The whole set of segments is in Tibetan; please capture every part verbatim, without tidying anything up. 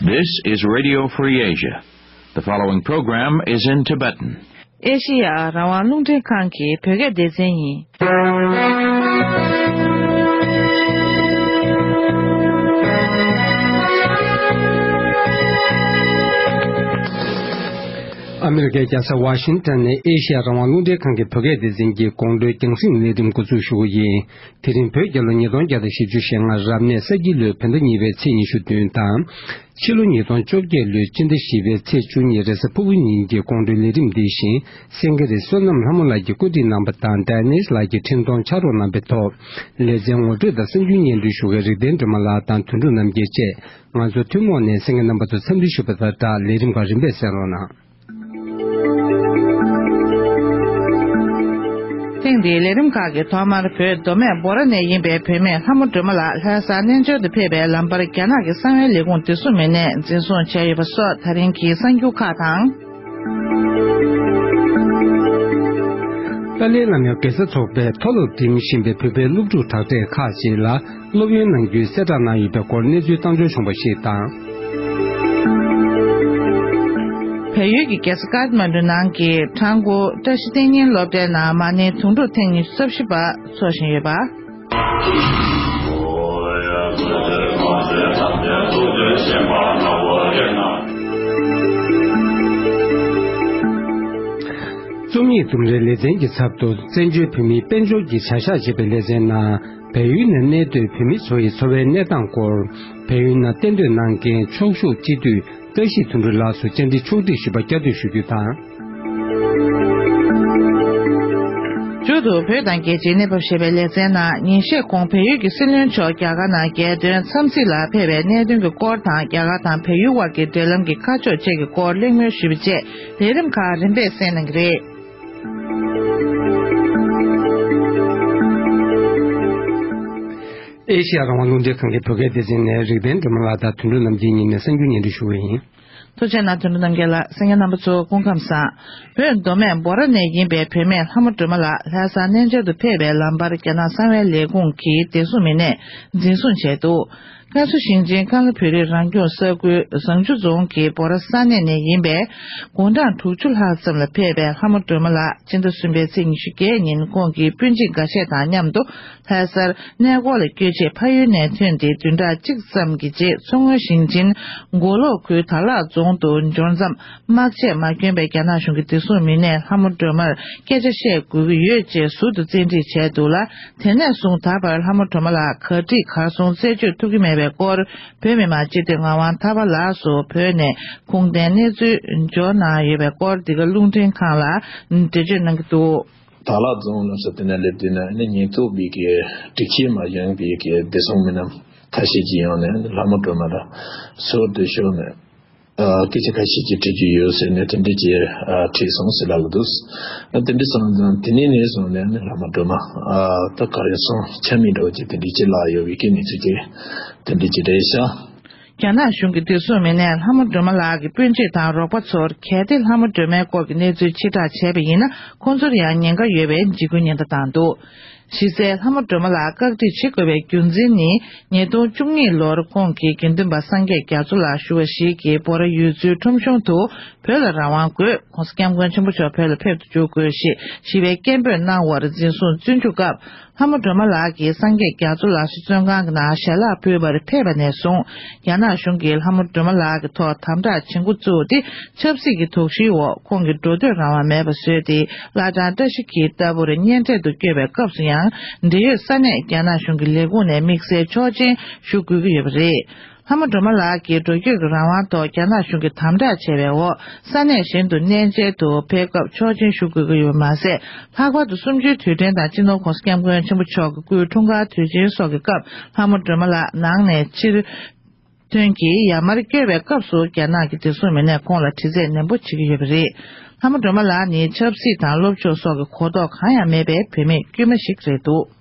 This is Radio Free Asia. The following program is in Tibetan. ཨེ་ཤི་ཡ་རང་དབང་རླུང་འཕྲིན་ཁང་གི་བོད་སྐད་སྡེ་ཚན་ཡིན། ཨ་མི་རི་ཀའི་རྒྱལ་ས་ཝ་ཤིང་ཏན་ནས་ཨེ་ཤི་ཡ་རང་དབང་རླུང་འཕྲིན་ཁང་གི་བོད་སྐད་སྡེ་ཚན་གྱི་དགོང་དྲོའི་རྒྱང་སྲིང་ལས་རིམ་འགོ་འཛུགས་ཞུ་གི་ཡིན། དེ་རིང་བོད་རྒྱལ་ལོ་ཉིས་སྟོང་བརྒྱ་དང་བཞི་བཅུ་ཞེ་ལྔ་རབ་གནས་ས་ཁྱི་ལོའི་བོད་ཟླ་གཉིས་པའི་ཚེས་ཉི་ཤུ་བདུན་དང་། ཕྱི་ལོ་ཉིས་སྟོང་བཅོ་བརྒྱད་ལོའི་སྤྱི་ཟླ་བཞི་པའི་ཚེས་བཅུ་གཉིས་རེས་གཟའ་ཕུར་བུ་ཉིན་གྱི་དགོང་དྲོའི་ལས་རིམ་འདི་བཞིན་སེང་གེ་རི་བསོད་ནམས་ལྷ་མོ་ལགས་ཀྱིས་བཀོད་སྒྲིག་གནང་བ་དང་ཌེ་ནིས་ལགས་ཀྱིས་འཕྲིན་གཏོང་ཕྱག་རོགས་གནང་བའི་ཐོག་ལེ་ཚན་ངོ་སྤྲོད་དང་གསར་འགྱུར་སྙན་སྒྲོན་ཞུ་མཁན་རིག་ལྡན་སྒྲོལ་མ་ལགས་དང་དོན་གྲུབ་རྣམ་རྒྱལ་བཅས་ང་ཚོ་ཐུན་མོང་ནས་གསན་མཁན་རྣམ་པ་ཚོ་འཚམས་འདྲི་ཞུ་བ་དང་སྦྲགས་ལས་རིམ་ཁག་རིམ་པས་གསན་རོགས་གནང་། ཐེངས་འདིའི་ལས་རིམ་ཁག་གི་ཐོག་མར་བོད་མདོ་སྨད་འབོ་ར་ནས་ཡིན་པའི་བུད་མེད་ལྷ་མོ་སྒྲོལ་མ་ལགས་ལྷ་ས་གནས་མཇལ་དུ་ཕེབས་པའི་ལམ་བར་རྒྱ་ནག་གི་གསང་བའི་ལས་ཁུངས་བདེ་སྲུང་མི་སྣས་འཛིན་བཟུང་བྱས་ཡོད་པ་སོགས་ད་རིང་གི་གསར་འགྱུར་ཁག་དང་། ཏཱ་ལའི་བླ་མའི་དགེ་རྩ་ཚོགས་པས་མཐོ་སློབ་འགྲིམ་བཞིན་པའི་བོད་པའི་སློབ་ཕྲུག་དྲག་གྲས་ཁག་ཅིག་ལ་སློབ་ཡོན་གནང་རྒྱུའི་གསལ་བསྒྲགས་གནང་ཡོད་པའི་སྐོར་གནས་ཚུལ་བཏང་འབྱོར་བྱུང་བ་ཞིག་དང་། བལ་ཡུལ་གྱི་རྒྱལ་ས་ཀཏ་མན་ཌུ་ནང་གི་ཁྲང་ཀོ་བཀྲ་ཤིས་བསྟན་རྙིང་སློབ་གྲྭའི་ནང་མ་ཎི་དུང་སྒྲུག་ཐེངས་ཉི་ཤུ་རྩ་བཞི་པ་འཚོགས་བཞིན་ཡོད་པ། རྩོམ་ཡིག་ལྡུམ་རའི་ལེ་ཚན་གྱི་ཚབ་ཏུ་བཙན་བྱོལ་བོད་མིའི་དཔལ་འབྱོར་གྱི་བྱ་གཞག་ཅེས་པའི་ལེ་ཚན་ནང་བལ་ཡུལ་ནང་གནས་སྡོད་བོད་མི་ཚོ་ཡི་འཚོ་བའི་གནས་སྟངས་སྐོར། བལ་ཡུལ་ནང་གཏན་སྡོད་གནང་མཁན་ཕྱོགས་བཞུགས་སྤྱི་འཐུས་བཀྲ་ཤིས་དོན་གྲུབ་ལགས་སུ་བཅར་འདྲི་ཕྱོགས་སྒྲིག་ཞུས་པ་བསྐྱར་ཟློས་ཞུ་རྒྱུ་དང་། མཇུག་ཏུ་བོད་དང་རྒྱལ་སྤྱིའི་གནས་བབ་ཞེས་པའི་ལེ་ཚན་ནང་ཉིན་ཤས་གོང་བལ་ཡུལ་གྱི་སྲིད་བློན་མཆོག་རྒྱ་གར་ནང་རྒྱལ་དོན་འཚམས་གཟིགས་ལ་ཕེབས་པའི་གནད་དོན་གྱི་སྐོར་དང་རྒྱ་གར་དང་བལ་ཡུལ་དབར་གྱི་འབྲེལ་ལམ་གྱི་ཁ་ཕྱོགས་བཅས་ཀྱི་སྐོར་གླེང་མོལ་ཞུས་པ་བཅས་ལས་རིམ་ཁག་རིམ་པས་གསན་གནང་གི་རེད། ཨེ་ཤི་ཡ་རང་དབང་རླུང་འཕྲིན་ཁང་གི་བོད་སྐད་སྡེ་ཚན་ནས་རིག་ལྡན་སྒྲོལ་མ་ལགས་དང་དོན་གྲུབ་རྣམ་རྒྱལ་གཉིས་ནས་གསར་འགྱུར་སྙན་སྒྲོན་ཞུ་བ་ཡིན། ཐུགས་རྗེ་གནང་། དོན་གྲུབ་རྣམ་རྒྱལ་ལགས། གསན་མཁན་རྣམ་པ་ཚོ་སྐུ་ཁམས་བཟང་། བོད་མདོ་སྨད་འབོ་ར་ནས་ཡིན་པའི་བུད་མེད་ལྷ་མོ་སྒྲོལ་མ་ལགས་ལྷ་ས་གནས་མཇལ་དུ་ཕེབས་པའི་ལམ་བར་རྒྱ་ནག་གསང་བའི་ལས་ཁུངས་ཀྱི་བདེ་སྲུང་མི་སྣས་འཛིན་བཟུང་བྱས་འདུག་ཀན་སུའུ་ཞིང་ཆེན་ཀན་ལྷོ་བོད་རིགས་རང་སྐྱོང་ས་ཁུལ་བཟང་ཆུ་རྫོང་གི་འབོ་ར་ས་གནས་ནས་ཡིན་པའི་དགུང་གྲངས་དྲུག་ཅུ་ལྷག་ཙམ་ལ་ཕེབས་པའི་ལྷ་མོ་སྒྲོལ་མ་ལགས་སྤྱི་ཟླ་གསུམ་པའི་ཚེས་ཉི་ཤུ་བརྒྱད་ཉིན་ཁོང་གི་སྤུན་མཆེད་འགའ་ཤས་དང་མཉམ་དུ་ལྷ་སར་གནས་སྐོར་ལ་བསྐྱོད་ཆེད་ཕ་ཡུལ་ནས་ཐོན་ཏེ་བདུན་ཕྲག་གཅིག་ཙམ་གྱི་རྗེས་མཚོ་སྔོན་ཞིང་ཆེན་མགོ་ལོག་ཁུལ་དར་ལག་རྫོང་དུ་འབྱོར་མཚམས། དམག་ཆས་མ་གྱོན་པའི་རྒྱ་ནག་གཞུང་གི་བདེ་སྲུང་མི་སྣས་ལྷ་མོ་སྒྲོལ་མར་སྐད་ཆ་བཤད་དགོས་ཀྱི་ཡོད་ཅེས་ཟུར་དུ་བཙན་ཁྲིད་བྱས་འདུག་ལ། དེ་ནས་བཟུང་ད་བར་ལྷ་མོ་སྒྲོལ་མ་ལགས་ག་སྒྲིག་གར་སོང་རྩད་གཅོད་ཐུབ་ཀྱི་མེད་པའི་སྐོར། བོད་མི་མང་སྤྱི་འཐུས་ངག་དབང་ཐར་པ་ལགས་སུ་བོད་ནས་ཁུངས་ལྡན་གནས་ཚུལ་འབྱོར་གནང་ཡོད་པའི་སྐོར་འདི་ག་རླུང་འཕྲིན་ཁང་ལ་འགྲེལ་བརྗོད་གནང་གི་འདུག་དར་ལག་རྫོང་ལ་ས་དེ་ནས་སླེབས་དུས་ནས་ནི་ཉེན་རྟོག་པའི་གི་སྒྲིག་ཆས་མ་གྱོན་པའི་གི་བདེ་སྲུང་མི་སྣ་ཁ་ཤས་ཀྱིས་ཡོང་ནས་ལྷ་མོ་སྒྲོལ་མ་ལ་ཟུར་དུ་ཞུགས་ནས། ཨ། སྐད་ཆ་ཁ་ཤས་ཅིག་དྲི་རྒྱུ་ཡོད་ཟེར་ནས་དེ་འདྲ་ཅིག་ཨ། དྲིས་སོང་ཟེར་ལབ་ཀྱི་འདུག་ཨ། དེ་འདྲ་སོང་ཙང་དེ་ནས་ནས་བཟུང་ནས་ནི་ལྷ་མོ་སྒྲོལ་མ་ཨ། ད་ག་རེ་སོང་ཆ་མེད་འདྲ་བོ་ཅིག་དེ་འདྲ་ཅིག་ལབ་ཡོད་པའི་སྐད་ནས་ཚུལ་ཅིག་དེ་འདྲ་ཅིག་རེད་ཤག་རྒྱ་ནག་གཞུང་གི་བདེ་སྲུང་མི་སྣས་ལྷ་མོ་སྒྲོལ་མ་ལགས་ཀྱི་སྤུན་མཆེད་དང་རོགས་པ་ཚོར་གལ་ཏེ་ལྷ་མོ་སྒྲོལ་མའི་སྐོར་གྱི་གནས་ཚུལ་ཕྱིར་བསྒྲགས་བྱས་པ་ཡིན་ན་ཁོང་ཚོར་ཡང་ཉེན་ཁ་ཡོད་པའི་འཇིགས་སྐུལ་ཉེན་བརྡ་བཏང་འདུག་གཞི་རྩའི་ལྷ་མོ་སྒྲོལ་མ་ལགས་བཀག་སྒྲིག་བྱེད་དགོས་པའི་རྒྱུ་མཚན་ནི། ཉིས་སྟོང་བཅུ་གཉིས་ལོར་ཁོང་གིས་དགེ་འདུན་པ་སངས་རྒྱས་རྒྱ་མཚོ་ལགས་ཞུ་བ་ཞིག་གིས་འབོ་ར་ཡུལ་ཚོའི་ཁྲོམ་གཞུང་དུ་བོད་ལ་རང་དབང་དགོས། ༸གོང་ས་༸སྐྱབས་མགོན་ཆེན་པོ་མཆོག་བོད་ལ་ཕེབས་སུ་འཇུག་དགོས་ཞེས་ཞི་བའི་སྐད་འབོད་གནང་བར་འཛིན་བཟུང་བཙོན་འཇུག་སྐབས། ལྷ་མོ་སྒྲོལ་མ་ལགས་ཀྱིས་སངས་རྒྱས་རྒྱ་མཚོ་ལགས་སུ་བཙོན་ཁང་གི་ནང་ཞལ་ལག་ཕུལ་བར་ཕེབས་པ་ནས་བཟུང་། རྒྱ་ནག་གཞུང་གིས་ལྷ་མོ་སྒྲོལ་མ་ལགས་ཀྱི་ཐོག་དམ་དྲག་བྱེད་འགོ་བཙུགས་ཏེ། ཆབ་སྲིད་ཀྱི་དོགས་གཞིའི་འོག་ཁོང་གི་འགྲོ་སྡོད་རང་དབང་མེད་པ་བཟོས་ཏེ། བླ་བྲང་བཀྲ་ཤིས་འཁྱིལ་ལྟ་བུར་གཉེན་འཕྲད་དུ་བསྐྱོད་པའི་སྐབས་སུ་ཡང་། འབྲེལ་ཡོད་ས་གནས་རྒྱ་ནག་གཞུང་གི་ལས་ཁུངས་ནས་དམིགས་བསལ་ཆོག་མཆན་ཞུ་དགོས་ཀྱི་ཡོད་པ་རེད། ལྷ་མོ་སྒྲོལ་མ་ལགས་ཀྱིས་འགྲོ་སྐྱོད་ཀྱི་རང་དབང་ཐོག་རྒྱ་ནག་གཞུང་གིས་དམ་དྲག་བྱས་པའི་འོག་ས་གནས་གཞན་དུ་གནས་མཇལ་དུ་ཕེབས་སྐབས་ཆོག་མཆན་ཞུ་དགོས་ཀྱི་ཡོད་པ་མ་ཟད། ལྷག་པར་དུ་གསུམ་བཅུའི་དུས་དྲན་དང་སྤྱི་ནོར་༸གོང་ས་༸སྐྱབས་མགོན་ཆེན་པོ་མཆོག་གི་སྐུའི་འཁྲུངས་སྐར་དུས་ཆེན་སོགས་ཀྱི་སྐབས་ལྷ་མོ་སྒྲོལ་མ་ལགས་ནང་ནས་ཕྱིར་ཐོན་གྱིས་ཡར་མར་བསྐྱོད་པའི་སྐབས་སུ་རྒྱ་ནག་གི་བདེ་སྲུང་མི་སྣས་ཁོང་ལ་དྲི་རྩད་ནན་པོ་བྱེད་ཀྱི་ཡོད་པ་རེད། ལྷ་མོ་སྒྲོལ་མ་ལགས་ནི་ཆབ་སྲིད་དང་སློབ་སྦྱོང་སོགས་ཀྱི་གོ་རྟོགས་གང་ཡང་མེད་པའི་བུད་མེད་དཀྱུས་མ་ཞིག་རེད་འདུག་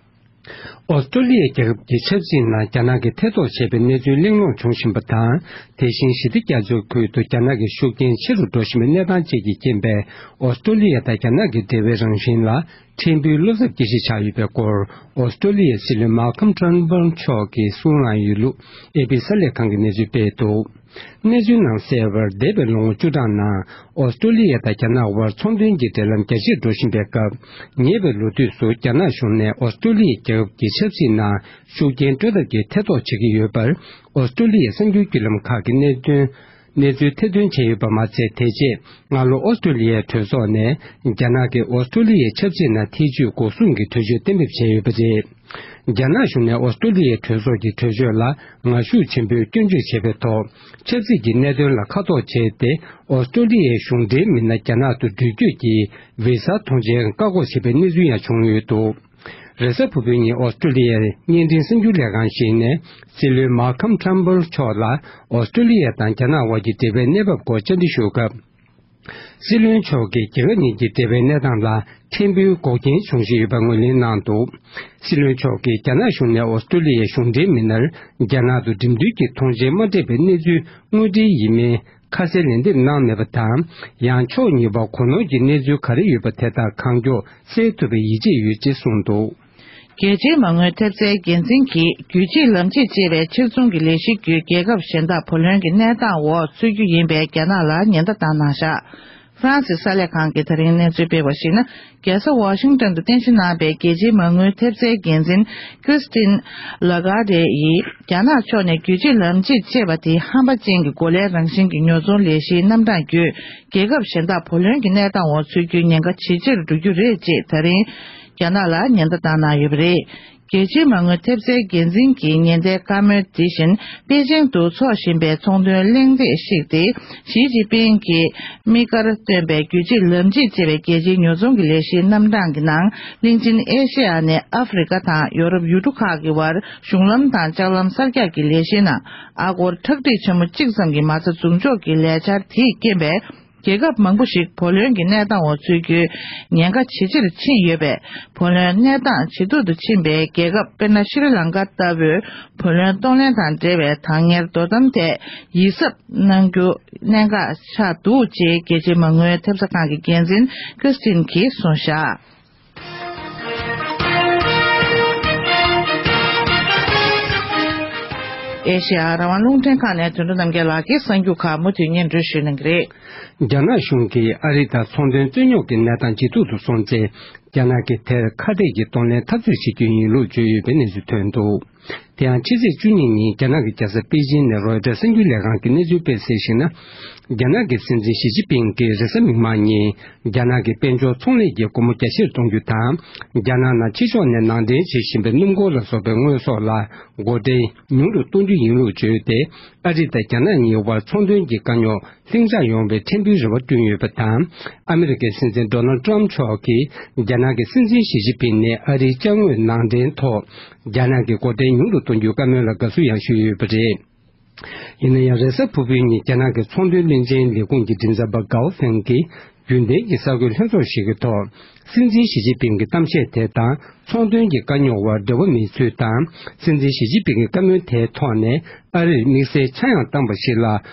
ཨོ་སི་ཀྲོ་ལི་ཡ་རྒྱལ་ཁབ་ཀྱི་ཆབ་སྲིད་ནང་རྒྱ་ནག་གིས་ཐེ་གཏོགས་བྱས་པའི་གནས་ཚུལ་གླེང་སློང་བྱུང་བཞིན་པ་དང་། དེ་བཞིན་ཞི་བདེ་རྒྱ་མཚོའི་ཁུལ་དུ་རྒྱ་ནག་གི་ཤུགས་རྐྱེན་ཆེ་རུ་འགྲོ་བཞིན་པའི་གནས་སྟངས་བཅས་ཀྱི་རྐྱེན་པས། ཨོ་སི་ཀྲོ་ལི་ཡ་དང་རྒྱ་ནག་གི་འབྲེལ་བའི་རང་བཞིན་ལ་ཕྲན་བུའི་བློ་འཚབ་སྐྱེ་གཞི་ཆགས་ཡོད་པའི་སྐོར། ཨོ་སི་ཀྲོ་ལི་ཡའི་སྲིད་བློན་མཱ་ཁམ་ཊརན་བྷར་མཆོག་གིས་གསུང་གནང་ཡོད་ལུགས་ཨེ་པི་གསར་ལས་ཁང་གིས་གནས་ཚུལ་སྤེལ་འདུག། གནས་ཚུལ་ནང་གསལ་བར། འདས་པའི་ལོ་ངོ་བཅུ་གྲངས་ནང་ཨོ་སི་ཀྲོ་ལི་ཡ་དང་རྒྱ་ནག་དབར་ཚོང་དོན་གྱི་འབྲེལ་ལམ་རྒྱ་ཆེར་འགྲོ་བཞིན་པའི་སྐབས། ཉེ་བའི་ལོ་དུས་སུ་རྒྱ་ནག་གཞུང་ནས་ཨོ་སི་ཀྲོ་ལི་ཡ་རྒྱལ་ཁབ་ཀྱི་ཆབ་སྲིད་ནང་ཤུགས་རྐྱེན་སྤྲོད་ཐབས་ཀྱི་ཐེ་གཏོགས་བྱེད་ཀྱི་ཡོད་པར། ཨོ་སི་ཀྲོ་ལི་ཡའི་གསར་འགྱུར་བརྒྱུད་ལམ་ཁག་གིས་གནད་དོན། གནས་ཚུལ་ཐེར་འདོན་བྱས་ཡོད་པ་མ་ཚད། དེ་རྗེས་སྔ་ལོ་ཨོ་སི་ཀྲོ་ལི་ཡའི་གྲོས་ཚོགས་ནས་རྒྱ་ནག་གིས་ཨོ་སི་ཀྲོ་ལི་ཡའི་ཆབ་སྲིད་ནང་ཐེ་བྱུས་འགོག་སྲུང་གི་གྲོས་ཆོད་གཏན་འབེབས་བྱས་ཡོད་པ་རེད། རྒྱ་ནག་གཞུང་ནས་ཨོ་སི་ཀྲོ་ལི་ཡའི་གྲོས་ཚོགས་ཀྱི་གྲོས་ཆོད་ལ་ངར་ཤུགས་ཆེན་པོས་སྐྱོན་བརྗོད་བྱས་པའི་ཐོག། ཆབ་སྲིད་ཀྱི་གནད་དོན་ལ་ཁ་ཐོག་བྱས་ཏེ། ཨོ་སི་ཀྲོ་ལི་ཡའི་གཞུང་འབྲེལ་མི་སྣ་རྒྱ་ནག་ཏུ་འགྲུལ་སྐྱོད་ཀྱི་བི་ཟ་ཐོངས་མཆན་བཀག་འགོག་བྱས་པའི་གནས་ཚུལ་ཡང་བྱུང་ཡོད་འདུག། རེས་གཟའ་ཕུར་བུའི་ཉིན་ཨོ་སི་ཀྲོ་ལི་ཡའི་བརྙན་འཕྲིན་གསར་འགྱུར་ལས་ཁང་ཞིག་ནས་སྲིད་བློན་མཱ་ཁམ་ཊརན་བྷར་མཆོག་ལ་ཨོ་སི་ཀྲོ་ལི་ཡ་དང་རྒྱ་ནག་དབར་གྱི་འབྲེལ་བའི་གནས་བབ་སྐོར་བཅར་འདྲི་ཞུས་སྐབས། སྲིད་བློན་མཆོག་གིས་རྒྱལ་ཁབ་གཉིས་ཀྱི་འབྲེལ་བའི་གནས་སྟངས་ལ་ཕྲན་བུའི་འགོག་རྐྱེན་བྱུང་བཞིན་ཡོད་པ་ངོས་ལེན་གནང་འདུག། སྲིད་བློན་མཆོག་གིས་རྒྱ་ནག་གཞུང་ནས་ཨོ་སི་ཀྲོ་ལི་ཡའི་གཞུང་འབྲེལ་མི་སྣར་རྒྱ་ནག་ཏུ་འགྲིམ་འགྲུལ་གྱི་ཐོངས་མཆན་མ་སྤྲད་པའི་གནས་ཚུལ་དངོས་འབྲེལ་ཡིན་མིན་ཁ་གསལ་ལན་འདེབས་གནང་མེད་པ་དང་། ཡང་ཕྱོགས་གཉིས་བར་གོ་ནོར་གྱི་གནས་ཚུལ་ག་རེ་ཡོད་པ་དེ་དག་གང་མགྱོགས་སེལ་ཐུབ་པའི་ཡིད་ཆེས་ཡོད་ཅེས་གསུངས་འདུག། རྒྱལ་སྤྱིའི་མ་དངུལ་ཐེབས་རྩའི་འགན་འཛིན་གྱིས་རྒྱུད་གཅིག་ལམ་གཅིག་ཅེས་པའི་ཕྱིར་ཚོང་གི་ལས་གཞི་བརྒྱུད་རྒྱལ་ཁབ་གཞན་དག་བུ་ལོན་གྱི་གནས་སྟངས་འོག་ཚུད་རྒྱུ་ཡིན་པའི་རྒྱ་ནག་ལ་ཉེན་བརྡ་བཏང་གནང་བཞག། ཧྥ་རན་སི་གསར་ལས་ཁང་གིས་ད་རིང་གནས་ཚུལ་སྤེལ་བར་གཞིགས་ན། རྒྱལ་ས་ཝ་ཤིང་ཏོན་དུ་རྟེན་གཞི་གནང་པའི་རྒྱལ་སྤྱིའི་མ་དངུལ་ཐེབས་རྩའི་འགན་འཛིན་ཀིར་སྟིན་ལ་གྷར་ཌེ་ཡིས། རྒྱ་ནག་ཕྱོགས་ནས་རྒྱུད་གཅིག་ལམ་གཅིག་ཅེས་པ་དེ་ཧམ་པ་ཅན་གྱི་གོ་ལའི་རང་བཞིན་གྱི་ཉོ་ཚོང་ལས་གཞིའི་རྣམ་གྲངས་བརྒྱུད། རྒྱལ་ཁབ་གཞན་དག་བུ་ལོན་གྱི་གནས་སྟངས་འོག་ཚུད་རྒྱུའི་ཉེན་ཁ་ཇེ་ཆེར་འགྲོ་རྒྱུ་རེད་ཅེས་ད་རིང་རྒྱ་ནག་ལ་ཉེན་བརྡ་བཏང་གནང་ཡོད་པ་རེད། རྒྱལ་སྤྱིའི་མ་དངུལ་ཐེབས་རྩའི་འགན་འཛིན་གྱི་ཉེན་བརྡའི་བཀའ་མོལ་འདི་བཞིན། པེ་ཅིང་དུ་འཚོགས་བཞིན་པའི་ཚོང་དོན་གླེང་སྟེགས་ཤིག་སྟེ། ཞི་ཅིན་ཕིང་གིས་དམིགས་བཀར་བཏོན་པའི་རྒྱུད་གཅིག་ལམ་གཅིག་ཅེས་པའི་རྒྱལ་སྤྱིའི་ཉོ་ཚོང་གི་ལས་གཞིའི་རྣམ་གྲངས་ཀྱི་ནང་། གླིང་ཆེན་ཨེ་ཤེ་ཡ་ནས་ཨ་ཧྥེ་རི་ཀ་དང་ཡོ་རོབ་ཡུལ་གྲུ་ཁག་གི་བར་གཞུང་ལམ་དང་ལྕགས་ལམ་གསར་རྒྱག་གི་ལས་གཞིའི་ནང་། ཨ་སྒོར་ཁྲག་ཁྲིག་ཆེན་མོ་གཅིག་ཙམ་གྱི་མ་རྩ་འཛུགས་འཇོག་གི་ལས་འཆར་དེས་རྐྱེན་པས། རྒྱལ་ཁབ་མང་པོ་ཞིག་བུ་ལོན་གྱི་གནས་སྟངས་འོག་ཚུད་རྒྱུའི་ཉེན་ཁ་ཇེ་ཆེར་ཕྱིན་ཡོད་པས། བུ་ལོན་གནས་སྟངས་ཇེ་སྡུག་ཏུ་ཕྱིན་པའི་རྒྱལ་ཁབ་དཔེར་ན་ཤྲི་ལང་ཀ་ལྟ་བུའི་བུ་ལོན་གཏོང་ལེན་དང་འབྲེལ་བའི་དྲང་གཉེར་དོ་དམ་ཐད་ཡིད་གཟབ་གནང་རྒྱུ་གནད་འགག་ཆགས་འདུག་ཅེས་རྒྱལ་སྤྱིའི་མ་དངུལ་ཐེབས་རྩ་ཁང་གི་འགན་འཛིན་ཀིར་སྟིན་གྱིས་གསུངས་བཞག། ཨེ་ཤེ་ཡ་རང་དབང་རླུང་འཕྲིན་ཁང་ནས་དོན་གྲུབ་རྣམ་རྒྱལ་ལགས་ཀྱིས་གསར་འགྱུར་ཁག་མུ་མཐུད་སྙན་སྒྲོན་ཞུ་གནང་གི་རེད། རྒྱ་ནག་གཞུང་གིས་ཨ་རི་དང་ཚོང་དོན་རྩོད་རྙོག་གི་གནས་སྟངས་ཇེ་སྡུག་ཏུ་སོང་ཚེ། རྒྱ་ནག་གིས་དེར་ཁ་གཏད་ཀྱི་གདོང་ལེན་འཐབ་རྩོད་བྱེད་རྒྱུ་ཡིན་ལུགས་བརྗོད་ཡོད་པའི་གནས་ཚུལ་ཐོན་འདུག། དེ་ཡང་ཕྱི་ཚེས་བཅུ་གཉིས་ཉིན་རྒྱ་ནག་གི་རྒྱལ་ས་པེ་ཅིན་ནས་རོའི་ཊར་གསར་འགྱུར་ལས་ཁང་གིས་གནས་ཚུལ་སྤེལ་གསལ་ཞིག་ན། རྒྱ་ནག་གི་སྲིད་འཛིན་ཞི་ཅིན་ཕིང་གིས་རེས་གཟའ་མིག་དམར་ཉིན་རྒྱ་ནག་གི་དཔལ་འབྱོར་ཚོང་ལས་ཀྱི་སྒོ་མོ་རྒྱ་ཆེར་གཏོང་རྒྱུ་དང་། རྒྱ་ནག་ནང་ཕྱི་ཕྱོགས་ནས་ནང་འདྲེན་བྱེད་བཞིན་པའི་སྣུམ་འཁོར་ལ་སོགས་པའི་དངོས་ཟོག་ལ་སྒོ་ཁྲལ་ཉུང་དུ་གཏོང་རྒྱུ་ཡིན་ལུགས་བརྗོད་དེ། ཨ་རི་དང་རྒྱ་ནག་གཉིས་དབར་ཚོང་དོན་གྱི་དཀའ་རྙོག་ལྷིང་འཇགས་ཡོང་བའི་ཕྲན་བུའི་རེ་བ་བསྐྲུན་ཡོད་པ་དང་། ཨ་མི་རི་ཀའི་སྲིད་འཛིན་ཌོ་ནལ་ཊམ་མཆོག་གིས་རྒྱ་ནག་གི་སྲིད་འཛིན་ཞི་ཅིན་ཕིང་ནས་ཨ་རིའི་ཅ་དངོས་ནང་འདྲེན་ཐོག་རྒྱ་ནག་གི་སྒོ་ཁྲལ་ཉུང་དུ་གཏོང་རྒྱུའི་བཀའ་མོལ་ལ་དགའ་བསུ་ཡང་ཞུས་ཡོད་པ་རེད། ཡིན་ན་ཡང་། རེས་གཟའ་ཕུར་བུའི་ཉིན་རྒྱ་ནག་གི་ཚོང་དོན་བློན་ཆེན་ལས་ཁུངས་ཀྱི་མགྲིན་ཚབ་པ་གའོ་ཧྥེང་གིས་རྒྱུན་ལྡན་གྱི་གསར་འགོད་ལྷན་ཚོགས་ཤིག་གི་ཐོག་སྲིད་འཛིན་ཞི་ཅིན་ཕིང་གི་གཏམ་བཤད་དེ་དང་། ཚོང་དོན་གྱི་དཀའ་རྙོག་དབར་འབྲེལ་བ་མེད་ཚུལ་དང་། སྲིད་འཛིན་ཞི་ཅིན་ཕིང་གི་བཀའ་མོལ་དེའི་ཐོག་ནས་ཨ་རིར་དམིགས་བསལ་ཆག་ཡང་བཏང་པ་ཞིག་ལ་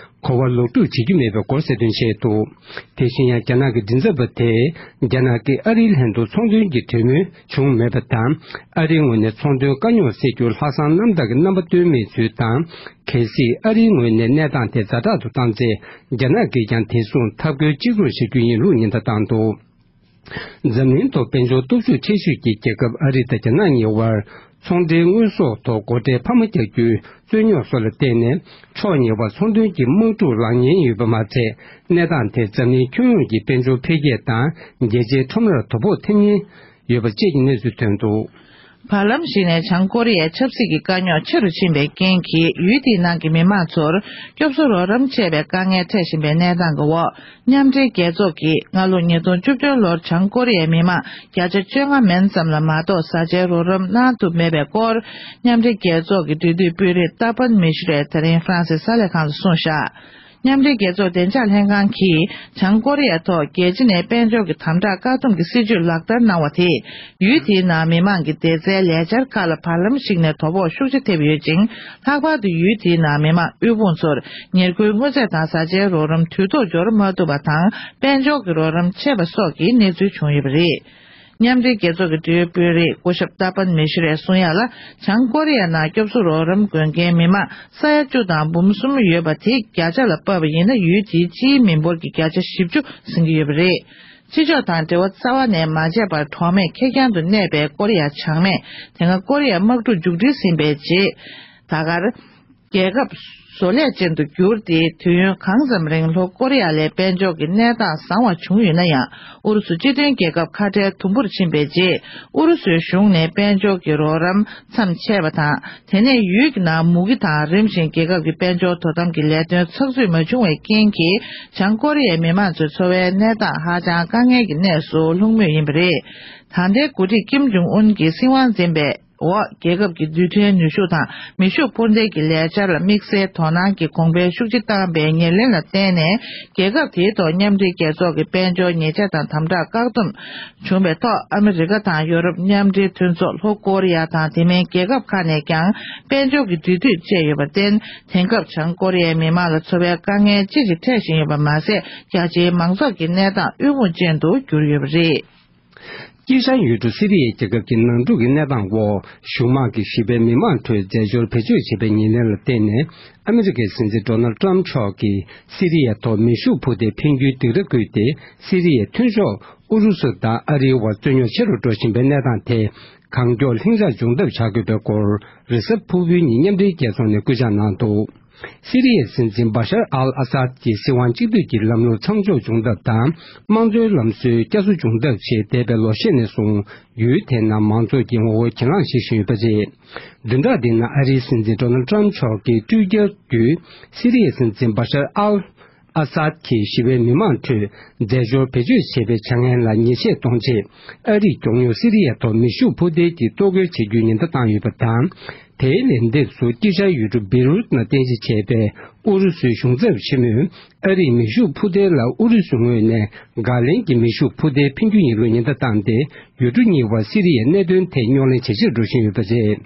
གོ་བ་ལོག་སྒྲུབ་བྱེད་རྒྱུ་མེད་པའི་སྐོར་གསལ་སྟོན་བྱས་འདུག། དེ་བཞིན་ཡང་། རྒྱ་ནག་གི་མགྲིན་ཚབ་པ་དེས་རྒྱ་ནག་གིས་ཨ་རིའི་ལྷན་དུ་ཚོང་དོན་གྱི་གྲོས་མོལ་བྱུང་མེད་པ་དང་། ཨ་རིའི་ངོས་ནས་ཚོང་དོན་དཀའ་རྙོག་སེལ་རྒྱུར་ལྷག་བསམ་རྣམ་དག་གི་རྣམ་པ་སྟོན་མེད་ཚུལ་དང་། གལ་སྲིད་ཨ་རིའི་ངོས་ནས་གནས་སྟངས་དེ་ཛ་དྲག་ཏུ་བཏང་ཚེ། རྒྱ་ནག་གིས་ཀྱང་དེ་མཚུངས་ཐབས་བཀོད་གཅིག་གྱུར་བྱ་རྒྱུ་ཡིན་ལུགས་ཉེན་བརྡ་བཏང་འདུག། འཛམ་གླིང་ཐོག་དཔལ་འབྱོར་སྟོབས་ཤུགས་ཆེ་ཤོས་ཀྱི་རྒྱལ་ཁབ་ཨ་རི་དང་རྒྱ་ནག་གཉིས་དབར་ཚོང་འབྲེལ་དངོས་ཟོག་ཐོག་སྒོ་ཁྲལ་འཕར་མ་རྒྱག་རྒྱུའི་རྩོད་རྙོག་སོགས་ལ་བརྟེན་ནས། ཕྱོགས་གཉིས་བར་ཚོང་དོན་གྱི་དམག་འཁྲུག་ལངས་ཉེན་ཡོད་པ་མ་ཚད། གནས་སྟངས་དེར་འཛམ་གླིང་ཁྱོན་ཡོངས་ཀྱི་དཔལ་འབྱོར་འཕེལ་རྒྱས་དང་རྒྱལ་སྤྱིའི་ཁྲོམ་རར་དོ་ཕོག་ཐེབས་ཉེན་ཡོད་པ་བཅས་ཀྱི་གནས་ཚུལ་ཐོན་འདུག། བར་ལམ་ཞིག་ནས་བྱང་ཀོ་རི་ཡའི་ཆབ་སྲིད་ཀྱི་དཀའ་རྙོག་ཆེ་རུ་ཕྱིན་པའི་རྐྱེན་གྱིས། ཡུལ་དེའི་ནང་གི་མི་མང་ཚོར་སྐྱོབ་གསོ་རོགས་རམ་བཅས་པའི་དཀའ་ངལ་འཕྲད་བཞིན་པའི་གནས་སྟངས་ཀྱི་འོག། མཉམ་འབྲེལ་རྒྱལ་ཚོགས་ཀྱིས་སྔ་ལོ་ཉིས་སྟོང་བཅུ་བདུན་ལོར་བྱང་ཀོ་རི་ཡའི་མི་མང་བརྒྱ་ཆ་བཅོ་ལྔ་མན་ཙམ་ལ་མ་གཏོགས་བཟའ་བཅའི་རོགས་རམ་གནང་ཐུབ་མེད་པའི་སྐོར། མཉམ་འབྲེལ་རྒྱལ་ཚོགས་ཀྱི་འབྲེལ་མཐུད་དཔོན་རིགས་ཏཱ་པན་མི་ཤུ་རས་དེ་རིང་ཧྥ་རན་སིའི་གསར་ལས་ཁང་ལ་གསུངས་བཞག། མཉམ་འབྲེལ་རྒྱལ་ཚོགས་བདེ་འཇགས་ལྷན་ཁང་གིས་བྱང་ཀོ་རི་ཡ་ཐོག་རྒྱལ་སྤྱི་ནས་དཔལ་འབྱོར་གྱི་དམ་དྲག་བཀག་སྡོམ་གྱི་སྲིད་ཇུས་ལག་བསྟར་གནང་བ་དེས། ཡུལ་དེའི་ནང་མི་མང་གི་བདེ་རྩའི་ལས་འཆར་ཁག་ལ་བར་ལམ་ཞིག་ནས་དོ་ཕོག་ཤུགས་ཆེ་ཐེབས་ཡོད་ཅིང་། ལྷག་པར་དུ་ཡུལ་དེའི་ནང་མི་མང་དབུལ་ཕོངས་ཚོར་ཉེར་མཁོའི་དངོས་རྫས་དང་བཟའ་བཅའི་རོགས་རམ་དུས་ཐོག་འབྱོར་མ་ཐུབ་པ་དང་། དཔལ་འབྱོར་གྱི་རོགས་རམ་ཆད་པ་སོགས་ཀྱི་གནས་ཚུལ་བྱུང་ཡོད་པ་རེད། མཉམ་འབྲེལ་རྒྱལ་ཚོགས་ཀྱི་འབྲེལ་ཡོད་དཔོན་རིགས་སྐུ་ཞབས་ཏཱ་པན་མི་ཤི་རས་གསུང་ཡག་ལ། བྱང་ཀོ་རི་ཡ་ནང་སྐྱོབ་གསོ་རོགས་རམ་དགོས་མཁན་མི་མང་ས་ཡ་བཅུ་དང་འབུམ་གསུམ་ཡོད་པ་དེ་བརྒྱ་ཆ་ལ་དཔག་པ་ཡིན་ན། ཡུལ་དེའི་སྤྱིའི་མི་འབོར་གྱི་བརྒྱ་ཆ་བཞི་བཅུ་ཟིན་གྱི་ཡོད་པ་རེད། ཕྱི་ཕྱོགས་དང་འབྲེལ་བ་རྩ་བ་ནས་མ་བྱས་པར་གྲོགས་མེད་ཁེར་རྐྱང་དུ་གནས་པའི་ཀོ་རི་ཡ་བྱང་མས་དེ་སྔ་ཀོ་རི་ཡ་དམག་འཁྲུག་མཇུག་སྒྲིལ་ཟིན་པའི་རྗེས། ད་གར། རྒྱལ་ཁབ་བཟོ་ལས་ཅན་དུ་གྱུར་ཏེ། དུས་ཡུན་གང་ཙམ་རིང་ལྷོ་ཀོ་རི་ཡ་ལས་དཔལ་འབྱོར་གྱི་གནས་སྟངས་བཟང་བ་བྱུང་ཡོད་ན་ཡང་། ཨུ་རུ་སུ་སྤྱི་མཐུན་རྒྱལ་ཁབ་ཁ་བྲལ་དུམ་བུར་ཕྱིན་པའི་རྗེས། ཨུ་རུ་སུའི་གཞུང་ནས་དཔལ་འབྱོར་གྱི་རོགས་རམ་མཚམས་ཆད་པ་དང་། དེ་ནས་ཡུལ་གྱི་ནང་མུ་གེ་དང་། རིམ་བཞིན་རྒྱལ་ཁབ་ཀྱི་དཔལ་འབྱོར་དོ་དམ་གྱི་ལས་དོན་ཚགས་ཚུད་མ་བྱུང་བའི་རྐྱེན་གྱིས། བྱང་ཀོ་རི་ཡའི་མི་མང་ཚོའི་འཚོ་བའི་གནས་སྟངས་ཧ་ཅང་དཀའ་ངལ་གྱི་གནས་སུ་ལྷུང་མུས་ཡིན་པ་རེད། ད་ལྟའི་འགོ་ཁྲིད་ཀིམ་ཇུང་ཨུན་གྱིས་སྲིད་དབང་འཛིན་པའི་འོག་རྒྱལ་ཁབ་ཀྱི་རྡུལ་ཕྲན་ནུས་ཤུགས་དང་མེ་ཤུགས་འཕུར་མདེལ་གྱི་ལས་འཆར་ལ་དམིགས་བསལ་དོ་སྣང་གིས་གོང་འཕེལ་ཤུགས་ཆེ་བཏང་བའི་ཉེར་ལེན་ལ་བརྟེན་ནས། རྒྱལ་ཁབ་དེའི་ཐོག་མཉམ་འབྲེལ་རྒྱལ་ཚོགས་ཀྱི་དཔལ་འབྱོར་ཉེས་ཆད་དང་དམ་དྲག་བཀག་སྡོམ་བྱུང་བའི་ཐོག་ཨ་མི་རི་ཀ་དང་ཡོ་རོབ་མཉམ་འབྲེལ་མཐུན་ཚོགས། ལྷོ་ཀོ་རི་ཡ་དང་དེ་མིན་རྒྱལ་ཁབ་ཁག་ནས་ཀྱང་དཔལ་འབྱོར་གྱི་འབྲེལ་མཐུད་བཅས་ཡོད་པར་བརྟེན། དེང་སྐབས་བྱང་ཀོ་རི་ཡའི་མི་མང་ལ་འཚོ་བའི་དཀའ་ངལ་ཅི་ཞིག་འཕྲད་བཞིན་ཡོད་པ་མ་ཟད། རྒྱ་ཆེའི་མང་ཚོགས་ཀྱི་གནས་སྟངས་དབུལ་ཕོངས་ཅན་དུ་གྱུར་ཡོད་པ་རེད། དཀྱིལ་ཤར་ཡུལ་གྲུ་སི་རི་ཡའི་རྒྱལ་ཁབ་ཀྱི་ནང་འཁྲུག་གི་གནས་སྟངས་འོག་གཞུང་དམངས་ཀྱིས་ཞི་བའི་མི་མང་ཁྲོད་རྫས་སྦྱོར་བེད་སྤྱོད་བྱས་པའི་ཉེར་ལེན་ལ་བརྟེན་ནས། ཨ་མི་རི་ཀའི་སྲིད་འཛིན་ཌོ་ནལ་ཊམ་མཆོག་གིས་སི་རི་ཡའི་ཐོག་མེ་ཤུགས་འཕུར་མདེལ་འཕེན་རྒྱུའི་སྡིགས་ར་བསྐུལ་ཏེ། སི་རི་ཡའི་མཐུན་ཕྱོགས་ཨུ་རུ་སུ་དང་ཨ་རིའི་བར་རྩོད་རྙོག་ཆེ་རུ་འགྲོ་བཞིན་པའི་གནས་སྟངས་དེ་གང་མགྱོགས་ལྷིང་འཇགས་འབྱུང་ཐབས་བྱ་དགོས་པའི་སྐོར། རེས་གཟའ་ཕུར་བུའི་ཉིན་མཉམ་འབྲེལ་རྒྱལ་ཚོགས་ནས་སྐུལ་ལྕག་གནང་འདུག་སི་རི་ཡའི་སྲིད་འཛིན་བ་ཤར་ཨལ་ཨ་སཱད་ཀྱི་སྲིད་དབང་གཅིག་སྡུད་ཀྱི་ལམ་ལུགས་མཚམས་འཇོག་བྱུང་ཐབས་དང་། དམངས་གཙོའི་ལམ་སྲོལ་བསྐྱར་གསོ་བྱུང་ཐབས་ཆེད་འདས་པའི་ལོ་ཤས་ནས་བཟུང་ཡུལ་དེའི་ནང་མང་ཚོགས་ཀྱིས་ངོ་རྒོལ་གྱེན་ལངས་བྱེད་བཞིན་ཡོད་པ་རེད། བདུན་ཕྲག་འདིའི་ནང་ཨ་རིའི་སྲིད་འཛིན་ཌོ་ནལ་ཊམ་མཆོག་གིས་སྤྲུལ་རྒྱལ་བརྒྱུད་སི་རི་ཡའི་སྲིད་འཛིན་བ་ཤར་ཨལ་ཨ་སཱད་ཀྱིས་ཞི་བའི་མི་མང་ཁྲོད་རྫས་སྦྱོར་བེད་སྤྱོད་བྱས་པའི་བྱ་ངན་ལ་ཉེས་ཆད་གཏོང་ཆེད། ཨ་རིས་མགྱོགས་མྱུར་སི་རི་ཡའི་ཐོག་མེ་ཤུགས་འཕུར་མདེལ་གྱི་གཏོར་རྒོལ་བྱེད་རྒྱུའི་ཉེན་བརྡ་བཏང་ཡོད་པ་དང་། དེའི་ལན་འདེབས་སུ་དཀྱིལ་ཤར་ཡུལ་གྲུ་བེ་རུད་ནང་རྟེན་གཞི་བྱས་པའི་ཨུ་རུ་སུའི་གཞུང་ཚབ་ཆེན་མོས་ཨ་རིས་མེ་ཤུགས་འཕུར་མདེལ་ལ་ཨུ་རུ་སུའི་ངོས་ནས་འགག་ལན་གྱི་མེ་ཤུགས་འཕུར་མདེལ་འཕེན་རྒྱུ་ཡིན་ལུགས་ཉེན་བརྡ་བཏང་སྟེ། ཡུལ་གྲུ་གཉིས་བར་སི་རི་ཡའི་གནད་དོན་ཐད་རྙོག་གླེང་ཇེ་ཆེར་འགྲོ་བཞིན་ཡོད་པ་རེད།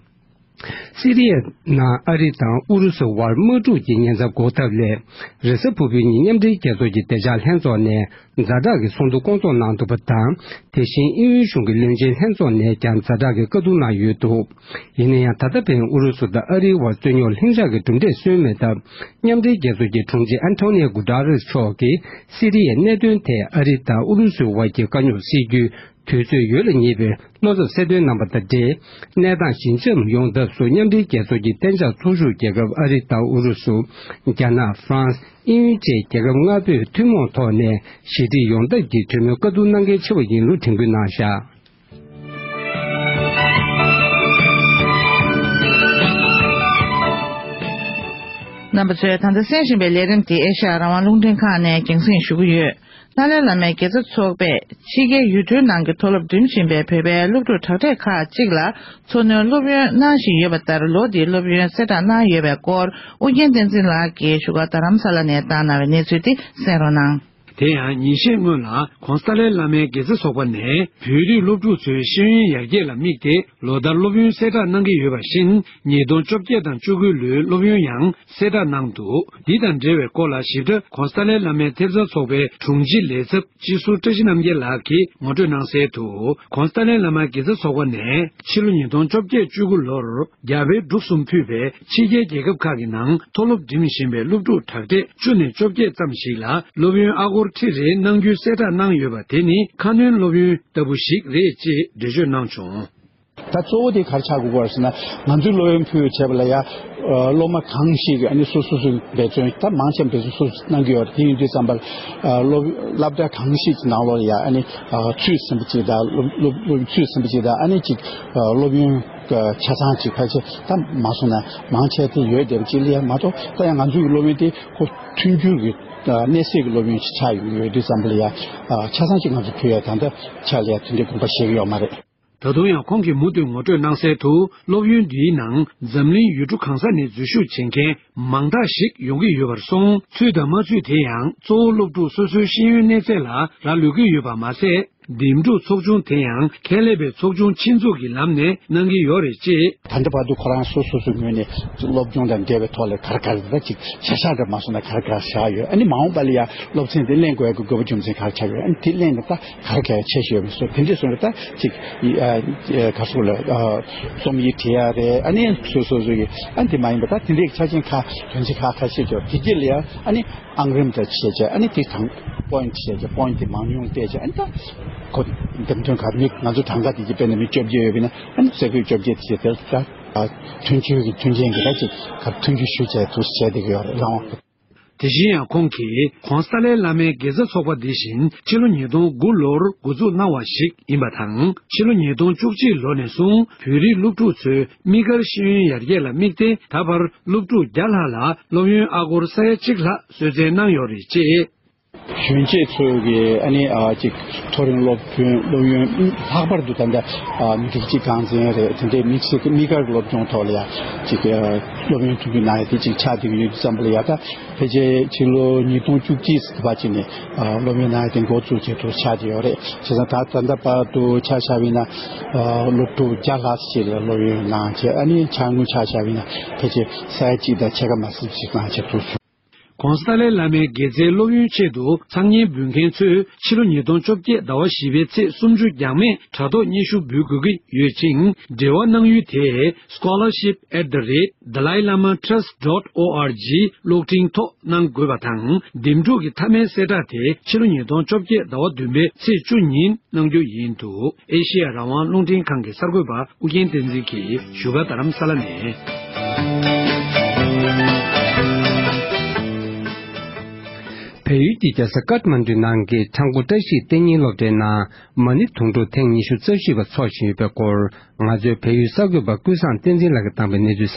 སི་རི་ཡའི་ནང་ཨ་རི་དང་ཨུ་རུ་སུ་དབར་དམག་འཁྲུག་གི་ཉེན་ཚབས་འགོག་ཐབས་སླད། རེས་གཟའ་ཕུར་བུའི་ཉིན་མཉམ་འབྲེལ་རྒྱལ་ཚོགས་ཀྱི་བདེ་འཇགས་ལྷན་ཚོགས་ནས་ཛ་དྲག་གི་ཚོགས་འདུ་སྐོང་ཚོགས་གནང་འདུག་པ་དང་། དེ་བཞིན་དབྱིན་ཡུལ་གཞུང་གི་བློན་ཆེན་ལྷན་ཚོགས་ནས་ཀྱང་ཛ་དྲག་གི་བཀའ་བསྡུར་གནང་ཡོད་འདུག་ཡིན་ན་ཡང་། ད་ལྟ་བར་ཨུ་རུ་སུ་དང་ཨ་རིའི་བར་རྩོད་རྙོག་ལྷིང་འཇགས་ཀྱི་གྲུབ་འབྲས་སོན་མེད་སྟབས། མཉམ་འབྲེལ་རྒྱལ་ཚོགས་ཀྱི་དྲུང་ཆེ་ཨན་ཐོ་ནི་གུ་ཏཱ་རེས་མཆོག་གིས་སི་རི་ཡའི་གནད་དོན་ཐད་ཨ་རི་དང་ཨུ་རུ་སུའི་བར་གྱི་དཀའ་རྙོག་སེལ་རྒྱུའི་དུས་ཚོད་ཡོལ་ལ་ཉེ་བའི་བློ་འཚབ་གསལ་སྟོན་གནང་བ་དང་འབྲེལ། གནས་སྟངས་ཞི་འཇམ་ཡོང་ཐབས་སུ་མཉམ་འབྲེལ་རྒྱལ་ཚོགས་ཀྱི་གཏན་འཇགས་ཚོགས་ཞུགས་རྒྱལ་ཁབ་ཨ་རི་དང་ཨུ་རུ་སུ། རྒྱ་ནག་ཧྥ་རན་སི། དབྱིན་ཡུལ་བཅས་རྒྱལ་ཁབ་ལྔ་པོས་ཐུན་མོང་ཐོག་ནས་ཞི་འགྲིག་ཡོང་ཐབས་ཀྱི་གྲོས་མོལ་བཀའ་བསྡུར་གནང་གལ་ཆེ་བ་ཡིན་ལུགས་དྲན་སྐུལ་གནང་བཞག་རྣམ་པ་ཚོས་ད་ལྟ་གསན་བཞིན་པའི་ལས་རིམ་འདི་ཨེ་ཤ་ཡ་རང་དབང་རླུང་འཕྲིན་ཁང་ནས་རྒྱང་སྲིང་ཞུ་གི་ཡོད། ཏཱ་ལའི་བླ་མའི་དགེ་རྩ་ཚོགས་པས་ཕྱི་རྒྱལ་ཡུལ་གྲུའི་ནང་གི་མཐོ་སློབ་འགྲིམ་བཞིན་པའི་བོད་པའི་སློབ་ཕྲུག་དྲག་གྲས་ཁག་ཅིག་ལ་འཚོ་སྣོན་སློབ་ཡོན་གནང་བཞིན་ཡོད་པ་ལྟར། ལོ་འདིའི་སློབ་ཡོན་གསལ་བསྒྲགས་གནང་ཡོད་པའི་སྐོར་ཨུ་རྒྱན་བསྟན་འཛིན་ལགས་ཀྱིས་བཞུགས་སྒར་རྡ་རམ་ས་ལ་ནས་བཏང་གནང་བའི་གནས་ཚུལ་དེ་གསན་རོགས་གནང་། དེ་ཡང་ཉིན་ཤས་སྔོན་ལ་༸གོང་ས་ཏཱ་ལའི་བླ་མའི་དགེ་རྩ་ཚོགས་པ་ནས་བོད་རིགས་སློབ་ཕྲུག་ཚོའི་ཤེས་ཡོན་ཡར་རྒྱས་ལ་དམིགས་ཏེ་ལོ་ལྟར་སློབ་ཡོན་གསལ་བསྒྲགས་གནང་གི་ཡོད་པ་བཞིན། ཉིས་སྟོང་བཅོ་བརྒྱད་དང་བཅུ་དགུ་ལོའི་སློབ་ཡོན་ཡང་གསལ་བསྒྲགས་གནང་འདུག་འདི་དང་འབྲེལ་བའི་སྐོར་ལ་ཞིབ་ཕྲ་༸གོང་ས་ཏཱ་ལའི་བླ་མའི་ཐེབས་རྩ་ཚོགས་པའི་དྲུང་ཆེ་ལས་ཚབ་སྤྱི་ཟུར་བཀྲ་ཤིས་རྣམ་རྒྱལ་ལགས་ཀྱིས་ངོ་སྤྲོད་གནང་གསལ་དུ། ༸གོང་ས་ཏཱ་ལའི་བླ་མ་དགེ་རྩ་ཚོགས་པ་ནས་ཕྱི་ལོ་ཉིས་སྟོང་བཅོ་བརྒྱད་བཅུ་དགུ་ལོར་རྒྱ་བལ་འབྲུག་གསུམ་ཕུད་པའི་ཕྱི་རྒྱལ་རྒྱལ་ཁབ་ཁག་གི་ནང་མཐོ་སློབ་འགྲིམ་བཞིན་པའི་སློབ་ཕྲུག་དྲག་གྲས་བཅུ་ནས་བཅོ་བརྒྱད་ཙམ་ཞིག་ལ་སློབ་ཡོན་ཨ་སྒོར་ཁྲི་རེ་གནང་རྒྱུའི་གསལ་བསྒྲགས་གནང་ཡོད་པ་དེ་ནི་ཁ་སྣོན་སློབ་ཡོན་ལྟ་བུ་ཞིག་རེད་ཅེས་འགྲེལ་བརྗོད་གནང་བྱུང་། ད་གཙོ་བོ་དེ་ག་རེ་ཆགས་དགོས་པ་རེད་ཟེར་ན། ང་ཚོས་སློབ་ཡོན་ཕུལ་བྱས་པ་ལ་ཡ། ཨ། སློབ་མ་གང་ཞིག་གིས་ཨ་ནི་སོ་སོ་སོའི་འབད་བརྩོན། ད་མང་ཆེ་བ་འབད་བརྩོན་སོ་སོས་གནང་གི་ཡོད་རེད། དེ་ཡིན་དུས་ཙམ་པར། ཨ། སློབ་སློབ་གྲྭ་གང་ཞིག་གི་ནང་ལོགས་ལ་ཡ་ཨ་ནི། ཨ། ཚུད་ཟིན་པ་ཅིག་དང་། སློབ་སློབ་སློབ་ཚུད་ཟིན་པ་ཅིག་དང་། ཨ་ནི་ཅིག་ཨ། སློབ་ཡོན་གྱི་ཆ་ཚང་ཅིག་ཕལ་ཆེར་ད་མ་སོང་ན་མང་ཆེ་དེ་ཡོད་བསྡད་པ་ཅིག་ལ་ཡ་མ་གཏོགས། ད་ཡང་ང་ཚོའི་སློབ་ཡོན་དེ་ཁོ་མཐུན་འགྱུར་གྱི། ཨ། གནས་སའི་གི་སློབ་ཡོན་ཅིག་ཆགས་ཡོང་གི་ཡོད་དུས་ཙམ་པ་ལ་ཡ། ཨ། ཆ་ཚང་ཅིག་ང་ཚོ་ཕུལ་ཡ་ད་ལྟ་ཆ་ལ་ཡ་དེ་འདྲའི་དགོངས་པ་བཞེས་ཀྱི་ཡོད་མ་རེད། ད་དུང་ཡང་ཁོང་གིས་མུ་མཐུད་ངོ་སྤྲོད་གནང་གསལ་དུ། སློབ་ཡོན་འདིའི་ནང་འཛམ་གླིང་ཡུལ་གྲུ་གང་ས་ནས་འཛུལ་ཞུགས་བྱེད་མཁན་མང་དག་ཞིག་ཡོང་གི་ཡོད་པར་སོང་། ཚུད་དང་མ་ཚུད་དེ་ཡང་གཙོ་བོ་སློབ་ཕྲུག་སོ་སོའི་ཤེས་ཡོན་གནས་ཚད་ལ་རག་ལུས་ཀྱི་ཡོད་པ་མ་ཟད། འདེམས་སྒྲུག་ཚོགས་ཆུང་དེ་ཡང་ཁྱད་ལས་པའི་ཚོགས་ཆུང་ཆེད་འཛུགས་ཀྱི་ལམ་ནས་གནང་གི་ཡོད་རེད་ཅེས། ད་ལྟ་བར་དུ་ཁོ་རང་སོ་སོ་སོའི་ངོས་ནས་སློབ་སྦྱོང་དང་འབྲེལ་བའི་ཐོག་ལ་ག་རེ་ག་རེ་ད་ཅིག་བྱ་གཞག་འདྲ་མ་སོང་ན་ག་རེ་ག་རེ་བཞག་ཡོད། ཨ་ནི་མ་འོངས་པ་ལ་ཡང་སློབ་ཚན་དེ་ལེན་དགོས་ཡ་གི་དགོས་པ་རྒྱུ་མཚན་ག་རེ་ཆགས་ཡོད། ཨ་ནི་དེ་ལེན་ནས་ད་ག་རེ་ག་རེ་བྱས་ཤེས་ཡོད་མེད་སོགས་དེ་འདྲས་སོང་ན་ད་ཅིག་ག་སོགས་ལ་རྩོམ་ཡིག་བྲིས་ཡ་རེད། ཨ་ནི་སོ་སོ་སོ་ཡི་ཨ་ནི་དེ་མ་ཡིན་པ་ད་དེ་འདྲས་ཀྱི་ཆ་རྐྱེན་ཁག་དོན་ཆེན་ཁག་ཁ་ཤས་ཀྱང་དེ་རྗེས་ལ་ཡང་ཨ་ནི། ཨང་རིམ་དང་བྱས་བྱས་ཨ་ནི་དེ་དང་པོ་ཡིན་བྱས་བྱས་པོ་ཡིན་དེ་མང་ཉུང་བལྟས་བྱས་ཨ་ནི་ད་ཁོ་འདེམས་ཐོན་ག་མི་ང་ཚོ་གྲངས་ཀ་དེ་གྱི་དཔེར་ན་མི་བཅོ་བརྒྱད་ཡོད་པས་ན་ཨ་ནི་ས་ཁུལ་བཅོ་བརྒྱད་དེ་བྱས་དེར་ད་མཐུན་ཆོས་ཀྱི་མཐུན་རྐྱེན་གྱི་ད་ཅིག་ག་མཐུན་འགྱུར་ཞུ་བྱས་དུ་བྱས་བསྡད་ཀྱི་ཡོད་རེད་ལགས། དེ་བཞིན་ཡང་ཁོང་གིས་གོང་ས་ཏཱ་ལའི་བླ་མའི་དགེ་རྩ་ཚོགས་པ་འདི་བཞིན་ཕྱི་ལོ་ཉིས་སྟོང་དགུ་ལོར་འགོ་འཛུགས་གནང་བ་ཞིག་ཡིན་པ་དང་། ཕྱི་ལོ་ཉིས་སྟོང་བཅུ་གཅིག་ལོ་ནས་བཟུང་བོད་རིགས་སློབ་ཕྲུག་ཚོའི་དམིགས་བཀར་ཤེས་ཡོན་ཡར་རྒྱས་ལ་དམིགས་ཏེ་ད་བར་སློབ་ཕྲུག་བརྒྱ་ལྷག་ལ་སློབ་ཡོན་ཨ་སྒོར་ས་ཡ་གཅིག་ལྷག་གསོལ་སྩལ་གནང་ཡོད་རེད་ཅེས། གཞོན་སྐྱེས་ཚོའི་གི་ཨ་ནི་ཨ་ཅིག་མཐོ་རིམ་སློབ་ཐོན་སློབ་ཡོན་ལྷག་པར་དུ་ད་ལྟ་ཨ་མི་རིགས་གཅིག་རྐང་འཛིན་རེད། དེ་འདྲའི་དམིགས་བསལ་གྱི་དམིགས་བཀར་གྱི་སློབ་སྦྱོང་ཐོག་ལ་ཡ་ཅིག་སློབ་ཡོན་མཐུན་འགྱུར་གནང་ཡ་དེ་ཅིག་ཆགས་བསྡད་ཀྱི་ཡོད་དུས་ཙམ་པ་ལ་ཡ་ད་ཕལ་ཆེར་ཕྱི་ལོ་ཉིས་སྟོང་བཅུ་གཅིག་ཙམ་པ་ཅིག་ནས་ཨ་སློབ་ཡོན་གནང་ཡ་དེ་འགོ་བཙུགས་བྱས་ཐུབ་ཆགས་ཀྱི་ཡོད་རེད། བྱས་ཙང་ད་ད་ལྟ་བར་དུ་ཆ་བཞག་པ་ཡིན་ན་ཨ་སློབ་ཕྲུག་བརྒྱ་ལྷག་ཅིག་ལ་སློབ་ཡོན་གནང་བྱས་ཨ་ནི་ཆ་དངུལ་ཆ་བཞག་པ་ཡིན་ན་ཕལ་ཆེར་ས་ཡ་གཅིག་དང་ཕྱེད་ཀ་མ་ཟིན་ཞིག་གནང་བྱས་ཐུབ་སོང་། གོང་ས་ཏཱ་ལའི་བླ་མའི་དགེ་རྩའི་སློབ་ཡོན་ཆེད་དུ་ཚང་མཉམ་འབུལ་མཁན་ཚོས་ཕྱི་ལོ་ཉིས་སྟོང་བཅོ་བརྒྱད་ཟླ་བ་བཞི་པའི་ཚེས་སུམ་ཅུ་འགྱངས་མེད་དྲ་ཐོག་སྙན་ཞུ་འབུལ་དགོས་ཀྱི་ཡོད་ཅིང་། འབྲེལ་བ་གནང་ཡུལ་དེ་scholarship at the rate dalai lama trust dot org གློག་འཕྲིན་ཐོག་གནང་དགོས་པ་དང་། འདེམས་སྒྲུག་གི་མཐའ་མའི་གསལ་བསྒྲགས་དེ་ཕྱི་ལོ་ཉིས་སྟོང་བཅོ་བརྒྱད་ཟླ་བ་བདུན་པའི་ཚེས་བཅུ་ཉིན་གནང་རྒྱུ་ཡིན་འདུག་ཨེ་ཤེ་ཡ་རང་དབང་རླུང་འཕྲིན་ཁང་གི་གསར་འགོད་པ་ཨུ་རྒྱན་བསྟན་འཛིན་གྱིས་བཞུགས་སྒར་རྡ་རམ་ས་ལ་ནས། བལ་ཡུལ་གྱི་རྒྱལ་ས་ཀཏ་མན་ཌུ་ནང་གི་ཁྲ་མགོ་བཀྲ་ཤིས་གཏན་ཉིན་སློབ་གྲྭའི་ནང་མ་ཎི་དུང་སྒྲོག་ཐེངས་ཉི་ཤུ་རྩ་བཞི་པ་འཚོགས་བཞིན་ཡོད་པའི་སྐོར། ང་ཚོའི་བལ་ཡུལ་གསར་འགོད་པ་ཀུན་བཟང་བསྟན་འཛིན་ལགས་ཀྱིས་བཏང་པའི་གནས་ཚུལ་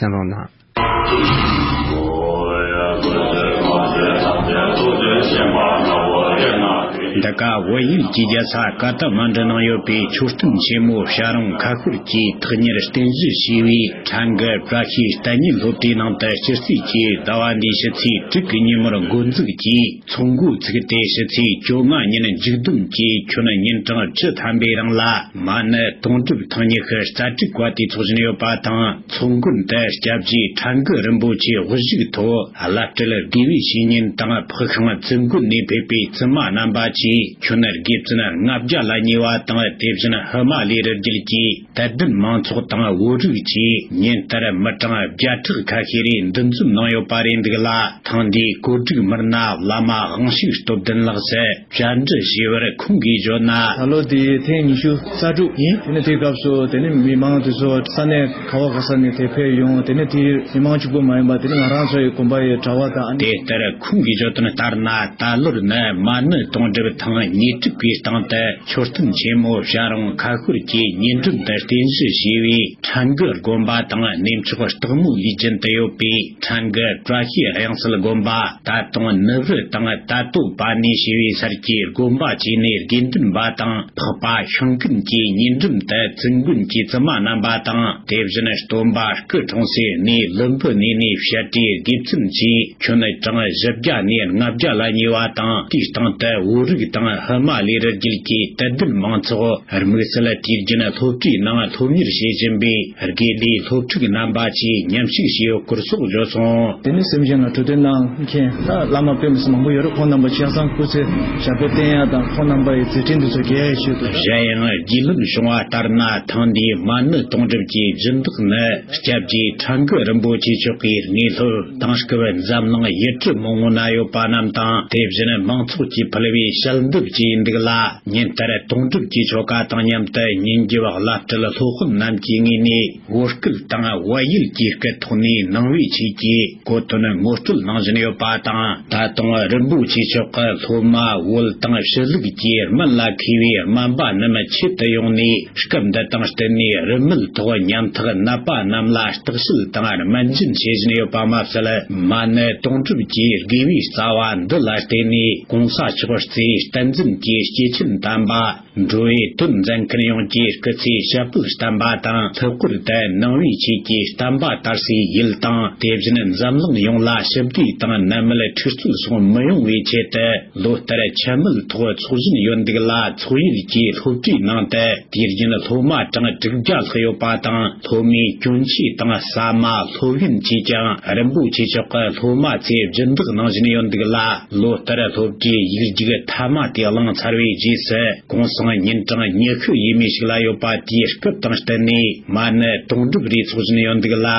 གསན་རོགས་གནང་། འདི་ག་བལ་ཡུལ་གྱི་རྒྱལ་ས་ཀ་ཐ་མན་ཌུ་ནང་ཡོད་པའི་མཆོད་རྟེན་ཆེན་མོ་བྱ་རུང་ཁ་ཤོར་གྱི་ཐག་ཉེར་རྟེན་གཞི་བྱས་པའི་ཁྲ་མགོ་བཀྲ་ཤིས་གཏན་ཉིན་སློབ་གྲྭའི་ནང་དུ་སྤྱི་རྩིས་ཀྱི་ཟླ་བ་འདིའི་ཕྱི་ཚེས་དྲུག་གི་ཉིན་མོར་འགོ་འཛུགས་ཀྱིས། ཚོགས་འགོ་ཚུགས་ཏེ་ཕྱི་ཚེས་བཅོ་ལྔ་ཉིན་མཇུག་བསྡོམས་ཀྱིས་ཁྱོན་ཉིན་གྲངས་བཅུ་ཐམ་པའི་རིང་ལ་མ་ཎི་དུང་སྒྲུབ་ཐེངས་ཉི་ཤུ་རྩ་དྲུག་པ་དེ་འཚོགས་བཞིན་ཡོད་པ་དང་། ཚོགས་མགོན་དུ་སྐྱབས་རྗེ་ཁྲ་མགོ་རིན་པོ་ཆེའི་དབུ་བཞུགས་ཐོག་བླ་སྤྲུལ་དགེ་བའི་བཤེས་གཉེན་དང་། འཕགས་ཤིང་བཙུན་དགོན་ནས་ཕེབས་པའི་བཙུན་མ་རྣམ་པ་བཅས་ཁྱོན་དགེ་བཙུན་ལྔ་བརྒྱ་ལ་ཉེ་བ་དང་། དེ་བཞིན་ཧི་མ་ལའི་རི་རྒྱུད་ཀྱི་དད་ལྡན་མང་ཚོགས་དང་བོད་རིགས་བཅས་ཉིན་ལྟར་མི་གྲངས་བརྒྱ་ཕྲག་ཁ་ཤས་རེ་འདུ་འཛོམས་གནང་ཡོད་པ་རེད་འདུག་ལ། ཐེངས་འདིའི་གོ་སྒྲིག་མི་སྣ་བླ་མ་དབང་ཕྱུག་སྟོབས་ལྡན་ལགས་སུ་བཅར་འདྲི་ཞུས་པར་ཁོང་གིས་བརྗོད་ན། ད་ལོ་འདི་ཐེངས་ཉི་ཤུ་རྩ་དྲུག་ཡིན། དེ་ནས་དེའི་སྐབས་སུ་དེ་ནས་མི་མང་དེ་ཚོ་ས་གནས་ག་བ་ག་ས་ནས་དེ་ཕེབས་ཡོང་། དེ་ནས་དེའི་མི་མང་གཅིག་པོ་མ་ཡིན་པ་དེ་ནས་ང་རང་ཚོ་ཡི་དགོན་པ་ཡི་གྲྭ་བ་དང་། དེ་ལྟར་ཁོང་གིས་བརྗོད་དོན་ལྟར་ན། ད་ལོར་ནི་མ་ཎི་དུང་སྒྲུབ་ཐེངས་ཉེར་དྲུག་པའི་སྟེང་དུ་མཆོད་རྟེན་ཆེན་མོ་བྱ་རུང་ཁ་ཤོར་གྱི་ཉེ་འགྲམ་དུ་རྟེན་གཞི་བྱས་པའི་ཁྲ་མགོ་དགོན་པ་དང་། གནས་མཆོག་སྟག་མོ་ལུས་རྒྱུན་དུ་ཡོད་པའི་ཁྲ་མགོ་བཀྲ་ཤིས་དབྱངས་གསལ་དགོན་པ། ད་དུང་ནུབ་རི་དང་ད་སྟོད་པ་ནས་ཞེས་པའི་སར་གྱི་དགོན་པ་བཅས་ནས་དགེ་འདུན་པ་དང་། འཕགས་པ་ཤིང་ཀུན་གྱི་ཉེ་འགྲམ་དུ་བཙུན་དགོན་གྱི་བཙུན་མ་རྣམ་པ་དང་། དེ་བཞིན་སྟོན་པ་སྐུ་འཁྲུངས་སའི་གནས་ལྷུན་པོ་གནས་ནས་བཤད་གྲྭའི་དགེ་བཙུན་བཅས་ཁྱོན་གྲངས་བཞི་བརྒྱ་ནས་ལྔ་བརྒྱ་ལ་ཉེ་བ་དང་། དེའི་སྟེང་དུ་བོད་རིགས་དང་ཧི་མ་ལའི་རི་རྒྱུད་ཀྱི་དད་ལྡན་མང་ཚོགས་དམིགས་བསལ་དུས་རྒྱུན་སློབ་གྲྭའི་ནང་སློབ་གཉེར་བྱེད་བཞིན་པའི་དགེ་ལས་སློབ་ཕྲུག་རྣམ་པ་བཅས་མཉམ་ཞུགས་བྱས་ཡོད་སྐོར་སོགས་བརྗོད་སོང་། དེ་ནས་སེམས་ཅན་ལ་འཕྲོད་བསྟེན་གནང་མཁན་ད་བླ་མ་དཔེ་མི་སྲིད་མང་པོ་ཡོད་རེད། ཁོང་རྣམ་པ་ཆ་ཚང་སྐུ་ཚེ་ཞབས་པད་བརྟན་ཡ་དང་ཁོང་རྣམ་པ་ཡི་མཛད་འཕྲིན་འདི་ཚོ་རྒྱས་ཡ་ཞུ་དགོས། གཞན་ཡང་རྒྱུས་ལོན་བྱུང་བ་ལྟར་ན། ཐེངས་འདིའི་མ་ཎི་དུང་སྒྲུབ་ཀྱི་སྦྱིན་བདག་ནི་སྐྱབས་རྗེ་ཁྲ་འགུ་རིན་པོ་ཆེ་མཆོག་གི་དངོས་སློབ་དེང་སྐབས་འཛམ་གླིང་ཡུལ་གྲུ་མང་བོ་ན་ཡོད་པ་རྣམས་དང་། དེ་བཞིན་མང་ཚོགས་ཀྱིས་ཕུལ་བའི་ཞལ་འདེབས་བཅས་ཡིན་འདུག་ལ། ཉིན་ལྟར་དུང་སྒྲུབ་ཀྱི་ཆོ་ག་དང་མཉམ་དུ་ཉིན་རྒྱབ་བླ་སྤྲུལ་སློབ་དཔོན་རྣམས་ཀྱི་ངོས་ནས་བོད་སྐད་དང་བལ་ཡུལ་གྱི་སྐད་ཐོག་ནས་ནང་པའི་ཆོས་ཀྱི་གོ་དོན་ངོ་སྤྲོད་གནང་བཞིན་ཡོད་པ་དང་། ད་དུང་རིན་པོ་ཆེ་མཆོག་གི་སློབ་མ་བོད་དང་ཕྱི་ལུགས་ཀྱི་སྨན་ལ་མཁས་པའི་སྨན་པ་རྣམས་ཆེད་དུ་ཡོང་ནས། སྐབས་འདི་དང་བསྟུན་ནས་རིན་མེད་ཐོག་ཉམ་ཐག་ནད་པ་རྣམས་ལ་བརྟག་དཔྱད་དང་སྨན་སྦྱིན་བྱེད་བཞིན་ཡོད་པ་མ་ཟད། མ་ཎི་དུང་སྒྲུབ་ཀྱི་དགེ་བའི་རྩ་བ་འདི་ལ་བརྟེན་ནས་གོང་ས་ ལྕོགས་རྩེའི་བསྟན་འཛིན་གྱི་སྐྱེས་ཆེན་དམ་པ། འགྲོ་བའི་དོན་མཛད་མཁན་ཡོངས་ཀྱི་སྐུ་ཚེ་ཞབས་པད་བརྟན་པ་དང་། ལྷག་པར་དུ་ནང་པའི་ཆོས་ཀྱི་བསྟན་པ་དར་སའི་ཡུལ་དང་། དེ་བཞིན་འཛམ་གླིང་ཡོངས་ལ་ཞི་བདེ་དང་ནད་མེད་འཁྲུག་རྩོད་སོགས་མི་ཡོང་བའི་ཆེད་དུ། ལོ་ལྟར་ཆུ་མེད་ཐོག་ཚོགས་བཞིན་ཡོད་འདུག་ལ། ཚོགས་ཡུལ་གྱི་སློབ་གྲྭའི་ནང་དུ་དུས་རྒྱུན་སློབ་མ་གྲངས་དྲུག་བརྒྱ་ལྷག་ཡོད་པ་དང་། སློབ་མའི་གྱོན་ཆས་དང་ཟ་མ། སློབ་ཡོན་བཅས་ཀྱང་རིན་པོ་ཆེ་མཆོག་གི་སློབ་མ་ཚོས་སྦྱིན་བདག་གནང་བཞིན་ཡོད་འདུག་ལ། ལོ་ལྟར་སློབ་གྲྭའི་ཡིག་རྒྱུགས་མཐའ་མ་དེ་བླངས་ཚར་བའི་རྗེས་སུ། གུང་སེང་ཉིན་གྲངས་ཉི་ཤུ་ཡས་མས་ཤིག་ལ་ཡོད་པ་དེའི་སྐབས་དང་བསྟུན་ནས། མ་ཎི་དུང་སྒྲུབ་རེ་ཚོགས་བཞིན་ཡོད་འདུག་ལ།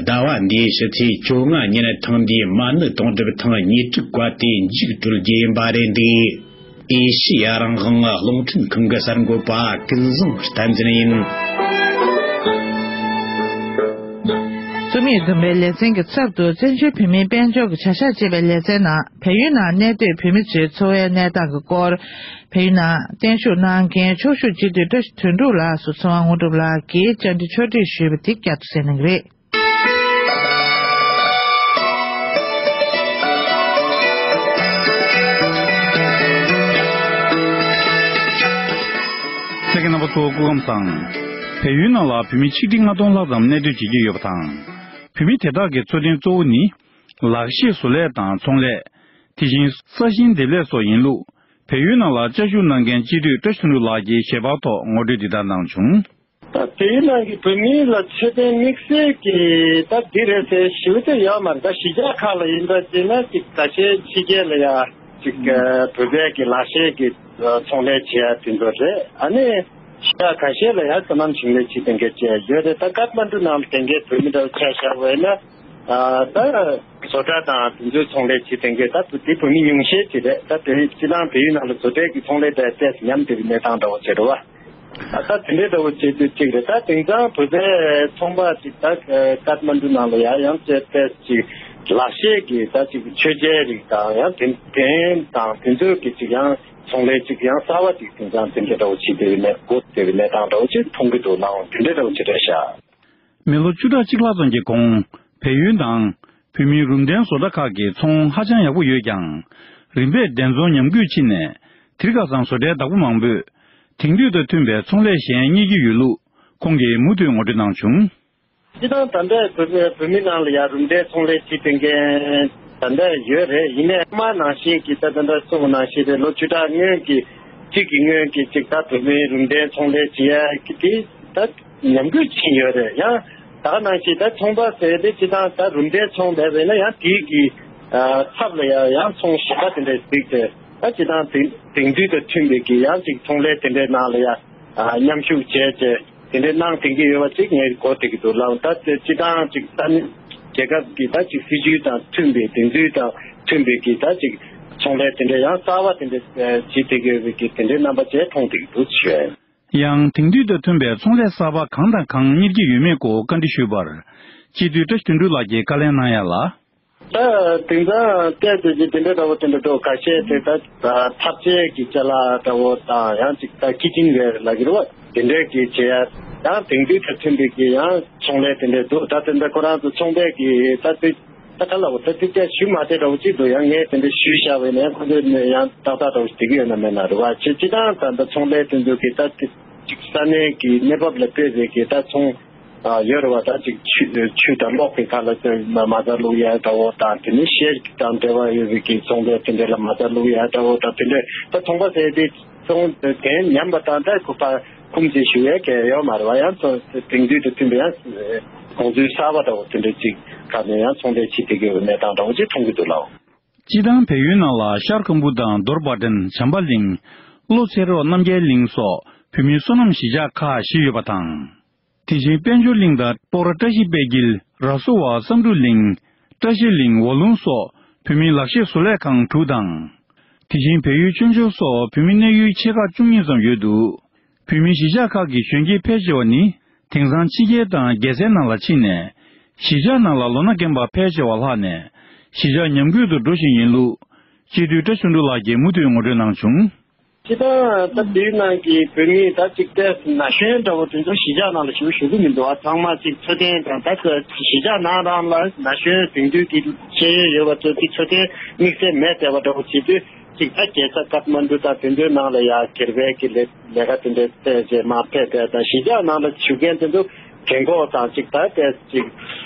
ཟླ་བ་འདིའི་ཕྱི་ཚེས་བཅོ་ལྔ་ཉིན་ཐེངས་འདིའི་མ་ཎི་དུང་སྒྲུབ་ཐེངས་ཉེར་དྲུག་པ་དེ་མཇུག་གྲོལ་རྒྱུ་ཡིན་པ་རེད་འདུག། ཨེ་ཤི་ཡ་རང་དབང་རླུང་འཕྲིན་ཁང་གི་གསར་འགོད་པ་ཀུན་བཟང་བསྟན་འཛིན་ཡིན། རྩོམ་ཡིག་འཛོམས་པའི་ལེ་ཚན་གྱི་ཚབ་ཏུ། བཙན་བྱོལ་བོད་མིའི་དཔལ་འབྱོར་གྱི་བྱ་གཞག་ཅེས་པའི་ལེ་ཚན་ནང་། བལ་ཡུལ་ནང་གནས་སྡོད་བོད་མི་ཚོའི་འཚོ་བའི་གནས་སྟངས་ཀྱི་སྐོར། བལ་ཡུལ་ནང་བརྟན་བཞུགས་གནང་མཁན་ཕྱོགས་བཞུགས་སྤྱི་འཐུས་བཀྲ་ཤིས་དོན་གྲུབ་ལགས་སུ་ཚེ་དབང་དངོས་གྲུབ་ལགས་ཀྱིས་བཅར་འདྲི་ཕྱོགས་སྒྲིག་ཞུས་པ་དེ་བསྐྱར་དུ་གསན་གནང་གི་རེད། གསན་མཁན་རྣམ་པ་ཚོ་སྐུ་ཁམས་བཟང་། བལ་ཡུལ་ནང་ལ་བོད་མི་ཆིག་ཁྲི་ལྔ་སྟོང་ལྷག་ཙམ་གནས་སྡོད་བྱེད་ཀྱི་ཡོད་པ་དང་། བོད་མི་དེ་དག་གི་འཚོ་རྟེན་གཙོ་བོ་ནི། ལག་ཤེས་བཟོ་ལས་དང་ཚོང་ལས། དེ་བཞིན་ས་ཞིང་འདེབས་ལས་སོགས་ཡིན་ལུགས། བལ་ཡུལ་ནང་ལ་བཅའ་བཞུགས་གནང་མཁན་སྤྱི་འཐུས་བཀྲ་ཤིས་དོན་གྲུབ་ལགས་ཀྱིས་ཞལ་པར་ཐོག་ངོ་སྤྲོད་འདི་ལྟར་གནང་བྱུང་། ད་དེའི་ནང་གི་བོད་མི་ལ་འཚོ་རྟེན་དམིགས་བསལ་གྱི་ད་འདི་རེད་ཟེར་ཞུ་དེ་ཡོད་མ་རེད། ད་གཞིས་ཆགས་ཁག་ལ་ཡིན་པ་བྱས་ན་ཅིག་ཁ་ཤས་ཕྱི་རྒྱལ་ལ་ཡ་ཅིག་བོད་པའི་གི་ལག་ཤེས་ཀྱི་ཚོང་ལས་བྱེད་ཡ་དེ་ཚོ་རེད། ཨ་ནི་གཞིས་ཆགས་ཁ་ཤས་ལ་ཡ་སོ་ནམ་ཞིང་ལས་བྱེད་མཁན་བྱས་ཡོད་རེད། ད་ཀཏ་མན་ཌུ་ནང་ལ་དེ་འགའི་བོད་མི་འདྲ་བོ་ཆ་བཞག་པ་ཡིན་ན། ཨ་ད་བཟོ་གྲྭ་དང་དེ་ཚོའི་ཚོང་ལས་བྱེད་དེ་འགའི་ད་དེ་བོད་མི་ཉུང་ཤས་ཅིག་རེད། ད་དེ་སྤྱི་བཏང་བལ་ཡུལ་ནང་ལ་བཟོ་གྲྭའི་གི་ཚོང་ལས་དེ་ཏོག་ཙམ་ཉམས་བསྡད་པའི་གནས་སྟངས་འདྲ་བོ་བྱེད་འགྲོ་བ། ད་དེ་འདྲའི་འདྲ་བོ་བྱེད་དུས་གཅིག་རེད། ད་དེང་སང་བོད་པའི་ཚོང་པ་ཅིག་ད་ཀཏ་མན་ཌུ་ནང་ལ་ཡ་ཡང་ཅིག་ཏོག་ཙམ་ཅིག་ལག་ཤེས་ཀྱི་ད་ཅིག་མཆོད་མཇལ་རིགས་དང་ཡང་དེ་དེ་དང་དེ་ཚོའི་གི་ཅིག་ཡང་ཚོང་ལས་ཅིག་ཡང་གསར་བ་ཅིག་དེང་སང་དེ་འདྲའི་འདྲ་བོ་བྱེད་བསྡད་པའི་གནས་སྒོ་བསྡད་པའི་གནས་སྟངས་འདྲ་བོ་ཅིག་མཐོང་གི་འདུག་ལའང་དེ་འདྲའི་འདྲ་བོ་ཅིག་རེད་ཤག། མི་ལོ་བཅུ་ཕྲག་གཅིག་ལྷག་ཙམ་གྱི་གོང་། བལ་ཡུལ་དང་། བོད་མིའི་རུམ་གདན་བཟོ་གྲྭ་ཁག་གི་ཚོང་ཧ་ཅང་ཡག་པོ་ཡོད་ཀྱང་། རིམ་པས་འགྲན་རྩོད་ཉམས་རྒུད་ཕྱིན་ནས། དེ་རིང་ཁ་སང་བཟོ་གྲྭའི་བདག་པོ་མང་པོས། དེང་དུས་དང་མཐུན་པའི་ཚོང་ལས་གཞན་གཉེར་གྱི་ཡོད་ལུགས། ཁོང་གིས་མུ་མཐུད་ངོ་སྤྲོད་གནང་བྱུང་། སྤྱིར་བཏང་ད་ལྟའི་བོད་བོད་མི་ནང་ལ་ཡང་རུམ་གདན་ཚོང་ལས་བྱེད་མཁན་ད་ལྟ་ཡོད་རེད། ཡིན་ནའི་སྔོན་མ་ནང་བཞིན་གྱི་ད་ད་ལྟ་གསུངས་པ་ནང་བཞིན་རེད། ལོ་བཅུ་ཕྲག་སྔོན་གྱི་གཅིག་གི་སྔོན་གྱི་གཅིག་ད་བོད་མིའི་རུམ་གདན་ཚོང་ལས་བྱེད་ཡ་གི་དེ་ད་ཉམས་རྒུད་ཕྱིན་ཡོད་རེད། ཡང་ད་ག་ནང་བཞིན་ད་ཚོང་པ་ཟེར་དེ་སྤྱིར་བཏང་ད་རུམ་གདན་ཚོང་བསྡད་པ་ཡིན་ན་ཡང་དེའི་གི་ཚབ་ལ་ཡང་ཡང་ཚོང་གཞན་པ་དེ་འདྲ་གཟིགས་ཏེ་ད་སྤྱིར་བཏང་དེང་དེང་དུས་དང་མཐུན་པའི་གི་ཡང་ཅིག་ཚོང་ལས་དེ་འདྲའི་ནང་ལ་ཡང་མཉམ་ཞུགས་བྱས་བྱས། དེ་འདྲའི་གནང་བསྡད་ཀྱི་ཡོད་པ་ཅིག་ངས་གོ་བསྡད་ཀྱི་འདུག་ལགས། ད་སྤྱིར་བཏང་ཅིག་ས་གནས་རྒྱལ་ཁབ་ཀྱི་ད་ཅིག་སྲིད་ཇུས་དང་མཐུན་པའི་དེང་དུས་དང་མཐུན་པའི་གི་ད་ཅིག་ཚོང་ལས་དེ་འདྲའི་ཡང་གསར་བ་དེ་འདྲའི་བྱེད་བསྡད་ཀྱི་ཡོད་པའི་གི་དེ་འདྲའི་རྣམ་པ་བཅས་མཐོང་བསྡད་ཀྱི་འདུག་ཞུ། ཡང་དེང་དུས་དང་མཐུན་པའི་ཚོང་ལས་གསར་པ་གང་དང་གང་གཉེར་གྱི་ཡོད་མེད་སྐོར་བཀའ་འདྲི་ཞུས་པར། སྤྱི་འཐུས་བཀྲ་ཤིས་དོན་གྲུབ་ལགས་ཀྱིས་བཀའ་ལན་གནང་ཡ་ལ། ད་དེང་སང་ཏོག་ཙམ་ཅིག་དེ་འདྲ་འདྲ་བོ་དེ་འདྲ་འདུག་ཁ་ཤས་དེ་ད་ཐབ་ཆས་ཀྱི་ཅ་ལག་འདྲ་བོ་དང་ཡང་ཅིག་ད་ཁི་ཆིན་ཝེར་ལབ་ཀྱི་རེད་བ། དེ་འདྲའི་གི་བྱེད་ཡ་ཡང་དེང་དུས་དང་མཐུན་པའི་གི་ཡང་ཚོང་ལས་དེ་འདྲ་འདུག་ད་དེ་འདྲ་ཁོ་རང་ཚོ་ཚོང་པའི་གི་ད་དེ་ད་ག་ལ་བོ་ད་དེ་ཅག་ཞུ་མ་བསྡད་འདྲ་བོ་ཅིག་འདུག་ཡང་ངས་དེ་འདྲ་ཞུས་བཞག་པ་ཡིན་ན་ཡང་ཁོ་ཚོས་ཡང་ཏག་ཏག་འདྲ་བོ་ཞིག་བསྡད་ཀྱི་ཡོད་ན་མེད་ན་རེད་བ། བྱེད་སྤྱིར་བཏང་ད་ད་ཚོང་ལས་དེ་ཚོ་གི་ད་དེ་ཅིག་ས་གནས་ཀྱི་གནས་བབ་ལ་ལྟོས་པའི་གི་ད་ཚོང་ཨ་ཡོད་རེད་བ། ད་ཅིག་ཆུ་ཆུ་དང་གློག་གི་ཁ་ལ་ད་མ་མ་རྩ་བླུག་ཡ་འདྲ་བོ་དང་དེ་ནས་ཤེལ་དང་འབྲེལ་བ་ཡོད་པའི་གི་ཚོང་པའི་དེ་འདྲ་ལ་མ་རྩ་བླུག་ཡ་འདྲ་བོ་དང་དེ་འདྲ་ད་ཚོང་པ་ཟེར་དེ་ཚོང་དེ་ཉམས་པ་དང་ད་ཁུ་ཕ་ཁུམ་ཅིག་ཞུ་ཡ་གལ་ཡོད་མ་རེད་བ། ཡང་ཚོ་དེང་དུས་དང་མཐུན་པའི་ཡང་གོང་ཚུལ་གསར་བ་འདྲ་བོ་དེ་འདྲ་ཅིག་ཁ་ནས་ཡང་ཚོང་ལས་བྱེད་བསྡད་ཀྱི་ཡོད་པའི་གནས་སྟངས་འདྲ་བོ་ཅིག་མཐོང་གི་འདུག་ལགས། སྤྱིར་བཏང་བལ་ཡུལ་ནང་ལ་ཤར་ཁམ་བུ་དང་རྡོར་བྷ་ཏན། བྱམས་པ་གླིང་། ལྷོ་ཚེ་རོགས་རྣམ་རྒྱལ་གླིང་སོགས་བོད་མིའི་སོ་ནམ་གཞིས་ཆགས་ཁག་བཞི་ཡོད་པ་དང་། དེ་བཞིན་དཔལ་འབྱོར་གླིང་དང་སྤོག་ར་བཀྲ་ཤིས་དཔལ་དཀྱིལ། ར་སུ་བ་བསམ་འགྲུབ་གླིང་། བཀྲ་ཤིས་གླིང་། ཝ་ལུང་སོགས་བོད་མིའི་ལག་ཤེས་བཟོ་ལས་ཁང་དྲུག་དང་། དེ་བཞིན་བལ་ཡུལ་ཆོས་འབྱོར་སོགས་བོད་མིའི་གནས་ཡུལ་ཆེ་ཁག་བཅུ་གཉིས་ཙམ་ཡོད་འདུག་བོད་མིའི་གཞིས་ཆགས་ཁག་གི་གཞོན་སྐྱེས་ཕལ་ཆེ་བ་ནི་དེང་སང་ཕྱི་རྒྱལ་དང་རྒྱལ་སའི་ནང་ལ་ཕྱིན་ནས། གཞིས་ཆགས་ནང་ལ་ལོ་ན་རྒན་པ་ཕལ་ཆེ་བ་ལྷག་ནས་གཞིས་ཆགས་ཉམས་རྒུད་དུ་འགྲོ་བཞིན་ཡིན་ལུགས། སྤྱི་འཐུས་བཀྲ་ཤིས་དོན་གྲུབ་ལགས་ཀྱིས་མུ་མཐུད་ངོ་སྤྲོད་གནང་བྱུང་། སྤྱིར་བཏང་ད་དེའི་ནང་གི་བོད་མི་ད་ཅིག་ཏོག་ཙམ་ན་གཞོན་འདྲ་བོ་དེ་ཚོ་གཞིས་ཆགས་ནང་ལ་ཞུགས་ཞུགས་ཀྱི་མི་འདུག་ཨ་ཚང་མ་ཅིག་འཚོ་རྟེན་དང་ད་གཞིས་ཆགས་ནང་རང་ལ་ན་གཞོན་དེང་དུས་ཀྱི་ཤེས་ཡོན་ཡོད་པ་ཚོ་ཅིག་འཚོ་རྟེན་དམིགས་བསལ་མེད་བསྡད་པ་འདྲ་བོ་བྱེད་དུས། གཅིག་ད་རྒྱལ་ས་ཀཏ་མན་ཌུ་དང་དེ་ཚོའི་ནང་ལ་ཡ་སྒེར་པའི་གི་ལས་ལས་ཀ་དེ་འདྲའི་བཙལ་བྱས་མར་ཕེབས་བསྡད་དང་། གཞིས་ཆགས་ནང་ལ་བཞུགས་མཁན་དེ་ཚོ་རྒན་གོག་དང་གཅིག་ད་བལྟས་གཅིག་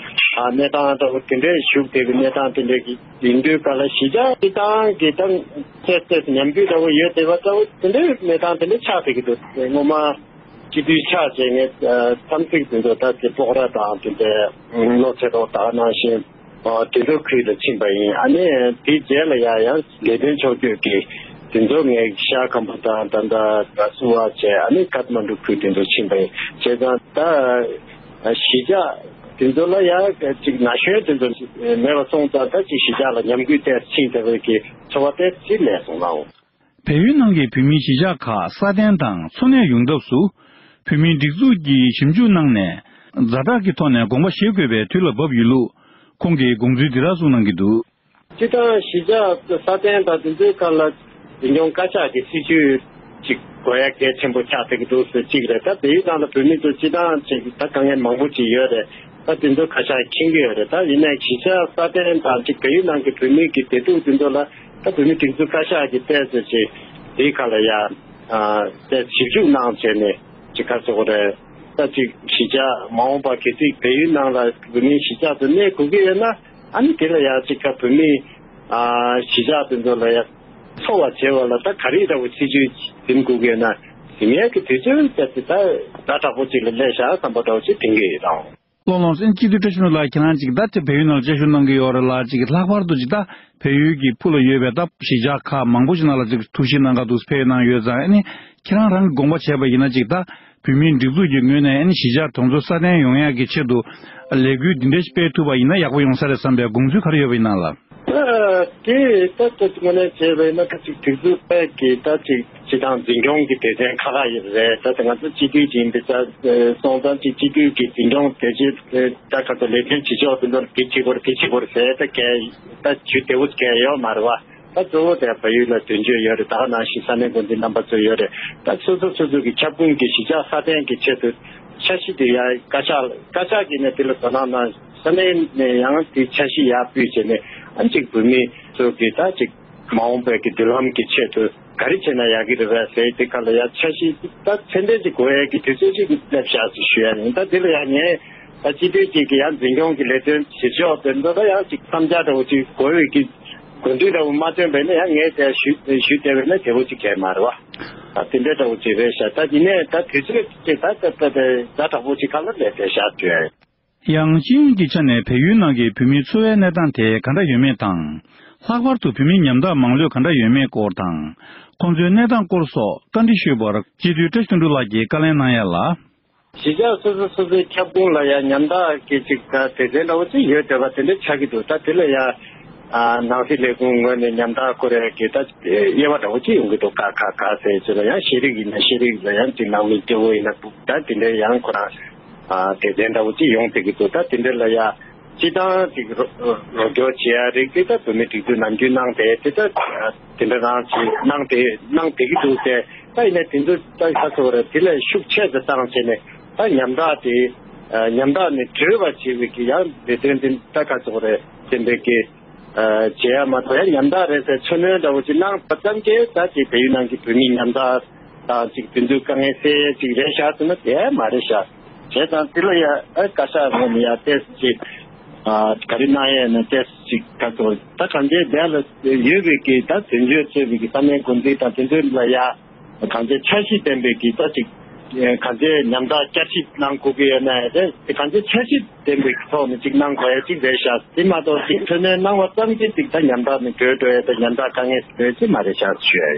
ཨ་གནས་སྟངས་འདྲ་བོ་དེ་འདྲའི་བཞུགས་བསྡད་པའི་གནས་སྟངས་དེ་འདྲའི་གི་ཡིན་དུས་ག་ལ་གཞིས་ཆགས་སྤྱི་བཏང་གི་ད་ཏོག་ཙམ་ཉམས་རྒུད་འདྲ་བོ་ཡོད་བསྡད་པ་འདྲ་བོ་དེ་འདྲའི་གནས་སྟངས་དེ་འདྲ་ཆགས་བསྡད་ཀྱི་འདུག་སྔོན་མ་སྤྱི་འཐུས་ཆགས་བྱས་ངས་ཨ་འཚམས་གཟིགས་དེ་ཚོ་ད་དེ་སྤོག་ར་དང་དེ་འདྲའི་བློ་འཚེ་རོགས་ད་ག་ནང་བཞིན། ཨ་དེ་ཚོ་ཁུལ་ལ་ཕྱིན་པ་ཡིན། ཨ་ནི་དེའི་རྗེས་ལ་ཡང་ཡང་ལེགས་ལྡན་ཕྱོགས་བསྐྱོད་ཀྱི་དེ་ཚོ་ངས་ཤར་ཁམ་བུ་དང་ད་ལྟ་ར་སུ་ཝ་བྱས། ཨ་ནི་ཀཏ་མན་ཌུ་ཁུལ་དེ་ཚོ་ཕྱིན་པ་ཡིན། བྱས་ཙང་ད་གཞིས་ཆགས་དེ་ཚོ་ལ་ཡང་ཅིག་ན་གཞོན་དེ་ཚོ་མེད་པ་སོང་ཙང་ད་ཅིག་གཞིས་ཆགས་ལ་ཉམས་རྒུད་ཏོག་ཙམ་ཕྱིན་བསྡད་པའི་གི་ཚོར་བ་ཏོག་ཙམ་སླེབས་སོང་ལགས། བལ་ཡུལ་ནང་གི་བོད་མིའི་གཞིས་ཆགས་ཁག་སྲ་བརྟན་དང་འཚོ་གནས་ཡོང་ཐབས་སུ། བོད་མིའི་སྒྲིག་འཛུགས་ཀྱིས་ཞིབ་འཇུག་གནང་ནས། ཛ་དྲག་གི་ཐོག་ནས་དགོངས་པ་བཞེས་དགོས་པའི་དུས་ལ་བབ་ཡོད་ལུགས། ཁོང་གིས་དགོངས་ཚུལ་འདི་ལྟར་གསུངས་གནང་གི་འདུག་སྤྱིར་བཏང་གཞིས་ཆགས་སྲ་བརྟན་དང་དེ་ཚོའི་ཁར་ལ་འཛིན་སྐྱོང་བཀའ་ཤག་གི་སྲིད་ཇུས་ཅིག་དགོས་ཡ་གལ་ཆེན་པོ་ཆགས་བསྡད་ཀྱི་འདུག་ཟེར་གཅིག་རེད། ད་བལ་ཡུལ་ནང་ལ་བོད་མི་ཚོ་སྤྱིར་བཏང་ཅིག་ད་དཀའ་ངལ་མང་པོ་ཅིག་ཡོད་རེད། ད་དེ་ཚོ་བཀའ་ཤག་མཁྱེན་གྱི་ཡོད་རེད། ད་ཡིན་ནའི་གཞིས་ཆགས་སྲ་བརྟན་དང་ཅིག་བལ་ཡུལ་ནང་གི་བོད་མི་གི་བདེ་སྡུག་དེ་ཚོ་ལ་ད་བོད་མི་སྒྲིག་འཛུགས་བཀའ་ཤག་གིས་བལྟས་ཚེ་ཅིག་དེའི་ཁ་ལ་ཡ་ཨ་དེ་ཞིབ་འཇུག་གནང་བྱས་ནས་ཅིག་ག་ཟེར་དགོས་རེད། ད་ཅིག་གཞིས་ཆགས་མ་འོངས་པ་གལ་སྲིད་བལ་ཡུལ་ནང་ལ་བོད་མིའི་གཞིས་ཆགས་དེ་གནས་དགོས་ཀྱི་ཡོད་ན། ཨ་ནི་དེ་ལ་ཡ་ཅིག་ཁ་བོད་མིའི་ཨ་གཞིས་ཆགས་དེ་ཚོ་ལ་ཡ་འཚོ་བ་བྱེད་པ་ལ་ད་ག་རེ་འདྲ་བོ་སྲིད་ཇུས་འཛིན་དགོས་ཀྱི་ཡོད་ན། འཛིན་ཡས་ཀྱི་དུས་ཚོད་ད་ཅིག་ད་ཛ་དྲག་པོ་ཅིག་ལ་སླེབས་ཤག་བསམ་པ་འདྲ་བོ་ཅིག་དྲན་གྱི་ཡོད་དང་། ལགས་ལགས་སོ། ཨ་ནི་སྤྱི་འཐུས་བཀྲ་ཤིས་ལགས། ཁྱེད་རང་ཅིག་ད་ཅིག་བལ་ཡུལ་ནང་ལ་བཅའ་བཞུགས་གནང་གི་ཡོད་རེད་ལ། ཅིག་ལྷག་པར་དུ་ཅིག་ད་བལ་ཡུལ་གྱི་ཕུ་ལ་ཡོད་པའི་ད་གཞིས་ཆགས་ཁག་མང་པོ་ཞིག་ནང་ལ་ཅིག་ཐུགས་ཞིབ་གནང་ག་འདུག་ཕེབས་གནང་ཡོད་ཙང་། ཨ་ནི་ཁྱེད་རང་རང་གི་དགོངས་པ་བྱས་པ་ཡིན་ན་ཅིག་ད་བོད་མིའི་སྒྲིག་འཛུགས་ཀྱི་ངོས་ནས་ཨ་ནི་གཞིས་ཆགས་དེ་ཚོ་སྲ་བརྟན་ཡོང་ཡག་གི་ཆེད་དུ་ལས་འགུལ་འདི་འདྲ་ཞིག་སྤེལ་ཐུབ་པ་ཡིན་ན་ཡག་པོ་ཡོང་ས་རེད་བསམ་པའི་དགོངས་ཚུལ་ག་རེ་ཡོད་པ་ཡིན་ན་ལགས། ཨ་དེ་ད་ལྟ་དངོས་གནས་བྱས་པ་ཡིན་ན་ད་ཅིག་སྒྲིག་འཛུགས་དཔེ་གི་ད་ཅིག་སྤྱི་བཏང་འཛིན་སྐྱོང་གི་སྡེ་ཚན་ཁག་ཁག་ཡོད་རེད། ད་ལྟ་ང་ཚོ་སྤྱི་འཐུས་ཅིག་ཡིན་པའི་ཆ་སོང་ཙང་ཅིག་སྤྱི་འཐུས་ཀྱི་འཛིན་སྐྱོང་སྡེ་ཚན་ད་ག་ཚོད་ལས་དོན་བྱེད་ཕྱོགས་དེ་ཚོར་འདི་བྱེད་དགོས་རེད་འདི་བྱེད་དགོས་རེད་ཟེར་ད་གལ་ད་ཇུས་བདེ་བོ་གལ་ཡོད་མ་རེད་བ། ད་གཙོ་བོ་དེ་བལ་ཡུལ་ལ་དོན་གཅོད་ཡོད་རེད། ད་ག་ནང་བཞིན་ས་གནས་འགོ་འཛིན་རྣམ་པ་ཚོ་ཡོད་རེད། ད་སོ་སོ་སོ་སོ་གི་ཁྱབ་ཁོངས་ཀྱི་གཞིས་ཆགས་སྲ་བརྟན་གྱི་ཆེད་དུ་འཆར་གཞི་དེ་ཡ་བཀའ་ཤག་བཀའ་ཤག་གིས་ནས་དེ་ལ་དོ་སྣང་གནང་། ས་གནས་ནས་ཡང་དེ་འཆར་གཞི་ཡར་ཕུལ་བྱས་ནས་ཨ་ཅིག་བོད་མི་ཚོ་གི་ད་ཅིག་མ་འོངས་པའི་གི་མདུན་ལམ་གྱི་ཆེད་དུ་ག་རེ་བྱས་ན་ཡག་གི་རེད་པས་ཟེར་དེ་ག་ལ་ཡ་འཆར་གཞི་ད་ཚད་ལྡན་ཅིག་དགོས་ཡས་ཀྱི་དུས་ཚོད་ཅིག་སླེབས་ཤག་ཟེར་ཞུ་ཡ་ཡིན། ད་དེ་ལ་ཡ་ངས་ད་སྤྱི་འཐུས་ཅིག་གི་ཡང་འཛིན་སྐྱོང་གི་ལས་དོན་བྱེད་ཕྱོགས་དེ་ཚོ་ལ་ཡང་ཅིག་བསམ་འཆར་འདྲ་བོ་ཅིག་དགོས་པའི་གི་དགོས་འདུན་འདྲ་བོ་མ་བཏོན་པས་ན་ཡང་ངས་དེ་ཞུ་ཞུ་བསྡད་པས་ན་བདེ་བོ་ཅིག་གས་མ་རེད་བ། ད་དེ་འདྲ་འདྲ་བོ་ཅིག་རེད་ཤག་ད་ཡིན་ནའི་ད་དུས་ཚོད་ཅིག་ད་ད་ད་ད་ཛ་དྲག་པོ་ཅིག་ག་ལ་སླེབས་བསྡད་ཤག་དུས། ཡང་སྤྱི་ཡོངས་ཀྱི་ཆ་ནས་བལ་ཡུལ་ནང་གི་བོད་མིའི་འཚོ་བའི་གནས་སྟངས་དེ་ག་འདྲ་ཡོད་མེད་དང་། ལྷག་པར་དུ་བོད་མིའི་ཉམ་ཐག་མང་ལོས་ག་འདྲ་ཡོད་མེད་སྐོར་དང་། ཁོང་ཚོའི་གནས་སྟངས་སྐོར་སོགས་བཀའ་འདྲི་ཞུས་པར་སྤྱི་འཐུས་བཀྲ་ཤིས་དོན་གྲུབ་ལགས་ཀྱིས་བཀའ་ལན་གནང་ཡ་ལ། གཞིས་ཆགས་སོ་སོ་སོ་སོའི་ཁྱབ་ཁོངས་ལ་ཡང་ཉམ་ཐག་གི་ཅིག་ད་སྡེ་ཚན་འདྲ་བོ་ཅིག་ཡོད་བསྡད་པ་དེ་འདྲ་ཆགས་ཀྱི་འདུག་ད་དེ་ལ་ཡང་ནང་སྲིད་ལས་ཁུངས་ངོས་ནས་ཉམ་ཐག་སྐོར་ཡ་གི་ད་དབྱེ་བ་འདྲ་བོ་ཅིག་ཡོང་གི་འདུག་ཀ་ཁ་ག་ཟེར་ཚོད་ལ་ཡང་ཤེས་རིག་ཡིན་ན་ཤེས་རིག་ལ་ཡང་ཅིག་ནང་མི་སྐྱོ་བོ་ཡིན་ན་ཕུག་ད་དེ་འདྲ་ཡང་ཁོ་རང་སྡེ་ཚན་འདྲ་བོ་ཅིག་ཡོང་བསྡད་ཀྱི་འདུག་ད་དེ་འདྲ་ལ་ཡང་སྤྱི་བཏང་ཅིག་རོགས་རོགས་སྐྱོར་བྱེད་ཡ་རིགས་དེ་ད་བོད་མི་སྒྲིག་འཛུགས་ནམ་རྒྱུན་གནང་བསྡད་དེ་ད་དེ་འདྲ་རང་ཅིག་གནང་བསྡད་གནང་བསྡད་ཀྱི་འདུག་སྟེ། ད་ཡིན་ན་དེ་ཚོ་ད་ཁ་ཚོ་རེད། དེ་ལས་ཤུགས་ཆེ་ཙམ་བཏང་བྱས་ནས་ད་ཉམ་ཐག་དེ་ཉམ་ཐག་ནས་གྲོལ་བ་བྱེད་པའི་གི་ཡང་ལས་དོན་དེ་ད་ཁ་ཚོ་རེད་དེ་འདྲ་གི་བྱེད་ཡ་མ་གཏོགས་ཡང་ཉམ་ཐག་རེད་ཟེར་མཚོན་རྣོན་འདྲ་བོ་ཅིག་གནང་བ་ཙམ་གྱིས་ད་ཅིག་བལ་ཡུལ་ནང་གི་བོད་མི་ཉམ་ཐག་དང་ཅིག་དེ་ཚོའི་དཀའ་ངལ་སེལ་ཡས་ཅིག་རེད་ཤག་ཟེར་ན་དེ་མ་རེད་ཤག་བྱས་ཙང་དེ་ལ་ཡ་ཨ་བཀའ་ཤག་ངོས་ནས་ཡ་ཏོག་ཙམ་ཅིག་ག་རེ་གནང་ཡས་ན་ཏོག་ཙམ་ཅིག་ད་ཚོ་ད་གང་ཅི་དེ་ལ་ཡོད་པའི་གི་ད་དོན་གཅོད་གཙོས་པའི་གི་ས་གནས་འགོ་འཛིན་དང་དེ་ཚོ་ལ་ཡ། གང་ཅི་འཆར་གཞི་ལྡན་པའི་གི་ད་ཅིག་གང་ཅི་ཉམ་ཐག་བསྐྱར་ཞིབ་གནང་དགོས་ཀྱི་ཡོད་ན་ཡང་དེ་གང་ཅི་འཆར་གཞི་ལྡན་པའི་གི་ཐོག་ནས་ཅིག་གནང་དགོས་ཡ་ཅིག་རེད་ཤག་དེ་མ་གཏོགས་ཅིག་མཚོན་རྣོན་གནང་བ་ཙམ་གྱིས་ཅིག་ད་ཉམ་ཐག་ནས་གྲོལ་འགྲོ་ཡ་ད་ཉམ་ཐག་དཀའ་ངལ་སེལ་ཡ་ཅིག་མ་རེད་ཤག་ཞུ་ཡ་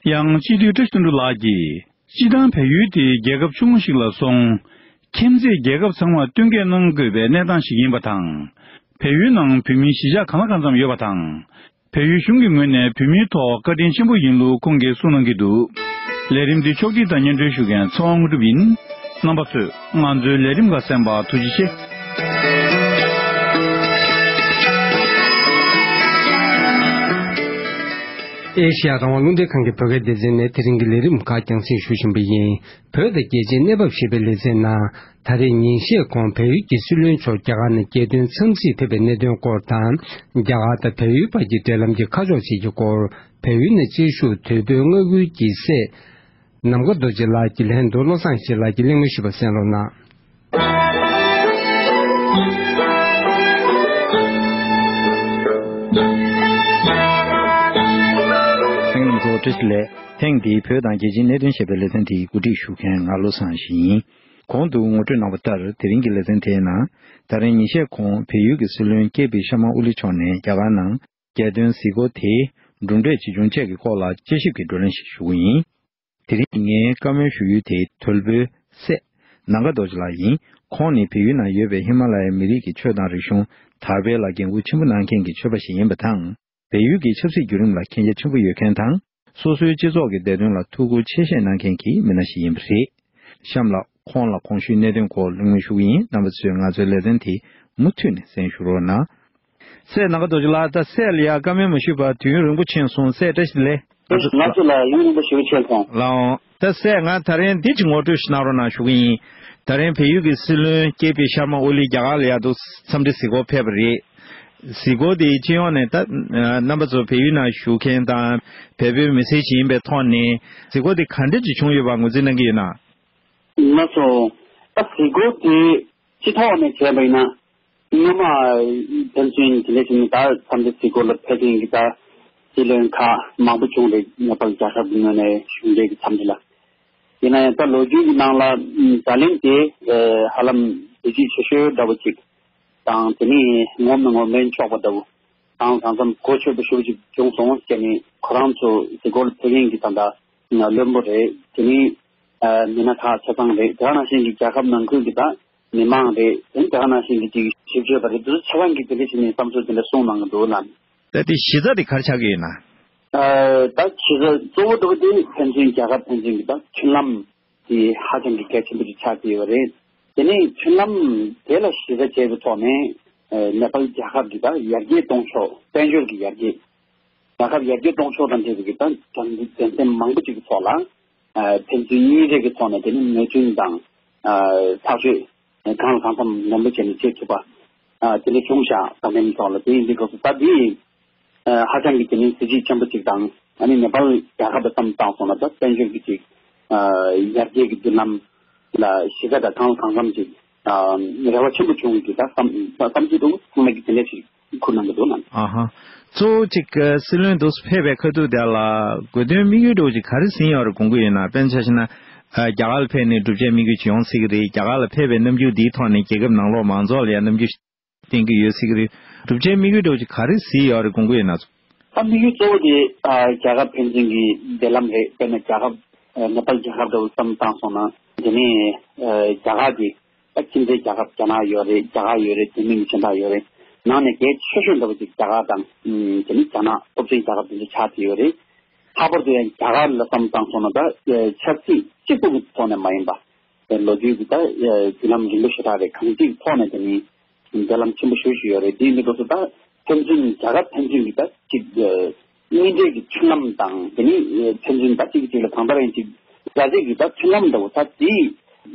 ཡིན། ཡང་སྤྱི་འཐུས་བཀྲ་ཤིས་དོན་གྲུབ་ལགས་ཀྱིས་སྤྱི་བཏང་བལ་ཡུལ་དེ་རྒྱལ་ཁབ་ཆུང་ངུ་ཞིག་ལ་སོང་། ཁྱིམ་མཚེས་རྒྱལ་ཁབ་ཚང་མར་བསྟུན་མཁས་གནང་དགོས་པའི་གནས་སྟངས་ཤིག་ཡིན་པ་དང་། བལ་ཡུལ་ནང་བོད་མིའི་གཞིས་ཆགས་གང་ལ་གང་འཚམ་ཡོད་པ་དང་། བལ་ཡུལ་གཞུང་གི་ངོས་ནས་བོད་མིའི་ཐོག་བཀའ་དྲིན་ཆེན་པོ་ཡིན་ལུགས་ཁོང་གིས་གསུངས་གནང་གི་འདུག་ལས་རིམ་འདི་ཕྱོགས་སྒྲིག་དང་སྙན་སྒྲོན་ཞུ་མཁན་ཚེ་དབང་དངོས་གྲུབ་ཡིན། རྣམ་པ་ཚོས་ང་ཚོའི་ལས་རིམ་ཁག་གསན་པར་ཐུགས་རྗེ་ཆེ། ཨེ་ཤེ་ཡ་རང་དབང་རླུང་འཕྲིན་ཁང་གི་བོད་སྐད་སྡེ་ཚན་ནས་དེ་རིང་གི་ལས་རིམ་ཁག་རྒྱང་སྲིང་ཞུ་བཞིན་པ་ཡིན། བོད་དང་རྒྱལ་སྤྱིའི་གནས་བབ་ཞེས་པའི་ལེ་ཚན་ནང་། ད་རེས་ཉིན་ཤས་གོང་བལ་ཡུལ་གྱི་སྲིད་བློན་མཆོག་རྒྱ་གར་ནང་རྒྱལ་དོན་འཚམས་གཟིགས་ཕེབས་པའི་གནད་དོན་སྐོར་དང་། རྒྱ་གར་དང་བལ་ཡུལ་བར་གྱི་འབྲེལ་ལམ་གྱི་ཁ་ཕྱོགས་བཅས་ཀྱི་སྐོར། བལ་ཡུལ་ནས་བཅའ་བཞུགས་དོལ་པོའི་མངའ་ཁུལ་གྱི་སྲས་ནམ་མཁའ་རྡོ་རྗེ་ལགས་ཀྱིས་ལན་དུ་བློ་བཟང་ཡེ་ཤེས་ལགས་ཀྱིས་གླེང་མོལ་ཞུས་པ་གསན་རོགས་གནང་། གསན་མཁན་ཚོ་བཀྲ་ཤིས་བདེ་ལེགས། ཐེངས་འདིའི་བོད་དང་རྒྱལ་སྤྱིའི་གནད་དོན་ཞེས་པའི་ལེ་ཚན་དེའི་གོ་སྒྲིག་ཞུ་མཁན་ང་བློ་བཟང་ཡེ་ཤེས་ཡིན། གོང་དུ་ངོ་སྤྲོད་གནང་བ་ལྟར། དེ་རིང་གི་ལེ་ཚན་དེའི་ནང་། ད་རིང་ཉིན་ཤས་གོང་བལ་ཡུལ་གྱི་སྲིད་བློན་ཀེ་པི་ཤར་མ་ཨོ་ལི་མཆོག་ནས་རྒྱ་གར་ནང་རྒྱལ་དོན་གཟིགས་སྐོར་དེ་གྲུབ་འབྲས་ཇི་བྱུང་བཅས་ཀྱི་སྐོར་ལ་དཔྱད་ཞིབ་ཀྱི་བགྲོ་གླེང་ཞིག་ཞུ་གི་ཡིན། དེ་རིང་ངས་བཀའ་མོལ་ཞུ་ཡུལ་དེ་དོལ་པོའི་སྲས་ནམ་མཁའ་རྡོ་རྗེ་ལགས་ཡིན། ཁོང་ནི་བལ་ཡུལ་ནང་ཡོད་པའི་ཧི་མ་ལ་ཡའི་མི་རིགས་ཀྱི་ཆོས་དང་རིག་གཞུང་དར་སྤེལ་ལ་འགན་འཁུར་ཆེན་པོ་གནང་མཁན་གྱི་ཆོས་པ་ཞིག་ཡིན་པ་དང་། བལ་ཡུལ་གྱི་ཆབ་སྲིད་བརྒྱུད་རིམ་ལ་མཁྱེན་རྒྱ་ཆེན་པོ་ཡོད་མཁན་དང་། སོ་སོའི་སྤྱི་ཚོགས་ཀྱི་བདེ་དོན་ལ་ཐུགས་ཁུར་ཆེ་བཞེས་གནང་མཁན་གྱི་མི་སྣ་ཞིག་ཡིན་པ་རེད། གཤམ་ལ་ཁོང་ལ་གོང་ཞུས་གནད་དོན་སྐོར་གླེང་མོལ་ཞུ་གི་ཡིན། རྣམ་པ་ཚོས་ང་ཚོའི་ལེ་ཚན་དེ་མུ་མཐུད་ནས་གསན་ཞུ་རོགས་གནང་། སྲས་ནམ་མཁའ་རྡོ་རྗེ་ལགས། ད་སྲས་ལ་ཡ་བཀའ་མོལ་མ་ཞུས་པར་དུས་ཡུན་རིང་པོ་ཕྱིན་སོང་། སྲས་བཀྲ་ཤིས་བདེ་ལེགས། ང་ཚོ་ལ་ཡུན་རིང་པོ་ཞེ་པོ་ཕྱིན་སོང་། ལགས་འོང་། ད་སྲས་ང་ད་རིང་འདི་ཅིག་ངོ་སྤྲོད་ཞིག་གནང་རོགས་གནང་ཞུ་གི་ཡིན། ད་རིང་བལ་ཡུལ་གྱི་སྲིད་བློན་ཀེ་པི་ཤར་མ་ཨོ་ལི་རྒྱ་གར་ལ་ཡ་དུ་འཚམས་འདྲི་གཟིགས་སྐོར་ཕེབས་པ་རེད། གཟིགས་སྐོར་དེ་སྤྱི་ཡོངས་ནས་ད་རྣམ་པ་ཚོ་བལ་ཡུལ་ནང་བཞུགས་མཁན་དང་བལ་པོའི་མི་སེར་ཞིག་ཡིན་པའི་ཐོག་ནས་གཟིགས་སྐོར་དེ་ག་འདྲ་ཅིག་བྱུང་ཡོད་པ་ངོས་འཛིན་གནང་གི་ཡོད་ན། ལགས་སོ། ད་གཟིགས་སྐོར་དེ་སྤྱི་ཐོག་ནས་བྱས་པ་ཡིན་ན། སྔོན་མ་ཕན་ཚུན་དེ་འདྲ་བྱས་ནས་ད་འཚམས་འདྲི་གཟིགས་སྐོར་ལ་ཕེབས་མཁན་གྱི་ད་སྲིད་བློན་ཁག་མང་པོ་བྱུང་རེད། ནེ་པཱལ་རྒྱལ་ཁབ་ཀྱི་ངོས་ནས་གཞུང་འབྲེལ་གྱི་འཚམས་འདྲི་ལ། ཡིན་ན་ཡང་ད་ལོ་རྒྱུས་ཀྱི་ནང་ལ་ད་ལན་དེ་ཧ་ལམ་བདེ་སྐྱིད་ཆེ་ཤོས་འདྲ་བོ་ཅིག་དང་། དེ་ནས་ངོམ་ནས་ངོམ་ལེན་ཆོག་པ་འདྲ་བོ་དང་། གང་འཚམ་གོ་ཆོད་པ་ཞེ་པོ་ཅིག་བྱུང་སོང་ཟེར་ནས། ཁོ་རང་ཚོ་གཟིགས་སྐོར་ལ་ཕེབས་མཁན་གྱི་ད་ལྟ་བློན་པོ་རེད། དེ་ནས་མི་སྣ་ཁག་ཆ་ཚང་རེད། དེ་ག་ནང་བཞིན་གྱི་རྒྱལ་ཁབ་ནང་ཁུལ་གྱི་ད་མི་མང་རེད། དེ་ནས་དེ་ག་ནང་བཞིན་གྱི་ཅིག་ཞིབ་དཔྱོད་པ་རེད། དེ་ཚོ་ཆ་ཚང་གིས་དེ་འདྲ་བྱས་ནས་བསམ་ཚུལ་དེ་འདྲ་གསུངས་གནང་གི་འདུག་ལགས། ད་དེ་གཞི་རྩ་དེ་ག་རེ་ཆགས་ཀྱི་ཡོད་ན། ཨ། ད་གཞི་རྩ་གཙོ་བོ་འདྲ་བོ་དེ་ཕན་ཚུན་རྒྱལ་ཁབ་ཕན་ཚུན་གྱི་ད་མཐུན་ལམ་དེ་ཧ་ཅང་གི་གལ་ཆེན་པོ་ཅིག་ཆགས་ཀྱི་ཡོད་པ་རེད། དེ་ནས་མཐུན་ལམ་དེ་ལ་གཞི་རྩ་བྱས་པའི་ཐོག་ནས། ཨ། ནེ་པཱལ་རྒྱལ་ཁབ་ཀྱི་ད་ཡར་རྒྱས་གཏོང་ཕྱོགས། དཔལ་འབྱོར་གྱི་ཡར་རྒྱས། རྒྱལ་ཁབ་ཡར་རྒྱས་གཏོང་ཕྱོགས་དང་འབྲེལ་བའི་གི་ད་དོན་ཚན་མང་པོ་ཅིག་གི་ཐོག་ལ། ཨ། ཕན་ཚུན་མཉམ་འབྲེལ་གྱི་ཐོག་ནས་དེ་ནི་མོས་མཐུན་དང་། ཨ། ཐག་གཅོད་གང་ལ་གང་འཚམ་ནན་པོ་བྱས་ནས་བྱེད་ཐུབ་པ། ཨ། དེ་འདྲ་བྱུང་ཤག་ད་ལན་ཐོག་ལ། དེ་ཡིན་དུས་སྐབས་སུ་ད་འདི། ཨ། ཧ་ཅང་གི་དེ་ནི་གཟི་བརྗིད་ཆེན་པོ་ཅིག་དང་། ཨ་ནི་ནེ་པཱལ་རྒྱལ་ཁབ་ལ་བསམ་བཏང་སོང་ན་ད་དཔལ་འབྱོར་གྱི་ཅིག་ཨ། ཡར་རྒྱས་ཀྱི་མདུན་ལམ་ལ་གཞི་རྩ་དང་གང་ལ་གང་འཚམ་ཅིག་ཨ། རེ་བ་ཆེན་པོ་བྱུང་གི་ད་བསམ་བསམ་ཚུལ་དུ་ཚང་མས་ཀྱི་དེ་འདྲ་ཞིག་འཁུར་གནང་གི་འདུག་ལགས། ཨ་ཧ། གཙོ་བོ་གཅིག་སྲིད་བློན་དུ་ཕེབས་པའི་ཁ་ཐུག་དེ་ལ་དགོས་དོན་དམིགས་ཡུལ་འདྲ་བོ་ཅིག་ག་རེ་ཟིན་ཡོད་རེད་དགོངས་ཀྱི་ཡོད་ན། དཔེར་ན་ཆ་བཞག་ན། ཨ། རྒྱ་གར་ལ་ཕེབས་ནས་སྒྲུབ་བྱའི་དམིགས་ཡུལ་ཅིག་ཡོང་སྲིད་ཀྱི་རེད། རྒྱ་གར་ལ་ཕེབས་པའི་རྣམ་འགྱུར་འདིའི་ཐོག་ནས་རྒྱལ་ཁབ་ནང་ལོགས་མང་ཚོགས་ལ་ཡང་རྣམ་འགྱུར་བསྟན་གྱི་ཡོད་སྲིད་ཀྱི་རེད། སྒྲུབ་བྱའི་དམིགས་ཡུལ་འདྲ་བོ་ཅིག་ག་རེ་ཟིན་ཡོད་རེད་དགོངས་ཀྱི་ཡོད་ན། ད་དམིགས་ཡུལ་གཙོ་བོ་དེ། ཨ། རྒྱལ་ཁབ་ཕན་ཚུན་གྱི་འབྲེལ་ལམ་རེད། དཔེར་ན་རྒྱལ་ཁབ། ཨ། ནེ་པཱལ་རྒྱལ་ཁབ་འདྲ་བོ་བསམ་བཏང་སོང་ན། དེ་ནས། ཨ། རྒྱ་གར་དེ། ད་ཁྱིམ་མཚེས་རྒྱལ་ཁབ་རྒྱ་ནག་ཡོད་རེད། རྒྱ་གར་ཡོད་རེད། དེ་མིན་གྱི་གཞན་དག་ཡོད་རེད། ནང་ནས་གལ་ཆེ་ཤོས་འདྲ་བོ་ཅིག་རྒྱ་གར་དང་། ཨ། དེ་ནས་རྒྱ་ནག་སྟོབས་ཆེན་རྒྱལ་ཁབ་དེ་ཚོ་ཆགས་བསྡད་ཡོད་རེད། ལྷག་པར་དུ་ཡང་རྒྱ་གར་ལ་བསམ་བཏང་སོང་ན། ད་ཆབ་སྲིད་གཅིག་པུ་གི་ཐོག་ནས་མ་ཡིན་པ། ལོ་རྒྱུས་ཀྱི་ད་བརྒྱུད་ལམ་རིང་པོ་ཞེ་དྲག་རེད། གང་ཅིའི་ཐོག་ནས་དེ་ནི་འབྲེལ་ལམ་ཆེན་པོ་ཞེ་པོ་ཅིག་ཡོད་རེད། དེ་ཡིན་དུས་སྐབས་སུ་ད་ཕན་ཚུན་རྒྱལ་ཁབ་ཕན་ཚུན་གྱི་ད་ཅིག་མཉམ་འབྲེལ་གྱི་མཐུན་ལམ་དང་། དེ་ནི་ཕན་ཚུན་ད་གཅིག་གིས་གཅིག་ལ་གང་ལྟར་ཡང་ཅིག་མཛའ་བརྩེ་གི་ད་མཐུན་ལམ་འདྲ་བོ། ད་དེ་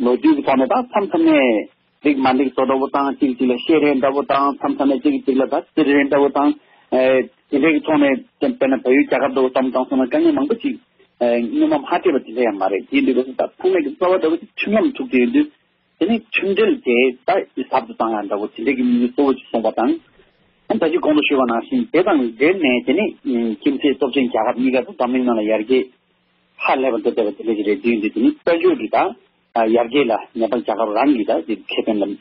ལོ་རྒྱུས་ཀྱི་ཐོག་ནས་ད་མཚམས་མཚམས་ནས་འགྲིག་མ་འགྲིག་བཟོ་འདྲ་བོ་དང་། གཅིག་གཅིག་ལ་བཤད་རེས་འདྲ་བོ་དང་། མཚམས་མཚམས་ནས་གཅིག་གཅིག་ལ་ད་བརྩི་རེས་འདྲ་བོ་དང་། ཨེ། དེ་འདྲའི་གི་ཐོག་ནས་དཔེར་ན་བལ་ཡུལ་རྒྱལ་ཁབ་འདྲ་བོ་བསམ་བཏང་སོང་ན། དཀའ་ངལ་མང་པོ་ཅིག་ཨེ། སྔོན་མ་མ་འཕྲད་པ་དེ་འདྲ་ཡང་མ་རེད། དེ་ཡིན་དུས་སྐབས་སུ་ད་ཚང་མས་ཀྱི་རྩ་བ་འདྲ་བོ་ཅིག་མཐུན་ལམ་ཐུག་བསྡད་ཡོད་དུས། དེ་ནས་མཐུན་སྒྲིལ་དེ་ད་ཟབ་ཏུ་བཏང་ཡ་འདྲ་བོ་དེ་འདྲ་གི་དམིགས་ཡུལ་གཙོ་བོ་ཅིག་བཟུང་བ་དང་། ཨ། ད་ཅི་གོང་དུ་ཞུས་པ་ནང་བཞིན་དེ་དང་འབྲེལ་ནས་དེ་ནས་ཁྱིམ་མཚེས་སྟོབས་ཆེན་རྒྱལ་ཁབ་གཉིས་ཀ་དང་འཛམ་གླིང་ནང་ལ་ཡར་རྒྱས་ཧ་ལས་པ་འགྲོ་བསྡད་པ་དེ་འདྲ་ཞིག་རེད། དུས་འདི་དེ་ནི་དཔལ་འབྱོར་གྱི་ད་ཡར་རྒྱས་ལ་ནེ་པཱལ་རྒྱལ་ཁབ་རང་གིས་ད་དེ་ཁེ་ཕན་ལ་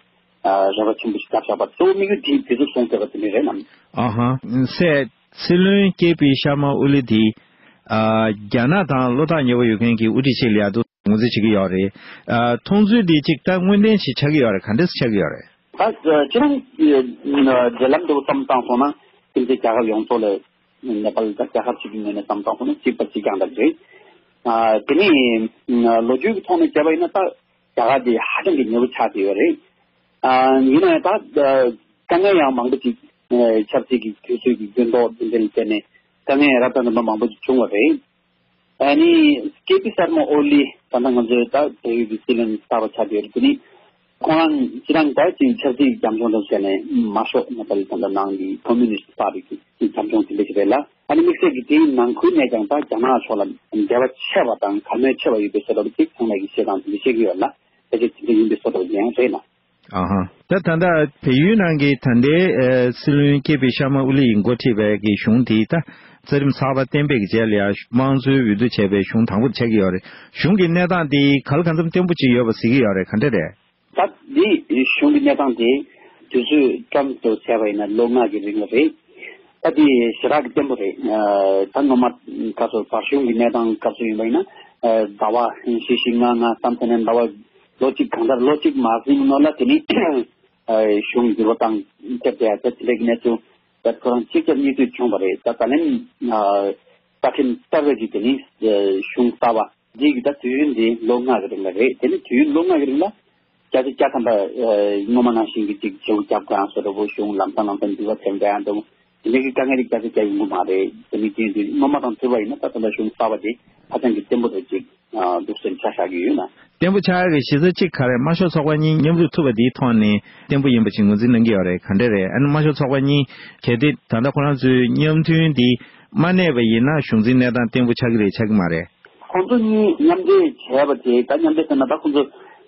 རེ་བ་ཆེན་པོ་ཞིག་བརྒྱབ་བཞག་པ། གཙོ་བོ་དམིགས་ཡུལ་དེ་དེ་ཚོ་བཟུང་བསྡད་པ་དེ་འདྲ་རེད་ལགས། ཨ་ཧ། སྲས་སྲིད་བློན་ཀེ་པི་ཤར་མ་ཨོ་ལི་དེ། ཨ། རྒྱ་ནག་དང་བློ་ཐག་ཉེ་བོ་ཡོད་མཁན་གྱི་དབུ་ཁྲིད་ཅིག་ལ་ཡ་དུ་ངོས་འཛིན་བྱེད་ཀྱི་ཡོད་རེད། ཨ། མཐོང་ཚུལ་འདི་གཅིག་ད་དངོས་བདེན་ཞིག་ཆགས་ཀྱི་ཡོད་རེད། ག་འདྲས་ཆགས་ཀྱི་ཡོད་རེད། ད་ཁྱེད་རང་འབྲེལ་ལམ་འདྲ་བོ་བསམ་བཏང་སོང་ན། ཁྱིམ་མཚེས་རྒྱལ་ཁབ་ཡོངས་རྫོགས་ལ་ནེ་པཱལ་ད་རྒྱལ་ཁབ་ཅིག་གི་ངོས་ནས་བསམ་བཏང་སོང་ན་གཅིག་པ་གཅིག་རྐྱང་འདྲ་རེད། ཨ། དེ་ནས་ལོ་རྒྱུས་ཀྱི་ཐོག་ནས་བྱས་པ་ཡིན་ན། ད་རྒྱ་གར་དེ་ཧ་ཅང་གི་ཉེ་བོ་ཆགས་བསྡད་ཡོད་རེད། ཨ། ཡིན་ན་ཡང་ད་དཀའ་ངལ་ཡང་མང་པོ་ཅིག་ཆབ་སྲིད་ཀྱི་དུས་ཚོད་ཀྱི་འགྱུར་ལྡོག་འདི་འདྲ་ལ་བརྟེན་ནས། དཀའ་ངལ་རབ་དང་རིམ་པ་མང་པོ་ཞིག་བྱུང་བ་རེད། ཨ་ནི་ཀེ་པི་སར་མ་ཨོ་ལི་ད་ལྟ་ང་ཚོའི་ད་བལ་ཡུལ་གྱི་སྲིད་བློན་གསར་པ་ཆགས་བསྡད་ཡོད་རེད། དེ་ནི་ཁོང་རང་ཁྱེད་རང་ད་ཅིག་ཆབ་སྲིད་ཀྱི་འཇམ་མཆོང་དང་བྱས་ནས་མ་ཤོག་ནེ་པཱལ་ད་ལྟ་ནང་གི་ཁོ་མུ་ནི་སི་པར་ཊི་གི་ཅིག་འཇམ་མཆོང་དེ་འདྲ་ཞིག་རེད་ལ། ཨ་ནི་དམིགས་བསལ་གྱི་དེའི་ནང་ཁུལ་ནས་ཀྱང་ད་རྒྱ་ནག་ཕྱོགས་ལ་འབྲེལ་བ་ཆེ་བ་དང་གལ་གནད་ཆེ་བ་ཡོད་པའི་བཟོ་འདྲ་པོ་ཅིག་ཚང་མས་ཀྱི་བཤད་སྟངས་དེ་འདྲ་བཤད་ཀྱི་ཡོད་ལ། ཕལ་ཆེར་དེ་འདྲ་ཡིན་པའི་བཟོ་འདྲ་པོ་ཅིག་ཡང་རེད་ལ། ཨ་ཧ། ད་ད་ལྟ་བལ་ཡུལ་ནང་གི་ད་ལྟའི་ཨ་སྲིད་བློན་ཀེ་པི་ཤར་མ་ཨོ་ལི་ཡིས་འགོ་ཁྲིད་པའི་གི་གཞུང་དེ་ད་རྩ་ཁྲིམས་གསར་པ་གཏན་འབེབས་ཀྱི་རྗེས་ལ་ཡང་དམངས་གཙོའི་འོས་བསྡུ་བྱས་པའི་གཞུང་དང་པོ་ཆགས་ཀྱི་ཡོད་རེད། གཞུང་གི་གནས་སྟངས་དེ་ག་ལ་གང་འཚམ་བརྟན་པོ་ཅིག་ཡོད་པ་གཟིགས་ཀྱི་ཡོད་རེད། ག་འདྲ་རེད། ད་འདི་གཞུང་གི་གནས་སྟངས་དེ་དུས་ཚོད་ཀྲམ་དུ་བྱས་པ་ཡིན་ན་ལོ་ལྔ་གི་རིང་ལ་རེད། ད་དེ་ཞེ་དྲག་གི་བརྟན་པོ་རེད། ཨ་ད་སྔོན་མ་ག་ཚོད་བར་གཞུང་གི་གནས་སྟངས་སྐབས་སུ་ཡིན་པ་ཡིན་ན་ཨ་ཟླ་བ་བཞི་བཞི་ལྔ་ལྔ་བསམ་ཚེ་ནས་ཟླ་བ་ལོ་གཅིག་གང་ལྟར་ལོ་གཅིག་མ་ཟིན་ནོ་ལ་དེ་ནི་ཨ་གཞུང་འགྱུར་བ་བཏང་ཐེབས་བསྡད་ཡ་ད་དེ་འདྲ་གི་གནས་ཚུལ་ད་ཁོ་རང་གཅིག་རྒྱབ་གཉིས་མཐུད་བྱུང་བ་རེད། ད་ད་ལན་ཨ་རྩ་ཁྲིམས་གསར་བའི་གི་དེ་ནི་ཨ་གཞུང་གསར་བ་འདི་གི་ད་དུས་ཡུན་འདི་ལོ་ལྔ་གི་རིང་ལ་རེད། དེ་ནི་དུས་ཡུན་ལོ་ལྔ་གི་རིང་ལ་བརྒྱ་ཆ་བརྒྱ་ཐམ་པ་ཨ་སྔོན་མ་ནང་བཞིན་གི་ཅིག་བྱེའུ་རྒྱབ་གང་སོ་འདྲ་པོ་གཞུང་ལམ་སང་ལམ་སང་འགྱུར་བ་ཐེབས་འགྲོ་ཡ་འདྲ་པོ་དེ་འདྲ་གི་དཀའ་ངལ་རིགས་བརྒྱ་ཆ་བརྒྱ་ཡོང་གི་མ་རེད། དེ་ནི་དུས་ཡུན་འདི་སྔོན་མ་དང་མཐུད་པ་ཡིན་ན་ད་ད་ལྟ་གཞུང་གསར་བ་དེ་ཧ་ཅང་གི་བརྟན་པོ་རེད་ཅིག་ཨ་འདུག་སེམས་ཆ་བཞག་གི་ཡོད་ན། བརྟན་པོ་ཆགས་ཡག་གི་གཞི་རྩ་གཅིག་ག་རེ། དམར་ཤོག་ཚོགས་པ་གཉིས་མཉམ་རུབ་ཐུབ་པ་འདིའི་ཐོག་ནས་བརྟན་པོ་ཡིན་པ་ཅིག་ངོས་འཛིན་གནང་གི་ཡོད་རེད། ག་འདྲ་རེད། ཨ་ནི་དམར་ཤོག་ཚོགས་པ་གཉིས་གལ་ཏེ་ད་ལྟ་ཁོ་རང་ཚོའི་མཉམ་མཐུན་འདི་མ་གནས་པ་ཡིན་ན་གཞུང་འཛིན་གནས་སྟངས་བརྟན་པོ་ཆགས་ཀྱི་རེད་ཆགས་ཀྱི་མ་རེད། ཁོང་ཚོ་གཉིས་མཉམ་འབྲེལ་བྱས་པ་དེ་ད་མཉམ་འབྲེལ་ཟེར་ན་ད་ཁོང་ཚོ་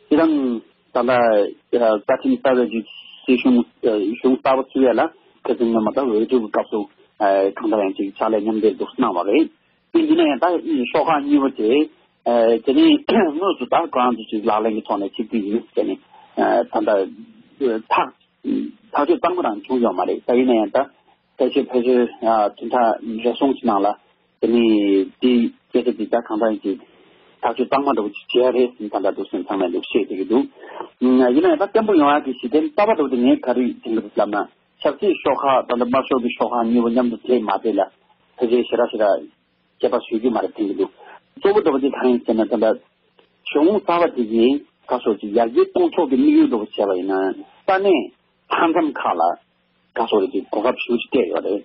སྤྱིར་བཏང་ད་ལྟ་རྩ་ཁྲིམས་གསར་བའི་གི་སྲིད་གཞུང་གཞུང་གསར་པ་བཙུགས་ཡ་ལ་ཁ་སང་སྔོན་མ་ད་འོས་བསྡུ་གི་སྐབས་སུ་གང་ལྟར་ཡང་ཅིག་ཕྱག་ལས་མཉམ་འབྲེལ་འདུག་གནང་བ་རེད། དེ་ཡིན་ན་ཡང་ད་ཤོག་ཁག་གཉིས་པོ་དེ་ཨ་དེ་ནི་དངོས་སུ་ད་ཁོ་རང་ཚོ་ཅིག་ལག་ལེན་གྱི་ཐོག་ནས་ཅིག་དེ་ཡིན་ཟེར་ནས་ཨ་ད་ལྟ་ཐག་ཐག་གཅོད་གཙང་མ་རང་བྱུང་ཡོད་མ་རེད། ད་ཡིན་ན་ཡང་ད་ཕལ་ཆེར་ཕལ་ཆེར་ཨ་དོན་དག་རེ་ཟུང་ཞིག་ནང་ལ་དེ་ནི་དེ་སྐད་ཆ་དེ་ད་གང་ལྟར་ཅིག་ཐག་གཅོད་གཙང་མ་འདྲ་པོ་ཅིག་བྱས་རེད་ཟེར་ནས་ད་ལྟ་འདུག་སེམས་ཚང་མས་འདུག་བཤད་བསྡད་ཀྱི་འདུག་ཡིན་ན་ཡང་ད་བརྟན་པོ་ཡོང་ཡག་གི་གཞི་རྟེན་རྩ་བ་འདྲ་པོ་དེ་ངས་ག་རེ་དྲན་གྱི་འདུག་ལབ་ན། ཆབ་སྲིད་ཤོག་ཁག་དང་དམར་ཤོག་གི་ཤོག་ཁག་གཉིས་པོ་མཉམ་དུ་བསྡད་མ་བསྡད་ལ་ཕལ་ཆེར་ཞེ་དྲག་ཞེ་དྲག་ཁྱད་པར་བཟོ་རྒྱུ་མ་རེད་དྲན་གྱི་འདུག་གཙོ་བོ་འདྲ་པོ་དེ་གང་ཡིན་ཟེར་ན་ད་ལྟ་གཞུང་གསར་པ་དེ་གིས་ག་སོགས་ཀྱི་ཡར་རྒྱས་གཏོང་ཕྱོགས་ཀྱི་དམིགས་ཡུལ་འདྲ་པོ་བྱས་པ་ཡིན་ན་ས་གནས་མཐའ་མཚམས་ཁག་ལ་ག་སོགས་ཀྱི་གོ་སྐབས་ཞེ་པོ་ཅིག་སྤྲད་ཡོད་རེད།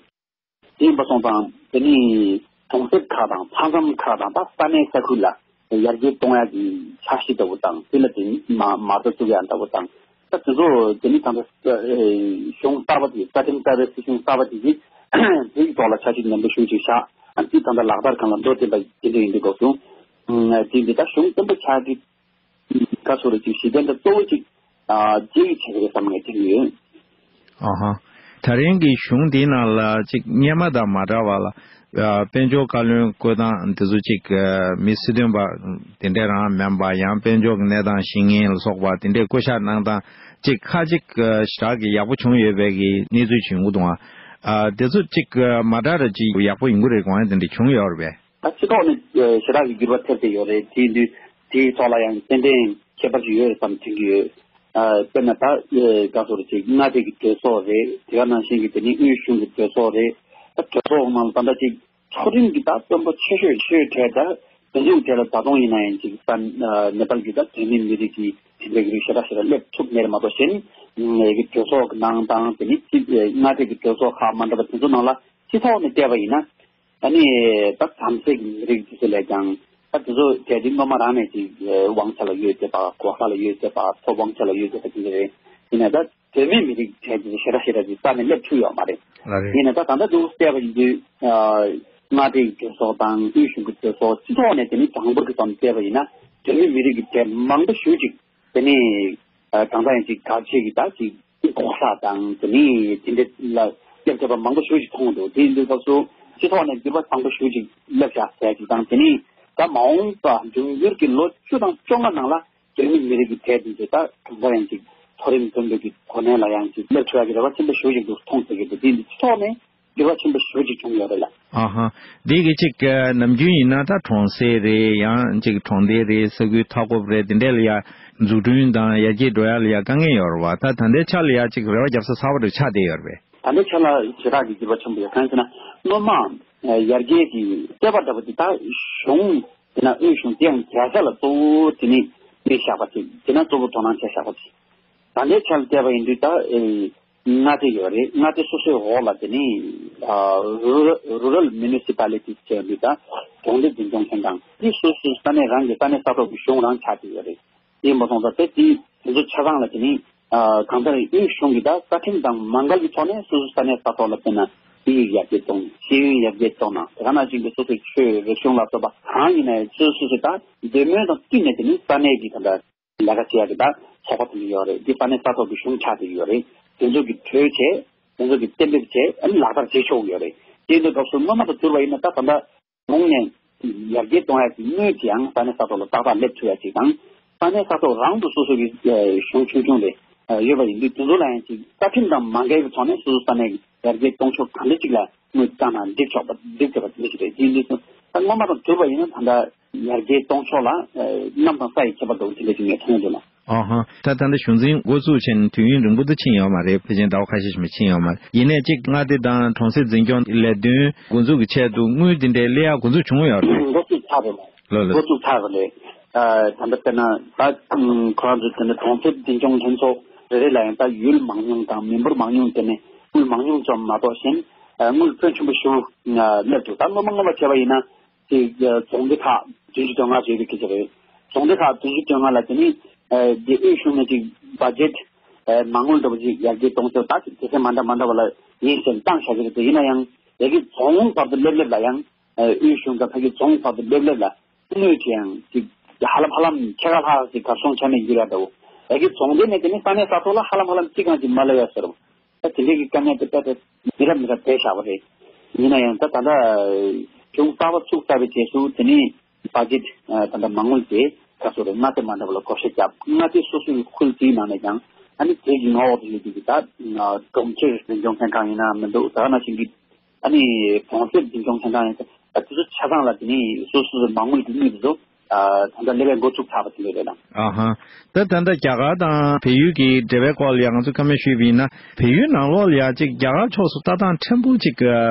དེ་ཡིན་པ་སོང་ཙང་དེ་ནི་གྲོང་གསེབ་ཁག་དང་མཐའ་མཚམས་ཁག་དང་ད་ས་གནས་ས་ཁུལ་ལ་ཡར་རྒྱས་གཏོང་ཡག་གི་འཆར་གཞི་ལྟ་བུ་དང་དེ་ལ་དེ་ནི་མ་མ་རྩ་བཙུགས་ཡག་ལྟ་བུ་དང་ད་དེ་ཚོ་དེ་ནི་ད་ལྟ་གཞུང་གསར་པ་དེ་རྩ་ཁྲིམས་གསར་པའི་སྲིད་གཞུང་གསར་པ་དེ་གིས་དེའི་ཐོག་ལ་འཆར་གཞི་ནན་པོ་ཞེ་པོ་ཅིག་བཞག་ཨ་ནི་ད་ལྟ་ལག་བསྟར་སྒང་ལ་འགྲོ་བསྡད་པ་དེ་འདྲ་ཡིན་དུས་སྐབས་སུ་དེ་འདི་ད་གཞུང་བརྟན་པོ་ཆགས་ཀྱི་ག་ཚོད་རེད་ཅིག་གཞི་རྟེན་དང་གཙོ་བོ་ཅིག་ཨ་བརྗེ་ཡི་ཆེད་རེད་བསམ་ངས་དྲན་གྱི་ཡོད། ཨ་ཧ། ད་རིང་གི་གཞུང་འདིའི་ནང་ལ་ཅིག་སྔོན་མ་དང་མ་འདྲ་བ་ལ་ཨ་དཔལ་འབྱོར་བཀའ་བློན་བསྐོས་སྟངས་འདི་ཚོ་ཅིག་ཨ་མི་སྲིད་དོན་པ་དེ་འདྲས་རང་མིན་པ་ཡང་དཔལ་འབྱོར་གྱི་གནས་སྟངས་ཤེས་མཁན་ལ་སོགས་པ་དེ་འདྲས་བསྐོ་བཞག་གནང་སྟངས་ཅིག་ཁ་ཅིག་ཨ་ཞེ་དྲག་གི་ཡག་པོ་བྱུང་ཡོད་པའི་གི་གནས་ཚུལ་ཅིག་ཡོང་གི་འདུག་ཨ་དེ་ཚོ་ཅིག་ཨ་མ་འདྲ་ར་ཅིག་ཡག་པོ་ཡོང་གི་རེད་དགོངས་ཡ་དེ་འདྲས་བྱུང་ཡོད་རེད་པས། ད་སྤྱི་ཚོགས་ནས་ཞེ་དྲག་གི་འགྱུར་བ་ཐེབས་བསྡད་ཡོད་རེད། དེ་ཡིན་དུས་དེའི་ཐོག་ལ་ཡང་ཏན་ཏན་ཁྱད་པར་ཅིག་ཡོད་རེད་བསམ་དྲན་གྱི་ཡོད། ཨ་དཔེར་ན་ད་ག་ཚོད་རེད་ཅིག་མངའ་སྡེ་གི་གྲོས་ཚོགས་རེད། དེ་ག་ནང་བཞིན་གྱི་དེ་ནི་དབུས་གཞུང་གི་གྲོས་ཚོགས་རེད། ད་གྲོས་ཚོགས་ནང་ལ་ད་ལྟ་ཅིག་མཐོ་རིམ་གྱི་ད་དཔོན་པོ་ཆེ་ཤོས་ཆེ་ཤོས་གྲས་ད་དེ་ཚོའི་གྲས་ལ་ད་དུང་ཡིན་ན་ཡང་ཅིག་ད་ནེ་པཱལ་གྱི་ད་བོད་མིའི་མི་རིགས་ཀྱི་དེ་འདྲའི་གི་རིགས་ཞེ་དྲག་ཞེ་དྲག་སླེབས་ཐུབ་མེད་རེད་མ་གཏོགས་གཞན་གྱི་གྲོས་ཚོགས་ཀྱི་ནང་དང་དེ་ནི་ཅིག་མངའ་སྡེ་གི་གྲོས་ཚོགས་ཁག་མ་འདྲ་བ་དེ་ཚོ་ནང་ལ་སྤྱི་ཚོགས་ནས་བལྟས་པ་ཡིན་ན། ཨ་ནི་ད་བྲམ་ཟེ་གི་མི་རིགས་དེ་ཚོ་ལས་ཀྱང་ད་དེ་ཚོ་གལ་ཏེ་སྔོན་མ་རང་ནས་ཅིག་དབང་ཆ་ལ་ཡོད་བསྡད་པ། གོ་ས་ལ་ཡོད་བསྡད་པ། ཚོ་དབང་ཆ་ལ་ཡོད་བསྡད་པ་དེ་འདྲ་རེད། ཡིན་ན་ད་བོད་མིའི་མི་རིགས་གྲས་དེ་ཚོ་ཞེ་དྲག་ཞེ་དྲག་ཅིག་རྩ་ནས་སླེབས་ཐུབ་ཡོད་མ་རེད། ལགས་རེད། ཡིན་ན་ད་ད་ལྟ་འདུག་བལྟས་པ་ཡིན་དུས་ཨ་མངའ་སྡེ་གི་གྲོས་ཚོགས་དང་དབུས་གཞུང་གི་གྲོས་ཚོགས་སྤྱི་ཚོགས་ནས་དེ་ནི་གྲངས་འབོར་གྱི་ཐོག་ནས་བལྟས་པ་ཡིན་ན་བོད་མིའི་མི་རིགས་ཀྱི་གྲས་མང་པོ་ཞེ་ཅིག་དེ་ནི་ཨ་གང་ལྟར་ཡང་ཅིག་དགའ་ཆེ་གི་ད་ཅིག་ལྐོག་ཟ་དང་དེ་ནི་དེ་འདྲ་ལ་སླེབས་བསྡད་པ་མང་པོ་ཞེ་ཅིག་མཐོང་འདུག་དེ་ཡིན་དུས་སྐབས་སུ་སྤྱི་ཚོགས་ནས་འགྱུར་བ་བཟང་པོ་ཞེ་ཅིག་སླེབས་བཞག་ཟེར་ཅིག་དང་དེ་ནི་ད་མ་འོངས་པ་འབྱུང་འགྱུར་གྱི་ལོ་བཅུ་དང་བཅོ་ལྔ་ནང་ལ་བོད་མི་མི་རིགས་ཀྱི་གྲས་འདི་ཚོ་ད་གང་ལྟར་ཡང་ཅིག་མཐོ་རིམ་དཔོན་པོ་གི་གོ་གནས་ལ་ཡང་ཅིག་སླེབས་ཆོག་ཡ་གི་རེ་བ་ཆེན་པོ་ཞེ་ཅིག་འདུག་མཐོང་ཟེར་གྱི་འདུག་དེ་ཡིན་དུས་སྤྱི་ཚོགས་ནས་འགྱུར་བ་ཆེན་པོ་ཞེ་ཅིག་བྱུང་ཡོད་རེད་ལ། ཨ་ཧ། འདི་གི་ཅིག་ནམ་རྒྱུན་ཡིན་ན་ད་གྲོང་གསེབ་རེད། ཡང་ཅིག་གྲོང་སྡེ་རེད། ས་ཁུལ་མཐའ་འཁོབ་རེད། དེ་འདྲས་ལ་ཡ་འཛུགས་སྐྲུན་དང་ཡར་རྒྱས་འགྲོ་ཡ་ལ་ཡ་དཀའ་ངལ་ཡོད་རེད་བ། ད་ད་ལྟའི་ཆ་ལ་ཡ་ཅིག་རེ་བ་རྒྱབ་ས་གསར་པ་རེ་ཆགས་བསྡད་ཡོད་རེད་པས། ད་ལྟའི་ཆ་ལ་ཞེ་དྲག་གི་འགྱུར་བ་ཆེན་པོ་ཡོད། གང་ཡིན་ཟེར་ན་སྔོན་མ་ཡར་རྒྱས་ཀྱི་བསྟོད་པ་འདྲ་པོ་དེ་ད་གཞུང་དེ་ན་དབུས་གཞུང་དེ་ཡང་རྒྱལ་ས་ལ་གཙོ་བོ་དེ་ནི་དཔེ་བཞག་པ་ཅིག་དེ་ན་གཙོ་བོ་དོ་སྣང་བྱས་བཞག་པ་ཅིག་ད་ལྟའི་ཆ་ལ་བལྟས་པ་ཡིན་དུས་ད་ཨེ། མངའ་སྡེ་ཡོད་རེད། མངའ་སྡེ་སོ་སོའི་འོག་ལ་དེ་ནི་ ཨ་རུ་རལ་རུ་རལ་མུ་ནི་སི་པ་ལི་ཊི་ཟེར་འདི་དང་གྲོང་སྡེ་འཛིན་སྐྱོང་ལྷན་ཁང་འདི་སོ་སོའི་ས་གནས་རང་གི་ས་གནས་ས་ཐོག་གི་གཞུང་རང་ཆགས་ཀྱི་ཡོད་རེད། དེ་མ་སོང་ཙང་དེ་དེ་དེ་ཚོ་ཆ་ཚང་ལ་དེ་ནི་ཨ་གང་ལྟར་དབུས་གཞུང་གི་ད་རྩ་ཁྲིམས་དང་མ་འགལ་གྱི་ཐོག་ནས་སོ་སོའི་ས་གནས་ས་ཐོག་ལ་དཔེར་ན་དབྱིན་ཡིག་ཡར་རྒྱས་གཏོང་། ཤེས་ཡོན་ཡར་རྒྱས་གཏོང་ན་དེ་ག་ནང་བཞིན་གྱི་སོ་སོའི་ཆོས་རིག་གཞུང་ལ་སོགས་པ་གང་ཡིན་ནའི་སོ་སོ་སོ་སོའི་ད་འདོད་མོས་དང་བསྟུན་ནས་དེ་ནི་ས་གནས་ཀྱི་ད་ལྟ་ལས་ཀ་བྱེད་ཡག་གི་ད་ཚོགས་པ་དེ་འདྲ་ཡོད་རེད། འདི་ས་གནས་ས་ཐོག་གི་གཞུང་ཆགས་བསྡད་ཡོད་རེད། དེ་ཚོ་གི་གྲོས་བྱས། དེ་ཚོ་གི་གཏན་འབེབས་བྱས། ཨ་ནི་ལག་བསྟར་བྱེད་ཆོག་གི་ཡོད་རེད། དེ་འདྲ་སྐབས་སུ་སྔོན་མ་དང་བསྡུར་བ་ཡིན་ན་ད་ད་ལྟ་གཞུང་ནས་ཡར་རྒྱས་གཏོང་ཡག་གི་དངུལ་དེའང་ས་གནས་ས་ཐོག་ལ་ཏག་ཏག་སླེབས་ཐུབ་ཡག་ཅིག་དང་། ས་གནས་ས་ཐོག་རང་དུ་སོ་སོ་གི་ཨ་གཞུང་ཆུང་ཆུང་རེ་ཨ་ཡོད་པ་ཡིན་དུས་དེ་ཚོ་ལ་ཡང་ཅིག་རྩ་ཁྲིམས་དང་མ་འགལ་བའི་ཐོག་ནས་སོ་སོ་ས་གནས་ཀྱི་ཡར་རྒྱས་གཏོང་ཕྱོགས་གང་འདྲ་ཅིག་ལ་དངུལ་བཏང་ན་འགྲིག་ཆོག་པ་འགྲིག་ཆོག་པ་དེ་འདྲ་ཞིག་རེད། དེ་འདྲ་སོང་ཙང་སྔོན་མ་དང་བསྡུར་བ་ཡིན་ན་ད་ལྟ་ཡར་རྒྱས་གཏོང་ཕྱོགས་ལ་ཨ་གནམ་དང་ས་ཡི་ཁྱད་པར་འདུག་དེ་འདྲ་ཅིག་ངས་མཐོང་ཡོང་དུས་ལ། ཨ་ཧ། ད་ད་ལྟ་གཞུང་འཛིན་འགོ་བཙུགས་བྱས་ནས་དུས་ཡུན་རིང་པོ་དུ་ཕྱིན་ཡོད་མ་རེད། ཕལ་ཆེར་ཟླ་བ་ཁ་ཤས་ཤིག་མ་ཕྱིན་ཡོད་མ་རེད། ཡིན་ནའི་གཅིག་མངའ་སྡེ་དང་གྲོང་གསེབ་འཛིན་སྐྱོང་ལས་དོན་འགོ་འཛུགས་ཀྱི་ཆེད་དུ་དངུལ་འདི་འདྲའི་སླེབས་ཡག་འགོ་འཛུགས་བྱུང་ཡོད་རེད། འགོ་བཙུགས་ཚར་རེད། ལོ་ལོ། འགོ་བཙུགས་ཚར་རེད། ཨ་ད་ལྟ་དཔེར་ན་ད་ཁོ་རང་ཚོ་དེ་འདྲ་གྲོང་གསེབ་འཛིན་སྐྱོང་ལྷན་ཚོགས་རེ་རེ་ལ་ཡང་ད་ཡུལ་མང་ཉུང་དང་མི་འབོར་མང་ཉུང་དེ་ནས་དངུལ་མང་ཉུང་ཙམ་མ་གཏོགས་གཞན་ཨ་དངུལ་ཕོན་ཆེན་པོ་ཞིག་སླེབས་འདུག་ད་སྔོན་མ་སྔོན་མ་བྱས་པ་ཡིན་ན། དེ་རྫོང་སྡེ་ཁག་བདུན་ཅུ་དོན་ལྔ་ཟེར་བའི་སྐད་ཆ་རེད། རྫོང་སྡེ་ཁག་བདུན་ཅུ་དོན་ལྔ་ལ་དེ་ནི་ཨ་དེ་དབུས་གཞུང་ནས་ཅིག་བ་ཇེཊ་ཨ་མ་དངུལ་འདྲ་པོ་ཅིག་ཡར་རྒྱས་གཏོང་ཕྱོགས་ད་ཅིག་དེ་ཚོ་མ་འདྲ་མ་འདྲ་བ་ལ་ཡིན་ཟེར་བཏང་བཞག་གི་རེད་དེ། ཡིན་ན་ཡང་ཡ་གི་རྫོང་བར་དུ་སླེབས་སླེབས་ལ་ཡང་ཨ་དབུས་གཞུང་དང་ཕ་གི་རྫོང་བར་དུ་སླེབས་སླེབས་ལ་དངུལ་དེ་ཡང་ཅིག་ཧ་ལམ་ཧ་ལམ་ཕྱེད་ཀ་ལྷག་ཅིག་གར་སོང་ཆ་མེད་འགྱུར་ཡ་འདྲ་བོ། ཡ་གི་རྫོང་སྡེ་ནས་དེ་ནི་ས་གནས་ས་ཐོག་ལ་ཧ་ལམ་ཧ་ལམ་ཅིག་གང་ཅིག་མ་སླེབས་ཡ་ཟེར་བ། ད་དེ་འདྲའི་གི་དཀའ་ངལ་དེ་ད་ལྟ་མི་རབས་མི་རབས་བསྡད་བཞག་པ་རེད། ཡིན་ན་ཡང་ད་ད་ལྟ་གཞུང་གསར་པ་བཙུགས་ཚར་བའི་རྗེས་སུ་དེ་ནས་བ་ཇེཊ་ད་ལྟ་མ་དངུལ་དེ་ག་ཚོད་རེད། མངའ་སྡེ་མ་འདྲ་བ་ལ་བགོ་བཤའ་བརྒྱབ། མངའ་སྡེ་སོ་སོའི་ཁུལ་དེའི་ནང་ནས་ཀྱང་ཨ་ནི་དེ་གི་ངོ་འོག་ཏུ་ཡོད་དུས་ཀྱི་ད་གྲོང་ཁྱེར་འཛིན་སྐྱོང་ལྷན་ཁང་ཡིན་ན་མི་འདུག་ད་ག་ནང་བཞིན་གྱི་ཨ་ནི་གྲོང་གསེབ་འཛིན་སྐྱོང་ལྷན་ཁང་ཡིན་ད་དེ་ཚོ་ཆ་ཚང་ལ་དེ་ནས་སོ་སོ་སོའི་མ་དངུལ་གྱི་དངུལ་དེ་ཚོ་ད་ལྟ་ལས་ཀ་འགོ་བཙུགས་ཚར་བ་དེ་འདྲ་རེད་ལ། ཨ་ཧ། ད་ད་ལྟ་རྒྱ་གར་དང་བལ་ཡུལ་གྱི་འབྲེལ་བའི་སྐོར་ལ་ཡང་ང་ཚོས་བཀའ་མོལ་ཞུས་པ་ཡིན་ན། བལ་ཡུལ་ནང་ལོགས་ལ་ཡང་ཅིག་རྒྱ་གར་ཕྱོགས་སུ་ལྟ་སྟངས་ཕྲན་བུ་ཅིག་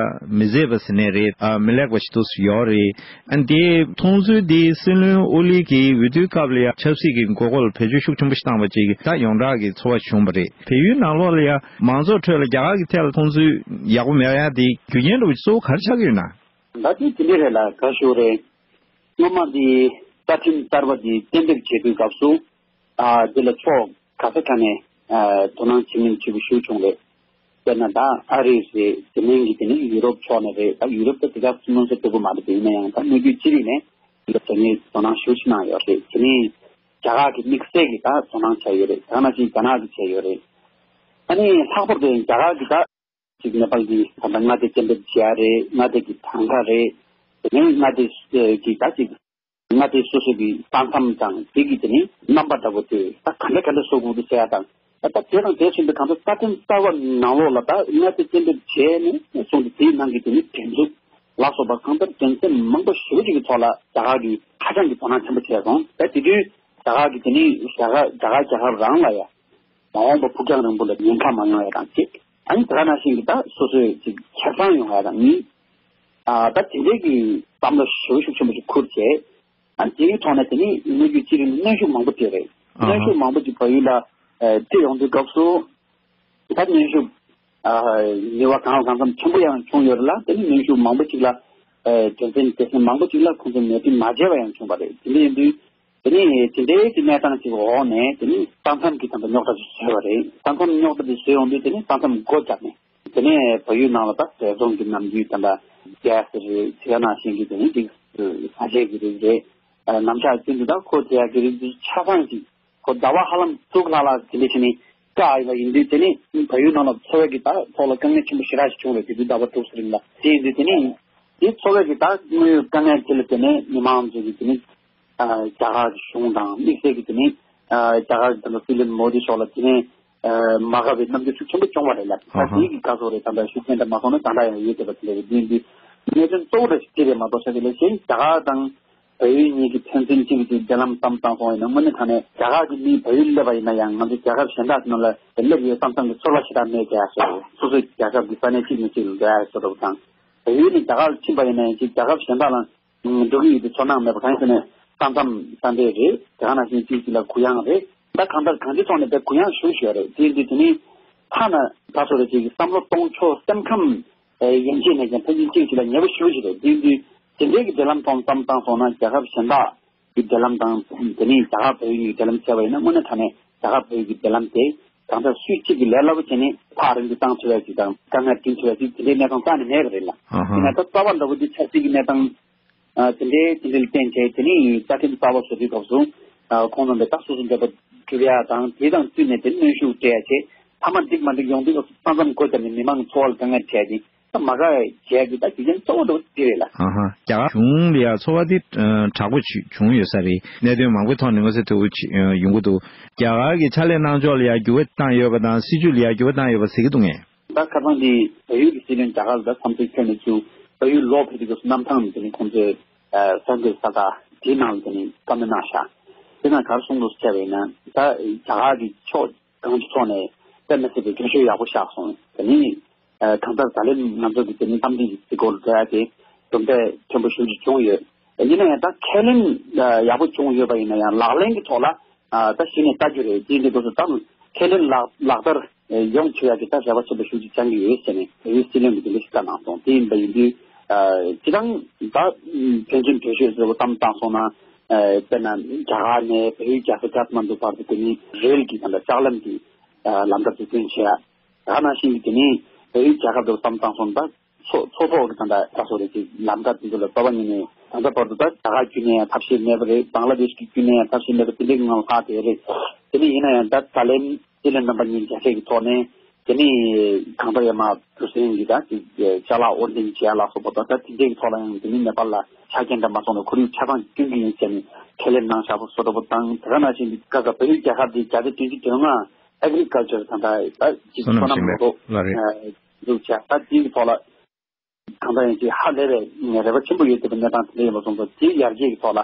མི་མཛེས་པ་ཟེར་ནའི་རེད། ཨ་མི་ལེགས་པ་ཞིག་ཏུ་ཡོད་རེད། ཨ་འདི་མཐོང་ཚུལ་འདི་སྲིད་བློན་ཨོ་ལི་གིས་འོས་བསྡུའི་སྐབས་ལ་ཡང་ཆབ་སྲིད་ཀྱི་དགོས་མཁོ་ལ་བེད་སྤྱོད་ཤུགས་ཆེན་པོ་ཞིག་བཏང་བ་ཅིག་ད་ཡོངས་གྲགས་ཀྱི་ཚོར་བ་བྱུང་བ་རེད། བལ་ཡུལ་ནང་ལོགས་ལ་ཡང་མང་ཚོགས་ཁྲོད་ལ་རྒྱ་གར་གྱི་ཐད་ལ་མཐོང་ཚུལ་ཡག་པོ་མེད་པ་ཡང་དེ་རྒྱུ་རྐྱེན་འདྲ་བོ་གཙོ་བོ་ག་རེ་ཆགས་ཀྱི་ཡོད་ན། ད་དེ་དེ་འདྲ་རེད་ལ་ག་ཞུ་རེད། སྔོན་མ་འདི་རྩ་ཁྲིམས་གསར་པ་འདི་གཏན་འབེབས་བྱེད་དུས་སྐབས་སུ། ཨ་འདི་ལ་ཕྱོགས་ག་ས་ག་ནས་ཨ་དོ་སྣང་བྱེད་མིན་ཞུ་ཞུ་བྱུང་རེད། དཔེར་ན་ད་ཨ་རི་རེད། དེ་མིན་གྱི་དེ་ནི་ཡུ་རོབ་ཕྱོགས་ནས་རེད། ད་ཡུ་རོབ་ད་དེ་ག་སུ་མང་སུ་ཐུབ་པོ་མ་རེད། དེ་ཡིན་ན་ཡང་ད་དངོས་བརྒྱུད་ཅི་རིགས་ནས་འདི་ལ་དོ་ནས་དོ་སྣང་ཞུ་ཞིག་གནང་ཡོད་རེད། དེ་ནི་རྒྱ་གར་གྱི་དམིགས་བསལ་གྱི་ད་དོ་སྣང་བྱས་ཡོད་རེད། ད་ནང་བཞིན་རྒྱ་ནག་གིས་བྱས་ཡོད་རེད། ཨ་ནི་ལྷག་པར་དུ་རྒྱ་གར་གྱི་ད་ཅིག་ནེ་པཱལ་གྱིས་ད་ལྟ་མངའ་སྡེ་གཏན་འབེབས་བྱས་རེད། མངའ་སྡེ་གི་གྲངས་ཀ་རེད། དེ་ནས་མངའ་སྡེ་གི་ད་ཅིག་མངའ་སྡེ་སོ་སོ་གི་ས་མཚམས་དང་དེ་གི་དེ་ནི་རྣམ་པ་འདྲ་པོ་དེ་ད་ག་འདྲ་ག་འདྲ་བཟོ་དགོས་འདུག་ཟེར་ཡ་དང་། ད་ལྟ་དེ་དང་དེ་བཞིན་དུ་གང་ལྟར་རྩ་ཁྲིམས་གསར་པ་ནང་ལོགས་ལ་ད་མངའ་སྡེ་གཏན་འབེབས་བྱས་ནས་སོང་སྟེ་དེའི་ནང་གི་དེ་ནི་འགྲན་འཛུགས་ལ་སོགས་པ་གང་ལྟར་དོན་ཚན་མང་པོ་ཞེ་པོ་ཅིག་གི་ཐོག་ལ་རྒྱ་གར་གྱིས་ཧ་ཅང་གི་དོ་སྣང་ཆེན་པོ་བྱས་སོང་། ད་དེ་དུས་རྒྱ་གར་གྱི་དེ་ནི་རྒྱ་གར་རྒྱ་གར་རྒྱ་གར་རང་ལ་ཡ། མ་འོངས་པ་ཕུགས་རྒྱང་རིང་པོ་ལ་ཉེན་ཁ་མ་ཡོང་ཡ་དང་གཅིག་ཨ་ནི་དེ་ག་ནང་བཞིན་གྱི་ད་སོ་སོའི་ཅིག་ཁེ་བཟང་ཡོང་ཡ་དང་གཉིས། ཨ་ད་དེ་འདྲའི་གི་བསམ་བློ་ཞེ་པོ་ཤུགས་ཆེན་པོ་ཅིག་ཁུར་བྱས། ཨ་ནི་དེའི་ཐོག་ནས་དེ་ནི་དངོས་བརྒྱུད་ཅི་རིགས་གནོན་ཤུགས་མང་པོ་སྤྲད་རེད། ཨ་ཧ། གནོན་ཤུགས་མང་པོ་ཅིག་བལ་ཡུལ་ལ་ཨ་སྤྲད་ཡོང་དུས་སྐབས་སུ། ད་གནོན་ཤུགས་ཨ་ཉེས་པ་གང་ལ་གང་འཚམ་ཆེན་པོ་ཡང་བྱུང་ཡོད་རེད་ལ། དེ་ནི་གནོན་ཤུགས་མང་པོ་ཅིག་ལ་ཨ་དོན་ཚན་སྡེ་ཚན་མང་པོ་ཅིག་ལ་ཁོང་ཚོ་ནན་སྐུལ་མ་བྱས་པ་ཡང་བྱུང་བ་རེད། དེ་འདྲ་ཡིན་དུས། དེ་ནས་དེ་འདྲའི་གི་གནས་སྟངས་ཅིག་འོག་ནས་དེ་ནས་ས་མཚམས་ཀྱི་ད་ལྟ་རྙོག་དྲ་ཅིག་བཟོས་པ་རེད། ས་མཚམས་རྙོག་དྲ་དེ་བཟོས་ཡོང་དུས་དེ་ནས་ས་མཚམས་སྒོ་བརྒྱབ་ནས་དེ་ནས་བལ་ཡུལ་ནང་ལ་ད་བཟའ་བཏུང་གི་ནམ་རྒྱུན་ད་ལྟ་གྷེ་སི་རེད། དེ་ག་ནང་བཞིན་གྱི་དེ་ནས་ཅིག་ཟ་ཆས་ཀྱི་རིགས་རེད། ཨ་ནམ་ཞག་ཀུན་ཏུ་ད་ཁོ་དེ་ཡག་གི་རིགས་དེ་ཆ་ཚང་ཅིག་ཁོ་ཟླ་བ་ཧ་ལམ་དྲུག་ལྷག་ལ་དེ་འདྲ་བྱས་ནས་བཀག་ཡོད་པ་ཡིན་དུས། དེ་ནས་བལ་ཡུལ་ནང་ལ་འཚོ་བའི་གི་ད་ཐོག་ལ་དཀའ་ངལ་ཆེན་པོ་ཞེ་དྲག་ཅིག་བྱུང་རེད། དེ་དུས་ཟླ་བ་དྲུག་ཙམ་རིང་ལ། དེ་ཡིན་དུས་དེ་ནས་དེ་འཚོ་བའི་གི་ད་དངོས་ཡོད་དཀའ་ངལ་དེ་ལ་དེ་ནས་མི་མང་ཚོ་གི་དེ་ནས། ཨ་རྒྱ་གར་གྱི་གཞུང་དང་དམིགས་བསལ་གྱི་དེ་ནས་ཨ་རྒྱ་གར་གྱི་ད་ལྟ་སྲིད་བློན་མོ་དི་མཆོག་ལ་དེ་ནས་ཨ་མ་དགའ་བའི་རྣམ་འགྱུར་ཤུགས་ཆེན་པོ་བྱུང་བ་རེད་ལ། ད་ཨ་ཧ། དེའི་གི་སྐབས་སུ་རེད། ད་ལྟ་ཤུགས་རྐྱེན་དེ་མ་སོང་ན་ད་ལྟ་ཡང་ཡོད་བསྡད་པ་དེ་འདྲ་རེད། འདི་འདི་གནད་དོན་གཙོ་བོ་རེད་ཅེས་རེད་མ་གཏོགས་ཆ་དེ་ལས་གཞན་རྒྱ་གར་དང་བལ་ཡུལ་གཉིས་ཀྱི་ཕན་ཚུན་གཅིག་གིས་གཅིག་འབྲེལ་ལམ་བསམ་བཏང་སོང་བ་ཡིན་ན། དངོས་གནས་དྲང་གནས་རྒྱ་གར་གྱི་མི་བལ་ཡུལ་སླེབས་པ་ཡིན་ན་ཡང་ང་ཚོ་རྒྱལ་ཁབ་གཞན་དག་ནང་ལ་སླེབས་ཡོད་བསམ་བསམ་གྱི་ཚོར་བ་ཞེ་དྲག་མེད་ཀྱང་སོ། སོ་སོའི་རྒྱལ་ཁབ་ཀྱི་ས་གནས་གཅིག་ནས་གཅིག་ལ་འགྲོ་ཡ་སོ་རུ་དང་། བལ་ཡུལ་ནས་རྒྱ་གར་ལ་ཕྱིན་པ་ཡིན་ན་ཡང་གཅིག་རྒྱལ་ཁབ་གཞན་དག་ལ་འགྲོ་གི་ཡོད་པའི་ཚོར་སྣང་མེད་པ་གང་ཡིན་ཟེར་ན་ས་མཚམས་ས་འབྲེལ་རེད། དེ་ག་ནང་བཞིན་གཅིག་གཅིག་ལ་གུ་ཡངས་རེད། ད་གང་ལྟར་གང་ཅིའི་ཐོག་ནས་དཔེ་གུ་ཡངས་ཞེ་པོ་ཞིག་ཡོད་རེད། དེ་ཡིན་དུས་དེ་ནི་ཐ་ན་ད་སོ་རེ་ཅིག་བསམ་བློ་གཏོང་ཕྱོགས་སེམས་ཁམས་ ཡན་ཆད་ནས་ཀྱང་ཕན་ཚུན་གཅིག་གཅིག་ལ་ཉེ་པོ་ཞེ་པོ་ཅིག་རེད། དེ་དུས་དེ་འདྲའི་གི་འབྲེལ་ལམ་ཐོག་བསམ་བཏང་སོང་ན། རྒྱལ་ཁབ་གཞན་དག་གི་འབྲེལ་ལམ་དང་དེ་ནས་རྒྱ་གར་བལ་ཡུལ་གཉིས་ཀྱི་འབྲེལ་ལམ་བྱས་པ་ཡིན་ན། དངོས་གནས་དྲང་གནས་རྒྱ་གར་བལ་ཡུལ་གྱི་འབྲེལ་ལམ་དེ་གང་ལྟར་སུས་གཅིག་གིས་ལས་སླ་པོ་བྱས་ནས་ཕར་རིང་དུ་བཏང་ཐུབ་ཡ་ཅིག་དང་། དཀའ་ངལ་བསྐྲུན་ཐུབ་ཡ་ཅིག་དེ་འདྲའི་གནས་སྟངས་རྩ་ནས་མེད་པ་རེད་ལ། ཨ་ཧ། དེ་ན་ད་རྩ་བ་འདྲ་པོ་འདི་ཆབ་སྲིད་ཀྱི་གནས་སྟངས་ཨ་དེ་འདྲའི་དེ་འདྲ་ལ་བརྟེན་བྱས། དེ་ནས་རྩ་ཁྲིམས་གསར་པ་བཟོ་དུས་སྐབས་སུ་ཨ་ཁོང་རྣམ་པས་ད་སོ་སོ་འདོད་པ་སྒྲུབ་ཡ་དང་། དེ་དང་བསྟུན་ནས་དེ་གནོན་ཤུགས་སྤྲད་ཡ་བྱས། མཐའ་མ་འགྲིག་མ་འགྲིག་ཡོང་དུས་སྐབས་སུ་ས་མཚམས་བགོ་བརྒྱབ་ནས་མི་མང་འཚོ་བ་ལ་དཀའ་ངལ་འཕྲད་དེ། ད་མ་དགའ་བྱས་ཀྱི་ད་རྒྱུ་རྐྱེན་གཙོ་བོ་འདྲ་པོ་དེ་རེད་ལ། ཨ་ཧ། རྒྱ་གར་གཞུང་ལ་ཡ་ཚོར་བ་དེ་ཨ་དྲག་པོ་ཅིག་བྱུང་ཡོད་ས་རེད། གནད་དོན་མང་པོའི་ཐོག་ནས་མངོན་གསལ་དོད་པོ་ཅིག་ཨ་ཡོང་གི་འདུག་རྒྱ་གར་གྱི་ཕྱག་ལས་གནང་ཕྱོགས་ལ་ཡ་འགྱུར་བ་བཏང་ཡོད་པ་དང་། སྲིད་བྱུས་ལ་ཡ་འགྱུར་བ་བཏང་ཡོད་པ་ཟེར་གྱི་འདུག་ངས། ད་ཁ་སང་འདི་བལ་ཡུལ་གྱི་སྲིད་བློན་རྒྱ་གར་ལ་ད་མཚམས་ཚོད་ཁྱོན་ནས་བཅུག་བལ་ཡུལ་ལོག་ཕེབས་དུས་སྐབས་སུ་གནམ་ཐང་ནས་དེ་ནས་ཁོང་ཚོས་ཨ་ས་འགུལ་ས་ད་དེའི་ནང་ལ་དེ་ནས་བཀའ་མོལ་གནང་ཤག་དེ་ནང་ག་རེ་གསུངས་འདུག་ཟེར་བ་ཡིན་ན། ད་རྒྱ་གར་གྱི་ཕྱོགས་གང་ཅིའི་ཐོག་ནས་དཔེ་མི་སྲིད་པའི་གྲོས་ཆོད་ཡག་པོ་བཞག་སོང་། དེ་ནས་ཨ་གང་ལྟར་ད་ལན་ང་ཚོ་གི་དེ་ནས་འཚམས་འདྲི་གི་རྩིས་སྐོར་ལ་འགྲོ་ཡ་དེ་གྲུབ་འབྲས་ཆེན་པོ་ཞེ་པོ་ཅིག་བྱུང་ཡོད། ཡིན་ན་ཡང་ད་ཁས་ལེན་ཡག་པོ་བྱུང་ཡོད་པ་ཡིན་ན་ཡང་། ལག་ལེན་གྱི་ཐོག་ལ་ཨ་ད་གཞི་ནས་ལྟ་རྒྱུ་རེད། དེ་འདྲ་འདུག་སེ་ད་ཁས་ལེན་ལག་ལག་བསྟར་ཡོང་ཆོག་ཡ་གི་ད་རེ་བ་ཆེན་པོ་ཞེ་པོ་ཅིག་བཅང་གི་ཡོད་ཟེར་ནས་བལ་ཡུལ་སྲིད་བློན་གྱིས་དེ་འདྲ་ཞིག་བཀའ་གནང་སོང་། དེ་ཡིན་པ་ཡིན་དུས་ཨ་སྤྱིར་བཏང་ད་ཕན་ཚུན་གྲོས་ཆོད་ཟེར་བ་བཏང་བཏང་སོང་ན། ཨ་དཔེར་ན་རྒྱ་གར་ནས་བལ་ཡུལ་རྒྱལ་ས་ཀ་ཐ་མན་ཌུ་བར་དུ་དེ་ནས་རེལ་གྱི་ད་ལྟ་ལྕགས་ལམ་གྱི་ཨ་ལམ་ཁ་འཛུགས་སྐྲུན་བྱས། ད་ནང་བཞིན་གྱི་དེ་ནས་བལ་ཡུལ་རྒྱལ་ཁབ་དུ་བསམ་བཏང་སོང་ན། ད་མཚོ་མཚོ་ཐོག་གི་ད་ལྟ་ད་སོ་རེད་ཅིག་ལམ་ཁ་དེ་ཚོ་ལ་རྩ་བ་ཉིད་ནས་ད་ལྟ་བར་དུ་ད་རྒྱ་གར་བརྒྱུད་ནས་ཡང་ཐབས་ཤེས་མེད་པ་རེད། བང་ལ་དེཤ་གི་བརྒྱུད་ནས་ཡང་ཐབས་ཤེས་མེད་པ་དེ་འདྲའི་ངང་ལྷག་དེ་རེད། དེ་ནས་ཡིན་ན་ཡང་ད་ད་ལན་སྲིད་བློན་རྣམ་པ་གཉིས་མཇལ་འཕྲད་ཀྱི་ཐོག་ནས། དེ་ནས་གང་ལྟར་ཡང་མར་གྲུ་གཟིངས་ཀྱི་ད་ཅིག་ཅ་ལག་དབོར་འདྲེན་བྱས་ལ་སོགས་པ་དང་། ད་དེ་འདྲའི་ཐོག་ལ་ཡང་དེ་ནས་ནེ་པཱལ་ལ་ཆ་རྐྱེན་འདྲ་མ་སོང་ན་ཁོར་ཡུག་ཆ་ཚང་བསྐྲུན་གྱི་ཡིན་ཟེར་ནས་ཁས་ལེན་གནང་བཞག་པ་བཟོ་འདྲ་པོ་དང་། དེ་ག་ནང་བཞིན་གྱི་ཁ་ས་བལ་ཡུལ་རྒྱལ་ཁབ་དེ་བརྒྱ་ཆ་བདུན་ཅུ་དོན་ལྔ་ཨེག་རི་ཀལ་ཅར་དང་། ད་ད་ཅིག་སོ་ནམ་སོ་ནམ་ཞིང་ལས་ལས་ཐོག་ལ་རེད། འདུག་བྱས། ད་དེའི་གི་ཐོག་ལ་གང་ལྟར་ཡང་ཅིག་ཧ་ལས་པའི་རེ་བ་ཆེན་པོ་ཡོད་བསྡད་པའི་གནས་སྟངས་དེ་འདྲ་ཡིན་པ་སོང་ཙང་། དེའི་ཡར་རྒྱས་ཀྱི་ཐོག་ལ་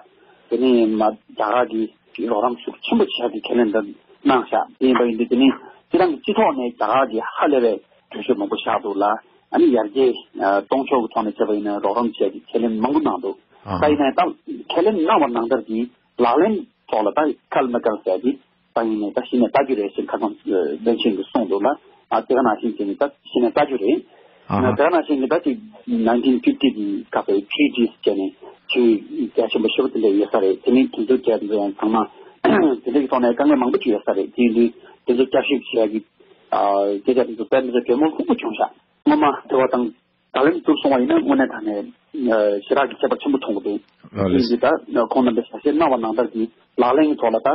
དེ་ནས་མར་རྒྱ་གར་གྱིས་རོགས་རམ་ཤུགས་ཆེན་པོ་བྱེད་ཡག་གི་ཁས་ལེན་འདི་གནང་ཤག་དེ་ཡིན་པ་ཡིན་དུས་དེ་ནས་སྤྱིར་བཏང་གི་སྤྱི་ཐོག་ནས་རྒྱ་གར་གྱིས་ཧ་ལས་པའི་གྲོས་ཆོད་མང་པོ་བཞག་འདུག་ལ། ཨ་ནི་ཡར་རྒྱས་ཨ་གཏོང་ཕྱོགས་ཀྱི་ཐོག་ནས་བྱས་པ་ཡིན་ན་རོགས་རམ་བྱེད་ཡག་གི་ཁས་ལེན་མང་པོ་གནང་འདུག་ཨ་ད་ཡིན་ན་ཡང་ད་ཁས་ལེན་གནང་བ་ནང་ལྟར་གྱི་ལག་ལེན་ཐོག་ལ་ད་ཁ་ལ་མ་བཀར་ཟེར་གྱི་ད་ཡིན་ནའི་ད་གཞི་ནས་ལྟ་རྒྱུ་རེད་ཟེར་ཁ་སང་བློན་ཆེན་གྱིས་གསུངས་འདུག་ལ། ཨ་དེ་ག་ནང་བཞིན་བྱས་ནས་ད་གཞི་ནས་ལྟ་རྒྱུ་རེད། ཨ་ཧ། དེ་ག་ནང་བཞིན་གྱི་ད་ཅིག་nineteen fifty་གི་སྐབས་སུ་ཊི་རི་ཊི་ཟེར་ནས་ཆིངས་ཡིག་རྒྱ་ཆེན་པོ་ཞེ་པོ་དེ་འདྲ་ཡོད་ས་རེད། དེ་ནས་དེ་ཚོ་བྱས་དེ་ཚོ་ཡང་ཚང་མ་དེ་འདྲ་གི་ཐོག་ནས་དཀའ་ངལ་མང་པོ་ཅིག་ཡོད་ས་རེད། དེ་ཡིན་དུས་དེ་ཚོ་བསྐྱར་ཞིབ་བྱས་ཀྱི་ཨ་སྐད་ཆ་དེ་ཚོ་དཔེ་མི་སྲིད་གྲོས་མོལ་ལྷུག་པོ་བྱུང་ཤག་སྔོན་མ་དེ་བ་དང་། ད་ལན་དུ་སོང་བ་ཡིན་ན་དངོས་གནས་དྲང་གནས་ཞེ་དྲག་གི་ཁྱད་པར་ཆེན་པོ་མཐོང་གི་འདུག་ལགས་རེད། དེ་ཡིན་དུས་ད་ཁོང་རྣམ་པས་ཞལ་བཞེས་གནང་བ་ནང་ལྟར་གྱི་ལག་ལེན་གྱི་ཐོག་ལ་ད་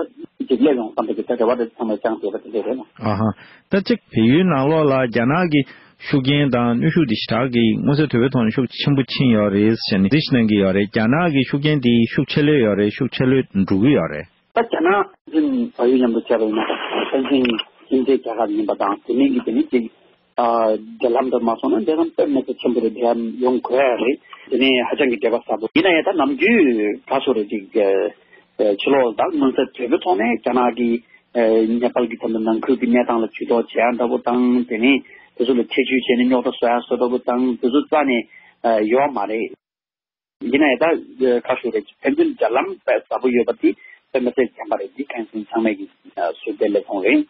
ཅིག་སླེབས་ཡོང་བསམ་པའི་གི་ད་རེ་བ་དེ་ཚང་མས་བཅངས་བསྡད་པ་དེ་འདྲ་རེད་ལ། ཨ་ཧ། ད་ཅིག་བལ་ཡུལ་ནང་ལོགས་ལ་རྒྱ་ནག་གི་ཤུགས་རྐྱེན་དང་གནོན་ཤུགས་དེ་ཞེ་དྲག་གི་མངོན་གསལ་དོད་པོའི་ཐོག་ནས་ཤུགས་ཆེན་པོ་ཕྱིན་ཡོད་རེད་ཟེར་ནས་གཟིགས་གནང་གི་ཡོད་རེད། རྒྱ་ནག་གི་ཤུགས་རྐྱེན་དེ་ཤུགས་ཆེ་ལོས་ཡོད་རེད། ཤུགས་ཆེ་ལོས་འགྲོ་གི་ཡོད་རེད། ད་རྒྱ་ནག་བཞིན་བལ་ཡུལ་མཉམ་དུ་བྱས་པ་ཡིན་ན། ཕན་ཚུན་ཁྱིམ་མཚེས་རྒྱལ་ཁབ་ཡིན་པ་དང་། དེ་མིན་གྱི་དེ་ནི་ཅིག་ཨ་འབྲེལ་ལམ་དུ་མ་སོང་ན་འབྲེལ་ལམ་དཔེ་མི་སྲིད་ཆེན་པོ་རེད། འབྲེལ་ལམ་ཡོང་དགོས་ཡ་རེད། དེ་ནས་ཧ་ཅང་གི་འབྲེལ་བ་ཟབ་པོ་ཡིན་ན་ཡང་། ད་ནམ་རྒྱུན་ག་སོ་རེད་ཅིག་ཨ་ཕྱི་ལོགས་ད་མངོན་གསལ་དོད་པོའི་ཐོག་ནས་རྒྱ་ནག་གིས་ཨ་ནེ་པཱལ་གྱི་ད་ལྟ་ནང་ཁུལ་གྱི་གནས་སྟངས་ལ་ཇུས་གཏོགས་བྱེད་ཡ་འདྲ་པོ་དང་། དེ་ནས་དེ་ཚོ་ལ་ཐེ་བྱུས་བྱས་ནས་རྙོག་དྲ་བཟོ་ཡ་བཟོ་འདྲ་པོ་དང་། དེ་ཚོ་རྩ་ནས་ཨ་ཡོད་མ་རེད། ཡིན་ན་ཡང་ད་ཁ་ཤོ་རེད། ཕན་ཚུན་འབྲེལ་ལམ་དཔེ་ཟབ་པོ་ཡོད་པ་དེ་དཔེ་མི་སྲིད་བྱམས་པ་རེད། འདི་ཕན་ཚུན་ཚང་མས་ཀྱི་ཟུར་བལྟས་ལས་མཐོང་རེད།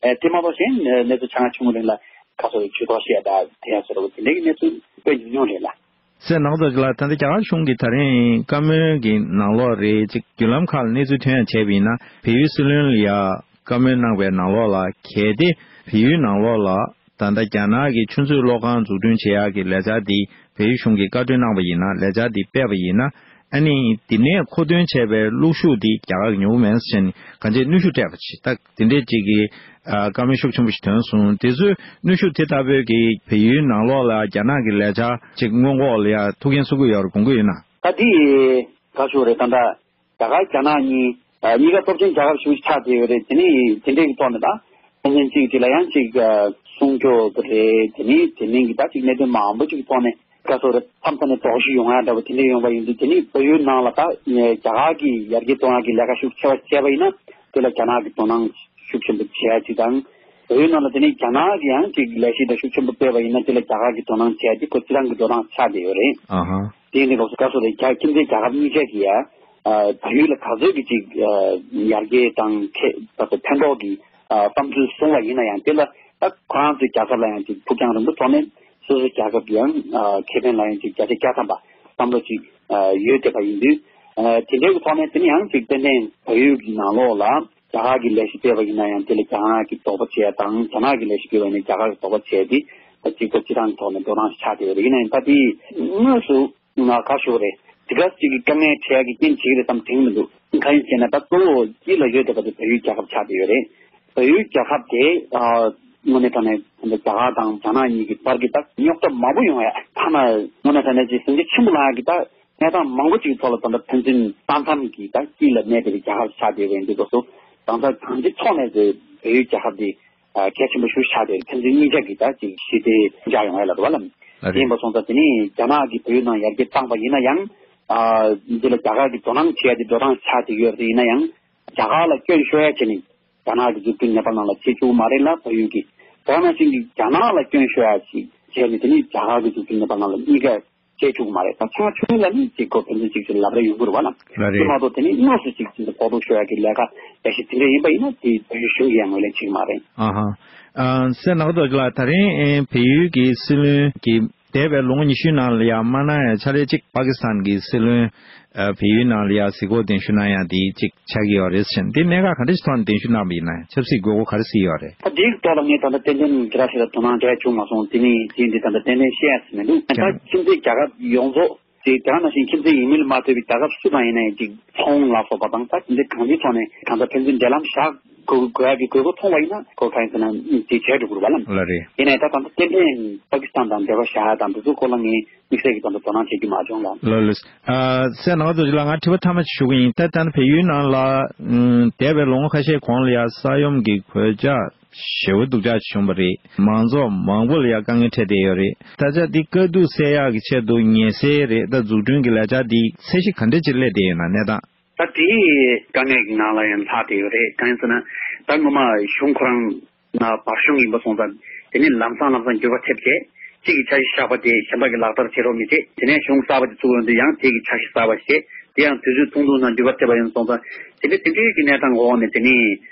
ཨེ་དེ་མ་གཏོགས་གཞན་གནས་ཚུལ་ཆ་ང་ཆུང་ངུ་རིང་ལ་ཁ་ཤོ་རེད། ཇུས་གཏོགས་བཤད་ད་དེ་ཡང་ཟེར་བ་དེ་འདྲའི་གནས་ཚུལ་དཔེ་ཉུང་ཉུང་རེད་ལ། སྲས་ནག་ཚོ་ལ་ད་ལྟ་རྒྱ་གར་གཞུང་གིས་ད་རིང་བཀའ་མོལ་གྱི་ནང་ལོགས་རེད། ཅིག་བརྒྱུད་ལམ་ཁག་ལ་གནས་ཚུལ་ཐོན་ཡང་བྱས་པ་ཡིན་ན། བལ་ཡུལ་སྲིད་བློན་ལ་ཡ་བཀའ་མོལ་གནང་བའི་ནང་ལོགས་ལ། གལ་ཏེ་བལ་ཡུལ་ནང་ལོགས་ལ་ད་ལྟ་རྒྱ་ནག་གི་ཆུ་མཛོད་གློག་ཁང་འཛུགས་སྐྲུན་བྱེད་ཡག་གི་ལས་འཆར་འདི་བལ་ཡུལ་གཞུང་གིས་བཀའ་འཁྲོལ་གནང་བ་ཡིན་ན། ལས་འཆར་འདི་སྤེལ་བ་ཡིན་ན། ཨ་ནི་འདི་ནས་མཁོ་འདོན་བྱས་པའི་གློག་ཤུགས་འདི་རྒྱ་གར་གྱིས་ཉོ་གི་མེད་ཟེར་ནས་གང་ཅི་གནོན་ཤུགས་སྤྲད་པ་ཅིག་ད་དེ་འདྲས་ཅིག་གི་ཨ་བཀའ་མོལ་ཤུགས་ཆེན་པོ་ཞིག་ཐོན་སོང་། དེ་ཚོའི་གནོན་ཤུགས་དེ་ལྟ་བུའི་གི་བལ་ཡུལ་ནང་ལོགས་ལ་རྒྱ་ནག་གི་ལས་འཆར་ཅིག་སྔོན་འགོག་ལ་ཡ་ཐུགས་འགན་གསོ་གི་ཡོད་རེད་དགོངས་ཀྱི་ཡོད་ན། ད་འདི་ག་ཞུ་རེད། ད་ལྟ་རྒྱ་གར་རྒྱ་ནག་གཉིས་ཨ་གཉིས་ཀ་སྟོབས་ཆེན་རྒྱལ་ཁབ་ཞིག་ཆགས་བསྡད་ཡོད་རེད། དེ་ནས་དེ་འདྲས་ཀྱི་ཐོག་ནས་ད་ཕན་ཚུན་གཅིག་གཅིག་ལ་ཡང་གཅིག་ཨ་སྲུང་སྐྱོབ་རེད། དེ་ནས་དེ་མིན་གྱི་ད་གཅིག་གནད་དོན་མང་པོ་ཅིག་གི་ཐོག་ནས་ག་ཞུ་རེད། མཚམས་མཚམས་ནས་དོགས་གཞི་ཡོང་ཡ་འདྲ་པོ་དེ་འདྲས་ཡོང་བ་ཡིན་དུས། དེ་ནས་བལ་ཡུལ་ནང་ལ་ད་རྒྱ་གར་གྱིས་ཡར་རྒྱས་གཏོང་ཡ་གི་ལས་ཀ་ཤུགས་ཆེ་བ་བྱས་པ་ཡིན་ན། དེ་ལ་རྒྱ་ནག་གིས་དོ་སྣང་ཤུགས་ཆེན་པོ་བྱེད་ཡ་གཅིག་དང་། བལ་ཡུལ་ནང་ལ་དེ་ནས་རྒྱ་ནག་གིས་ཡང་ཅིག་ལས་གཞི་དང་ཤུགས་ཆེན་པོ་སྤེལ་བ་ཡིན་ན། དེ་ལ་རྒྱ་གར་གྱིས་དོ་སྣང་བྱས་ཏེ་ཁོ་སྤྱི་བཏང་གི་འགྲོ་སྟངས་ཆགས་བསྡད་ཡོད་རེད། ཨ་ཧ། དེ་ཡིན་དུས་སྐབས་སུ་ག་ཞུ་རེད། རྒྱ་ཁྱིམ་མཚེས་རྒྱལ་ཁབ་གཉིས་ཆ་གི་ཡ་ཨ་བལ་ཡུལ་ལ་ག་ཚོད་ཀྱི་ཅིག་ཨ་ཡར་རྒྱས་དང་ཁེ་ད་ཚོ་ཕན་ཐོགས་ཀྱི་ཨ་བསམ་ཚུལ་བཟུང་བ་ཡིན་ན་ཡང་། དེ་ལ་ད་ཁོ་རང་ཚོའི་རྒྱལ་ཁབ་ལ་ཡང་ཅིག་ཕུགས་རྒྱང་རིང་པོ་ཐོག་ནས་ སོ་སོའི་རྒྱལ་ཁབ་ཀྱི་ཡང་ཨ་ཁེ་ཕན་ལ་ཡང་ཅིག་བརྒྱ་ཆ་བརྒྱ་ཐམ་པ་བསམ་བློ་ཅིག་ཨ་ཡོད་བསྡད་པ་ཡིན་དུས། ཨ་དེ་འདྲའི་གི་ཐོག་ནས་དེ་ནི་ཡང་ཅིག་ཏན་ཏན་བལ་ཡུལ་གྱི་ནང་ལོགས་ལ་རྒྱ་གར་གྱི་ལས་གཞི་སྤེལ་བ་ཡིན་ན་ཡང་དེ་ལ་རྒྱ་ནག་གི་དོགས་པ་བྱས་དང་། རྒྱ་ནག་གི་ལས་གཞི་སྤེལ་བ་ཡིན་ན་རྒྱ་གར་གྱི་དོགས་པ་བྱས་ཏེ། ད་གཅིག་པ་གཅིག་རང་གི་ཐོག་ནས་འགྲོ་སྟངས་ཤིག་ཆགས་བསྡད་ཡོད་རེད། ཡིན་ན་ཡང་ད་དེ་དངོས་སུ་ང་ག་ཞུ་བ་རེད། དེ་ག་ཅིག་གི་དཀའ་ངལ་འཕྲད་ཡག་གི་རྐྱེན་བྱེད་ཀྱི་རེད་བསམ་དྲན་གྱི་མི་འདུག་གང་ཡིན་ཟེར་ན་ད་གཙོ་བོ་དཀྱིལ་ལ་ཡོད་བསྡད་པ་དེ་བལ་ཡུལ་རྒྱལ་ཁབ་ཆགས་བསྡད་ཡོད་རེད། བལ་ཡུལ་རྒྱལ་ཁབ་དེ་ཨ་དངོས་གནས་དྲང་གནས་ད་ལྟ་རྒྱ་གར་དང་རྒྱ་ནག་གཉིས་ཀྱི་བར་གྱི་ད་རྙོག་དྲ་མང་པོ་ཡོང་ཡ། ཐ་ན་དངོས་གནས་དྲང་གནས་ཅིག་ཟིང་ཆ་ཆེན་པོ་ལངས་ཡ་གི་ད་གནས་སྟངས་མང་པོ་ཅིག་གི་ཐོག་ལ་ད་ལྟ་ཕན་ཚུན་ས་མཚམས་ཀྱི་ད་དཀྱིལ་ལ་གནས་བསྡད་པའི་རྒྱལ་ཁབ་ཆགས་བསྡད་པ་ཡིན་དུས་སྐབས་སུ་ད་ལྟ་གང་ཅིའི་ཐོག་ནས་ཟེར་བལ་ཡུལ་རྒྱལ་ཁབ་འདི་ཨ་གལ་ཆེན་པོ་ཞིག་ཆགས་ཏེ་ཕན་ཚུན་གཉིས་ཆ་གི་ད་ཅིག་ཞི་བདེ་འཇགས་ཡོང་ཡ་ལ་རེད་བ་ལ། ཨ་རེད། དེ་ཡིན་པ་སོང་ཙང་དེ་ནི་རྒྱ་ནག་གིས་བལ་ཡུལ་ནང་ཡར་རྒྱས་བཏང་པ་ཡིན་ན་ཡང་། ཨ་འདི་ལ་རྒྱ་གར་གྱིས་དོ་སྣང་བྱས་ཏེ་འགྲོ་སྟངས་ཆགས་ཏེ་ཡོད་རེད། ཡིན་ན་ཡང་རྒྱ་གར་ལ་སྐྱོན་ཤོར་ཡ་བྱས་ནས་རྒྱ་ནག་གི་འཛུགས་སྐྲུན་ནེ་པ་ལ་ལ་བྱེད་བཅུག་མ་རེད་ལ། བལ་ཡུལ་གྱིས་དེ་ག་ནང་བཞིན་གྱི་རྒྱ་ནག་ལ་སྐྱོན་ཤོར་ཡ་ཞིག་བྱས་ནས་དེ་ནི་རྒྱ་གར་གྱི་འཛུགས་སྐྲུན་ནེ་པ་ལ་ལ་གཉིས་ཀ་བྱེད་བཅུག་མ་རེད། ད་ཆ་ཆུང་ལ་ནི་ཅིག་གོ་ཕན་ཚུན་ཅིག་ཅིག་ལབ་རེ་ཡོང་གི་རེད་བ་ལ། ལ་རེད། དེ་མ་གཏོགས་དེ་ནི་དངོས་སུ་ཅིག་ཅིག་ཕོག་ཐུག་ཤོར་ཡ་གི་ལས་ཀ་ལས་གཞི་དེ་འདྲ་ཡིན་པ་ཡིན་ན་དེ་བོད་གཞུང་གི་ཡང་ངོས་ལེན་བྱེད་ཀྱི་མ་རེད། ཨ་ཧ། ཨ་སེ་ནག་རྡོ་རྗེ་ལགས། ད་རིང་ཨེ་བལ་ཡུལ་གྱི་སྲིད་བློན་གྱིས་འདས་པའི་ལོ་ངོ་ཉི་ཤུའི་ནང་ལ་ཡང་མ་གནང་ཡ་ཕྱག་ལས་གཅིག་པ་ཀི་སི་ཐན་གྱི་སྲིད་བློན་ཨ་བལ་ཡུལ་ནང་ལ་ཡང་གཟིགས་སྐོར་གདན་ཞུ་གནང་ཡ་དེ་གཅིག་ཆགས་ཀྱི་ཡོད་རེད་ཟེར། འདི་གནད་འགག་ག་འདྲ་ཞིག་ཐོག་ནས་གདན་ཞུ་གནང་བ་ཡིན་ན། ཆབ་སྲིད་དགོས་མཁོ་ག་རེ་ཟིག་ཡོད་རེད། ད་འདིའི་ཐོག་ལ་ངས་ད་ལྟ་ཏན་ཏན་ག་རེ་ཞིག་ལ་དོ་སྣང་བྱས་བྱུང་མ་སོང་། དེ་ནི་དེ་འདི་ད་ལྟ་ཏན་ཏན་བཤད་ཡ་ཟིག་མི་འདུག་ད་ཁྱིམ་མཚེས་རྒྱལ་ཁབ་ཡོངས་རྫོགས་དེ་དེ་ག་ནང་བཞིན་ཁྱིམ་མཚེས་ཡིན་མིན་ལ་མ་ལྟོས་པའི་རྒྱལ་ཁབ་སུ་དང་ཡིན་ན་ཡང་ཅིག་ཚོང་ལ་སོགས་པ་དང་ད་དེ་འདྲ་གང་ཅིའི་ཐོག་ནས་གང་ལྟར་ཕན་ཚུན་འབྲེལ་ལམ་བཞག་དགོས་དགོས་ཡ་གི་དགོས་མཁོ་མཐོང་བ་ཡིན་ན་ཁོ་གང་ཡིན་ཟེར་ན་དེ་བྱས་འགྲོ་དགོས་རེད་བ་ལ། ལ་རེད། ཡིན་ནའི་ད་ད་ལྟ་ཏན་ཏན་པ་ཀི་སི་ཐན་དང་འབྲེལ་བ་བཞག་ཡ་དང་དེ་ཚོ་སྐོར་ལ་ངས་དམིགས་བསལ་གྱི་ད་ལྟ་དོ་སྣང་བྱེད་རྒྱུ་མ་བྱུང་ལ། ལགས་ལགས། ཨ་སེ་ནག་རྡོ་རྗེ་ལགས། ང་དྲི་བ་མཐའ་མ་ཞུ་གི་ཡིན། ད་ལྟ་བལ་ཡུལ་ནང་ལ་ཨུམ་འདས་པའི་ལོ་ངོ་ཁ་ཤས་གོང་ལ་ཡ་ས་ཡོམ་གྱི་གོད་ཆག་ཞེ་པོ་སྡུག་ཅག་བྱུང་བ་རེད། མང་ཚོགས་མང་པོ་ལ་ཡ་དཀའ་ངལ་འཕྲད་བསྡད་ཡོད་རེད། ད་ཆ་འདི་དཀའ་སྡུག་སེལ་ཡག་གི་ཆེད་དུ་ཉེན་སེལ་རེད། ད་འཛུགས་སྐྲུན་གྱི་ལས་འཆར་འདི་ཚད་གཞི་ག་འདྲ་ཅིག་སླེབས་བསྡད་ཡོད་ན། གནས་སྟངས། ད་དེ་དཀའ་ངལ་གྱི་ནང་ལ་ཡང་ལྷག་བསྡད་ཡོད་རེད། གང་ཡིན་ཟེར་ན་ད་སྔོན་མ་གཞུང་ཁོ་རང་ན་བར་གཞུང་ཡིན་པ་སོང་ཙང་དེ་ནས་ལམ་སང་ལམ་སང་འགྱུར་བ་ཐེབས་བྱས། གཅིག་གིས་འཆར་གཞི་བཞག་པ་དེ་གཞན་པ་གིས་ལག་བསྟར་བྱེད་རོགས་མི་བྱེད། དེ་ནས་གཞུང་གསར་པ་དེ་བཙུགས་ཡོང་དུས་ཡང་དེ་གིས་འཆར་གཞི་གསར་པ་བྱས། དེ་ཡང་དུས་ཚོད་ཐུང་ཐུང་ནང་འགྱུར་བ་ཐེབས་པ་ཡིན་སོང་ཙང་དེ་འདྲ་དེ་འདྲའི་གི་གནས་སྟངས་འོག་ནས་དེ་ནས་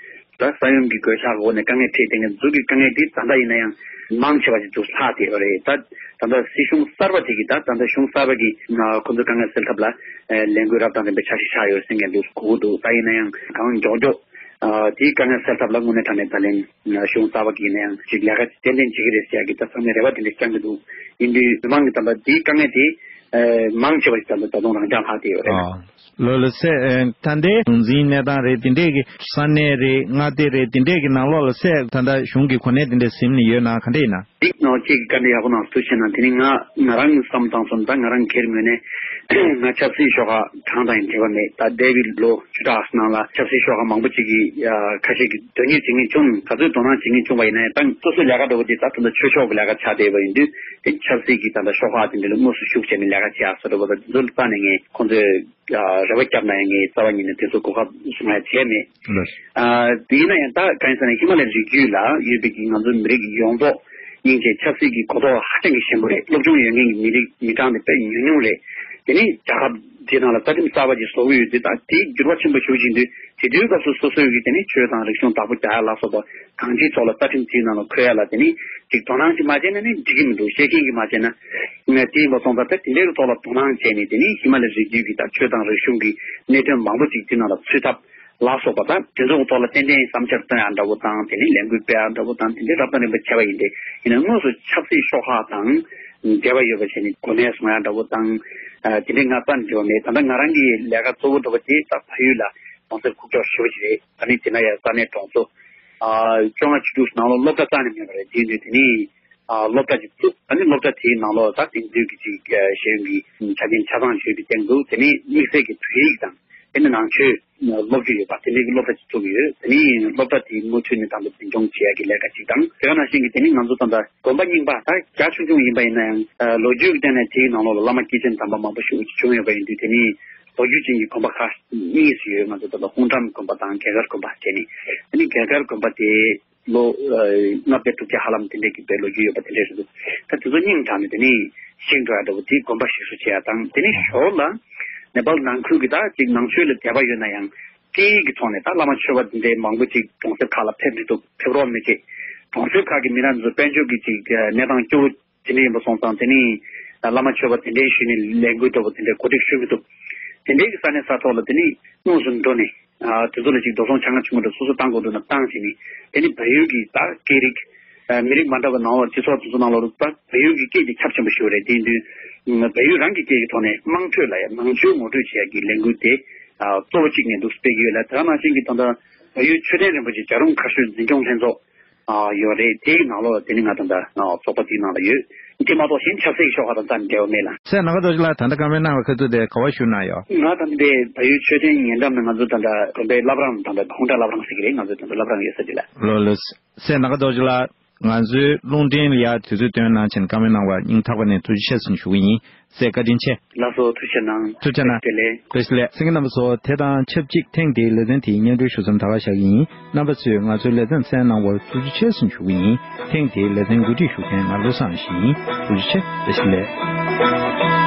ད་ས་ཡོམ་གྱི་གོད་ཆག་འོག་ནས་དཀའ་ངལ་འཕྲད་དེ་ངས་འཛུགས་ཀྱི་དཀའ་ངལ་དེ་ད་ལྟ་ཡིན་ན་ཡང་མང་ཆེ་བ་ཞིག་ཏུ་ལྷག་བསྡད་ཡོད་རེད། ད་ད་ལྟ་སྲིད་གཞུང་གསར་པ་དེ་གིས་ད་ད་ལྟ་གཞུང་གསར་པ་གིས་ཁོ་ཚོའི་དཀའ་ངལ་སེལ་ཐབས་ལ་ལས་འགུལ་རབ་དང་རིམ་པའི་འཆར་གཞི་བཞག་ཡོད་ཟེར་མཁན་འདུག་གོ་གི་འདུག་ད་ཡིན་ན་ཡང་གང་མགྱོགས་མགྱོགས་དེའི་དཀའ་ངལ་སེལ་ཐབས་ལ་དངོས་གནས་དྲང་གནས་ད་ལན་གཞུང་གསར་པ་གིས་ཡིན་ན་ཡང་ཅིག་ལས་ཀ་ཏན་ཏན་བྱེད་ཀྱི་རེད་ཟེར་ཡ་གི་ད་ཚང་མས་རེ་བ་དེ་འདྲ་བཅང་གི་འདུག་ཡིན་དུས་མི་མང་གི་ད་ལྟ་དེའི་དཀའ་ངལ་དེ་མང་ཆེ་བ་ཞིག་ད་ལྟ་ད་དུང་རང་འཇགས་ལྷག་བསྡད་ཡོད་རེད། ཨ། ལགས་ལགས་སེ། ཨེ་ད་ལྟའི་གཞུང་འཛིན་གནས་སྟངས་རེད། དེ་འདྲས་ཀྱི་ས་གནས་རེད། མངའ་སྡེ་རེད། དེ་འདྲས་ཀྱི་ནང་ལོགས་ལ་སེ་ད་ལྟ་གཞུང་གི་གོ་གནས་དེ་འདྲས་ཟིན་ནས་ཡོད་ན་ག་འདྲས་ཡིན་ན། འདི་ནང་ཁྱེད་ཀྱིས་བཀའ་འདྲི་ཡག་པོ་གནང་སོང་། ཐུགས་རྗེ་ཆེ་གནང་། དེ་ནི་ང་ང་རང་གི་བསམ་བཏང་སོང་། ད་ང་རང་སྒེར་ངོས་ནས་ང་ཆབ་སྲིད་ཤོག་ཁག་གང་དང་ཡང་འབྲེལ་བ་མེད། ད་འདས་པའི་ལོ་བཅུ་ཕྲག་ནང་ལ་ཆབ་སྲིད་ཤོག་ཁག་མང་པོ་ཅིག་གིས་ཁ་ཤས་ཀྱིས་དོན་གཉེར་བྱེད་མཁན་བྱུང་། ག་ཚོད་དོ་སྣང་བྱེད་མཁན་བྱུང་བ་ཡིན་ན་ཡང་། ད་སོ་སོའི་ལས་ཀ་འདྲ་བོ་དེ་ད་ད་ལྟ་ཆོས་ཕྱོགས་ཀྱི་ལས་ཀ་ཆགས་བསྡད་པ་ཡིན་དུས་དེ་ཆབ་སྲིད་ཀྱི་ད་ལྟ་ཤོག་ཁག་དེ་འདྲ་ལ་དངོས་སུ་ཞུགས་བྱས་ནས་ལས་ཀ་བྱེད་ཡག་སོགས་འདྲ་བོ་ད་དེ་ཚོ་ལ་ལྟ་ནས་ངས་ཁོང་ཚོས་རེ་བ་བརྒྱབ་ན་ཡང་ངས་རྩ་བ་ཉིད་ནས་དེ་ཚོ་གོ་སྐབས་བཟུང་ཡ་བྱས་མེད། ལགས། ཨ་དེ་ཡིན་ན་ཡང་ད་གང་ཡིན་ཟེར་ན་ཧི་མ་ལ་ཡའི་རི་རྒྱུད་ལ་ཡོད་པའི་གི་ང་ཚོ་མི་རིགས་ཡོངས་རྫོགས་སྙིང་རྗེ་ཆབ་སྲིད་ཀྱི་གོ་རྟོགས་ཧ་ཅང་གི་ཞན་པོ་རེད། སློབ་སྦྱོང་ཡོད་མཁན་གྱི་མི་རིགས་མི་གྲངས་དེ་དཔེ་ཉུང་ཉུང་རེད། དེ་ནས་རྒྱལ་ཁབ་དེ་ནང་ལ་རྩ་ཁྲིམས་གསར་པ་ཅིག་བཟོ་གི་ཡོད་དུས་ད་དེ་འགྱུར་བ་ཆེན་པོ་ཞིག་ཕྱིན་དུས་དེ་དུས་སྐབས་སུ་སོ་སོའི་གི་དེ་ནས་ཆོས་དང་རིག་གཞུང་བདག་པོ་རྒྱག་ཡ་ལ་སོགས་པ་གང་ཅིའི་ཐོག་ལ་རྩ་ཁྲིམས་དེའི་ནང་ལ་འཁོད་ཡ་ལ་དེ་ནས་ཅིག་དོ་སྣང་ཅིག་མ་བྱས་ན་ནི་འགྲིག་གི་མི་འདུག་ཤེས་མཁན་གྱིས་མ་བྱས་ན། ང་དེ་ཡིན་པ་སོང་ཙང་ད་དེ་འདྲའི་གི་ཐོག་ལ་དོ་སྣང་བྱས་ནས་དེ་ནི་ཧི་མ་ལ་ཡའི་རི་རྒྱུད་ཀྱི་ད་ཆོས་དང་རིག་གཞུང་གི་གནད་དོན་མང་པོ་ཅིག་དེ་ནང་ལ་ཚུད་ཐབས་ལ་སོགས་པ་དང་དེ་ཚོ་གི་ཐོག་ལ་ཏན་ཏན་བསམ་འཆར་བཏོན་ཡ་འདྲ་བོ་དང་དེ་ནི་ལས་འགུལ་སྤེལ་ཡ་འདྲ་བོ་དང་དེ་འདྲའི་རབ་དང་རིམ་པ་བྱས་པ་ཡིན་ཏེ། ཡིན་ན་དངོས་སུ་ཆབ་སྲིད་ཤོག་ཁག་དང་འབྲེལ་བ་ཡོད་པ་བྱས་ནས་གོ་གནས་བཟུང་ཡ་འདྲ་བོ་དང་དེ་འདྲའི་ང་རྩ་ནས་འབྲེལ་བ་མེད། ད་ལྟ་ང་རང་གི་ལས་ཀ་གཙོ་བོ་འདྲ་བོ་དེ་ད་ཕ་ཡུལ་ལ་གྲོང་གསེབ་ཁུག་ཀྱོག་ཞེ་པོ་ཅིག་རེད། ད་ནི་དེ་ན་ཡ་ས་གནས་གྲོང་ཚོ། ཨ་བཅོ་ལྔ་བཅུ་དྲུག་ནང་ལོགས་སློབ་གྲྭ་རྩ་ནས་མེད་པ་རེད། དེ་ཡིན་དུས་དེ་ནི་ཨ་སློབ་གྲྭ་ཅིག་བཙུགས། ཨ་ནི་སློབ་གྲྭ་དེའི་ནང་ལོགས་ད་དེང་དུས་ཀྱི་ཅིག་ཤེས་ཡོན་གྱི་ཆ་རྐྱེན་ཆ་ཚང་ཡོད་པའི་སྟེང་དུ་དེ་ནི་དམིགས་བསལ་གྱི་བོད་ཡིག་དང་དེ་ནི་ནང་ཆོས་སློབ་རྒྱུ་ཡོད་པ་དེ་འདྲའི་གི་སློབ་གྲྭ་ཅིག་བཙུགས་ཡོད། དེ་ནི་སློབ་གྲྭ་དེའི་མུ་མཐུད་ནས་ད་ལྟ་འཛིན་སྐྱོང་བྱེད་ཡ་གི་ལས་ཀ་ཅིག་དང་། དེ་ག་ནང་བཞིན་གྱི་དེ་ནི་ང་ཚོ་ད་ལྟ་དགོན་པ་རྙིང་པ་ད་རྒྱ་ཆུང་ཆུང་ཡིན་པ་ཡིན་ན་ཡང་ལོ་རྒྱུས་ཀྱི་སྟེང་ནས་དེའི་ནང་ལོགས་ལ་བླ་མ་སྐྱེས་ཆེན་དམ་པ་མང་པོ་ཞིག་བྱུང་ཡོད་པ་ཡིན་དུས་དེ་ནི་ལོ་རྒྱུས་ཅན་གྱི་དགོན་པ་ཁག་གཉིས་སུ་ཡོད། ང་ཚོ་ད་ལྟ་ཧུང་ཀྲམ་དགོན་པ་དང་རྒྱལ་མཁར་དགོན་པ་བྱས་ནས། དེ་ནི་རྒྱལ་མཁར་དགོན་པ་དེ་ལོ་ལྔ་བརྒྱ་དྲུག་བརྒྱ་ཧ་ལམ་དེ་འདྲའི་གི་པའི་ལོ་རྒྱུས་ཡོད་པ་དེ་འདྲ་རེད་འདུག་ད་དེ་ཚོ་སྙིང་དྲགས་ནས་དེ་ནི་ཞིག་འགྲོ་ཡ་འདྲ་བོ་དེ་དགོན་པ་ཞིག་གསོ་བྱེད་ཡ་དང་། དེ་ནི་ཞོར་ལ་ནེ་པཱལ་ནང་ཁུལ་གྱི་ད་ཅིག་ནང་ཆོས་ལ་དད་པ་ཡོད་ན་ཡང་སྐད་ཡིག་གི་ཐོག་ནས་ད་བླ་མ་ཆོས་པ་དེ་འདྲའི་མང་པོ་ཅིག་གྲོང་གསེབ་ཁག་ལ་ཕེབས་མི་ཐུབ། ཕེབས་རོགས་མི་བྱེད། གྲོང་གསེབ་ཁག་གི་མི་སྣ་ཚོ་དཔལ་འབྱོར་གྱི་ཅིག་གནས་སྟངས་སྐྱོ་བོ། དེ་འདྲ་ཡིན་པ་སོང་ཙང་དེ་ནི་བླ་མ་མཆོད་པ་དེ་འདྲའི་ཞུས་ནས་ལས་འགུལ་འདྲ་པོ་དེ་འདྲའི་གོ་སྒྲིག་ཞུ་གི་འདུག་དེ་འདྲའི་གི་ས་གནས་ས་ཐོག་ལ་དེ་ནི་དངོས་སུ་འགྲོ་ནས་ཨ་དེ་ཚོ་ལ་ཅིག་འགྲོ་སོང་ཆ་ང་ཆུང་ངུ་འདྲ་སོ་སོ་བཏང་དགོས་འདུག་ན་བཏང་བྱས་ནས། དེ་ནི་བལ་ཡུལ་གྱི་ད་སྐད་རིགས་ཨ་མི་རིགས་མ་འདྲ་བའི་ནང་ལོགས་སྤྱི་ཚོགས་དེ་ཚོ་ནང་ལོགས་ད་བལ་ཡུལ་གྱི་སྐད་ཀྱི་ཁྱབ་ཆེན་པོ་ཞིག་རེད། དེ་ཡིན་དུས་བལ་ཡུལ་རང་གི་སྐད་ཀྱི་ཐོག་ནས་དམངས་ཁྲོད་ལ་ཡ་ནང་ཆོས་ངོ་སྤྲོད་བྱེད་ཡ་གི་ལས་འགུལ་དེ་ཨ་གཙོ་བོ་གཅིག་ནས་འདུག་སྤེལ་གྱི་ཡོད་ལ། དེ་ནང་བཞིན་གྱི་ད་ལྟ་བལ་ཡུལ་མཆོད་རྟེན་རིན་པོ་ཆེ་བྱ་རུང་མཁར་ཤོད་འཛིན་སྐྱོང་ལྷན་ཚོགས་ཨ་ཡོད་རེད། དེའི་ནང་ལོགས་ལ་དེ་ནི་ང་ད་ལྟ་ཨ་ཚོགས་པ་དེའི་ནང་ལ་ཡོད། དེ་མ་གཏོགས་གཞན་ཆབ་སྲིད་ཀྱི་ཕྱོགས་ཁག་དང་རྩ་ནས་འབྲེལ་བ་མེད་ལ། སྲས་ནམ་མཁའ་རྡོ་རྗེ་ལགས་ད་ལྟ་བཀའ་མོལ་གནང་བའི་ཁ་ཐུག་དེ་ག་པར་ཞུ་གནང་ཡོད། ང་ད་ལྟ་བལ་ཡུལ་མཆོད་རྟེན་ཉེ་འགྲམ་ནས་ང་ཚོ་ད་ལྟ་དགོན་པའི་བླ་བྲང་ད་ལྟ་ཧུང་ཏྲ་བླ་བྲང་ཟེར་གྱི་རེད། ང་ཚོའི་ད་ལྟ་བླ་བྲང་ཡོད་ས་དེ་ལ། ལགས་ལགས། སྲས་ནམ་མཁའ་རྡོ་རྗེ་ལགས། ང་ཚོའི་རླུང་འཕྲིན་ལ་ཡ་དུས་ཚོད་བཏོན་གནང་བྱས་ནས་བཀའ་མོལ་གནང་བར་སྙིང་ཐག་པ་ནས་ཐུགས་རྗེ་ཆེ་ཟེར་ཞུ་གི་ཡིན། སྲས་བཀའ་དྲིན་ཆེ། ལགས་སོ། ཐུགས་རྗེ་གནང་། ཐུགས་རྗེ་གནང་། བཀྲ་ཤིས་བདེ་ལེགས། བཀྲ་ཤིས་བདེ་ལེགས། གསན་མཁན་རྣམ་པ་ཚོ། དེ་དང་ཆབས་ཅིག་ཐེངས་འདིའི་ལེ་ཚན་དེའི་སྙན་སྒྲོན་ཞུ་མཚམས་ད་ག་བཞག་གི་ཡིན། རྣམ་པ་ཚོས་ང་ཚོའི་ལེ་ཚན་གསན་གནང་བར་ཐུགས་རྗེ་ཆེ་ཟེར་ཞུ་གི་ཡིན། ཐེངས་འདིའི་ལེ་ཚན་གོ་སྒྲིག་ཞུ་མཁན་ང་བློ་བཟང་ཞིག་ཡིན། ཐུགས་རྗེ་ཆེ། བཀྲ་ཤིས་བདེ་ལེགས།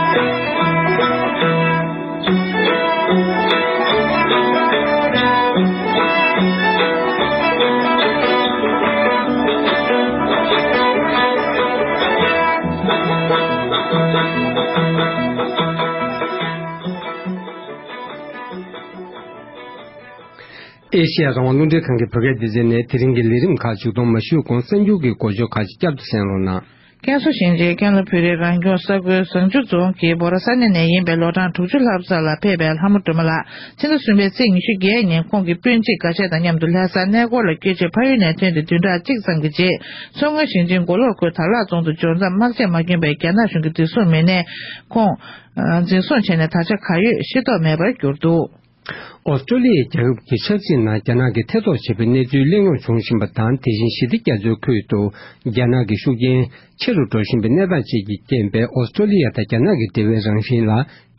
ཨེ་ཤེ་ཡ་རང་དབང་རླུང་འཕྲིན་ཁང་གི་བོད་སྐད་སྡེ་ཚན་ནས་དེ་རིང་གི་ལས་རིམ་ཁག་མཇུག་སྡོམ་མ་ཞུས་གོང་གསར་འགྱུར་གྱི་འགོ་བརྗོད་ཁག་ཅིག་བསྐྱར་དུ་གསན་རོགས་གནང་། ཀན་སུའུ་ཞིང་ཆེན་ཀན་ལྷོ་བོད་རིགས་རང་སྐྱོང་ས་ཁུལ་ཟངས་ཆུ་རྫོང་གི་འབོ་ར་ས་གནས་ནས་ཡིན་པའི་ལོ་གྲངས་དྲུག་ཅུ་ལྷག་ཙམ་ལ་ཕེབས་པའི་ལྷ་མོ་སྒྲོལ་མ་ལགས་ཕྱི་ཟླ་གསུམ་པའི་ཚེས་ཉི་ཤུ་བརྒྱད་ཉིན་ཁོང་གི་སྤུན་མཆེད་འགའ་ཤས་དང་མཉམ་དུ་ལྷ་ས་གནས་སྐོར་ལ་བསྐྱོད་ཆེད་ཕ་ཡུལ་ནས་ཐོན་ཏེ་བདུན་ཕྲག་གཅིག་ཙམ་གྱི་རྗེས། མཚོ་སྔོན་ཞིང་ཆེན་མགོ་ལོག་ཁུལ་དར་ལག་རྫོང་དུ་འབྱོར་མཚམས་དམག་ཆས་མ་གྱོན་པའི་རྒྱ་ནག་གཞུང་གིས་འཛིན་བཟུང་མི་སྣས་ཁོང་འཛིན་བཟུང་བྱས་ནས་ད་ཆ་ག་ཡོད་ཤེས་རྟོགས་མེད་པར་གྱུར་འདུག། ཨོ་སི་ཀྲོ་ལི་ཡའི་རྒྱལ་ཁབ་ཀྱི་ཆབ་སྲིད་ནང་རྒྱ་ནག་གི་ཐེ་གཏོགས་བྱེད་པའི་གནས་ཚུལ་གླེང་སློང་བྱུང་བཞིན་པ་དང་། དེ་བཞིན་ཞི་བདེ་རྒྱ་མཚོའི་ཁུལ་དུ་རྒྱ་ནག་གི་ཤུགས་རྐྱེན་ཆེ་རུ་འགྲོ་བཞིན་པའི་གནས་སྟངས་བཅས་ཀྱི་རྐྱེན་པས། ཨོ་སི་ཀྲོ་ལི་ཡ་དང་རྒྱ་ནག་གི་འབྲེལ་བའི་རང་བཞིན་ལ་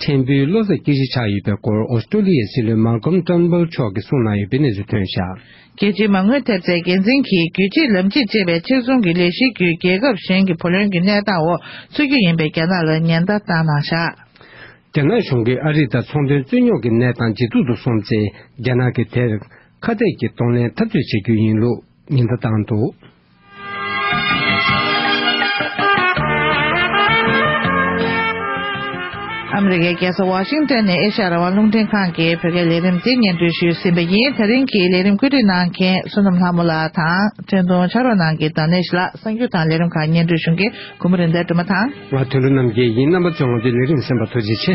ཕྲན་བུའི་བློ་འཚབ་སྐྱེ་གཞི་ཆགས་ཡོད་པའི་སྐོར། ཨོ་སི་ཀྲོ་ལི་ཡའི་སྲིད་བློན་མཱ་ཀོམ་ཏོན་བོལ་མཆོག་གིས་གསུངས་གནང་ཡོད་པའི་གནས་ཚུལ་ཐོན་བཞག། རྒྱལ་སྤྱིའི་མ་དངུལ་ཐེབས་རྩའི་འགན་འཛིན་གྱིས་རྒྱུད་གཅིག་ལམ་གཅིག་ཅེས་པའི་ཕྱིར་ཚོང་གི་ལས་གཞི་བརྒྱུད། རྒྱལ་ཁབ་གཞན་གྱི་བུ་ལོན་གྱི་གནས་སྟངས་འོག་ཚུད་རྒྱུ་ཡིན་པའི་རྒྱ་ནག་ལ་ཉེན་བརྡ་བཏང་གནང་བཞག། རྒྱ་ནག་གཞུང་གིས་ཨ་རི་དང་ཚོང་དོན་རྩོད་རྙོག་གི་གནས་སྟངས་ཇེ་སྡུག་ཏུ་སོང་ཚེ། རྒྱ་ནག་གིས་དེར་ཁ་གཏད་ཀྱིས་གདོང་ལེན་འཐབ་རྩོད་བྱེད་རྒྱུ་ཡིན་ལུགས་ཉེན་བརྡ་བཏང་འདུག། ཨ་མི་རི་ཀའི་རྒྱལ་ས་ཝ་ཤིང་ཏོན་ནས་ཨེ་ཤ་ཡ་རང་དབང་རླུང་འཕྲིན་ཁང་གི་བོད་སྐད་ལས་རིམ་འདི་སྙན་སྒྲོན་ཞུས་ཟིན་པ་ཡིན། ད་རིང་གི་ལས་རིམ་བཀོད་སྒྲིག་གནང་མཁན་བསོད་ནམས་ལྷ་མོ་ལགས་དང་། འཕྲིན་གཏོང་ཕྱག་རོགས་གནང་མཁན་དང་ནེ་ཤི་ལགས། གསར་འགྱུར་དང་ལས་རིམ་ཁག་སྙན་སྒྲོན་ཞུ་མཁན་གུ་མ་རིན་ལྡན་སྒྲོལ་མ་དང་། ང་དོན་གྲུབ་རྣམ་རྒྱལ་ཡིན། རྣམ་པ་ཚོས་ང་ཚོའི་ལས་རིམ་གསན་པར་ཐུགས་རྗེ་ཆེ།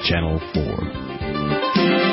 Channel four.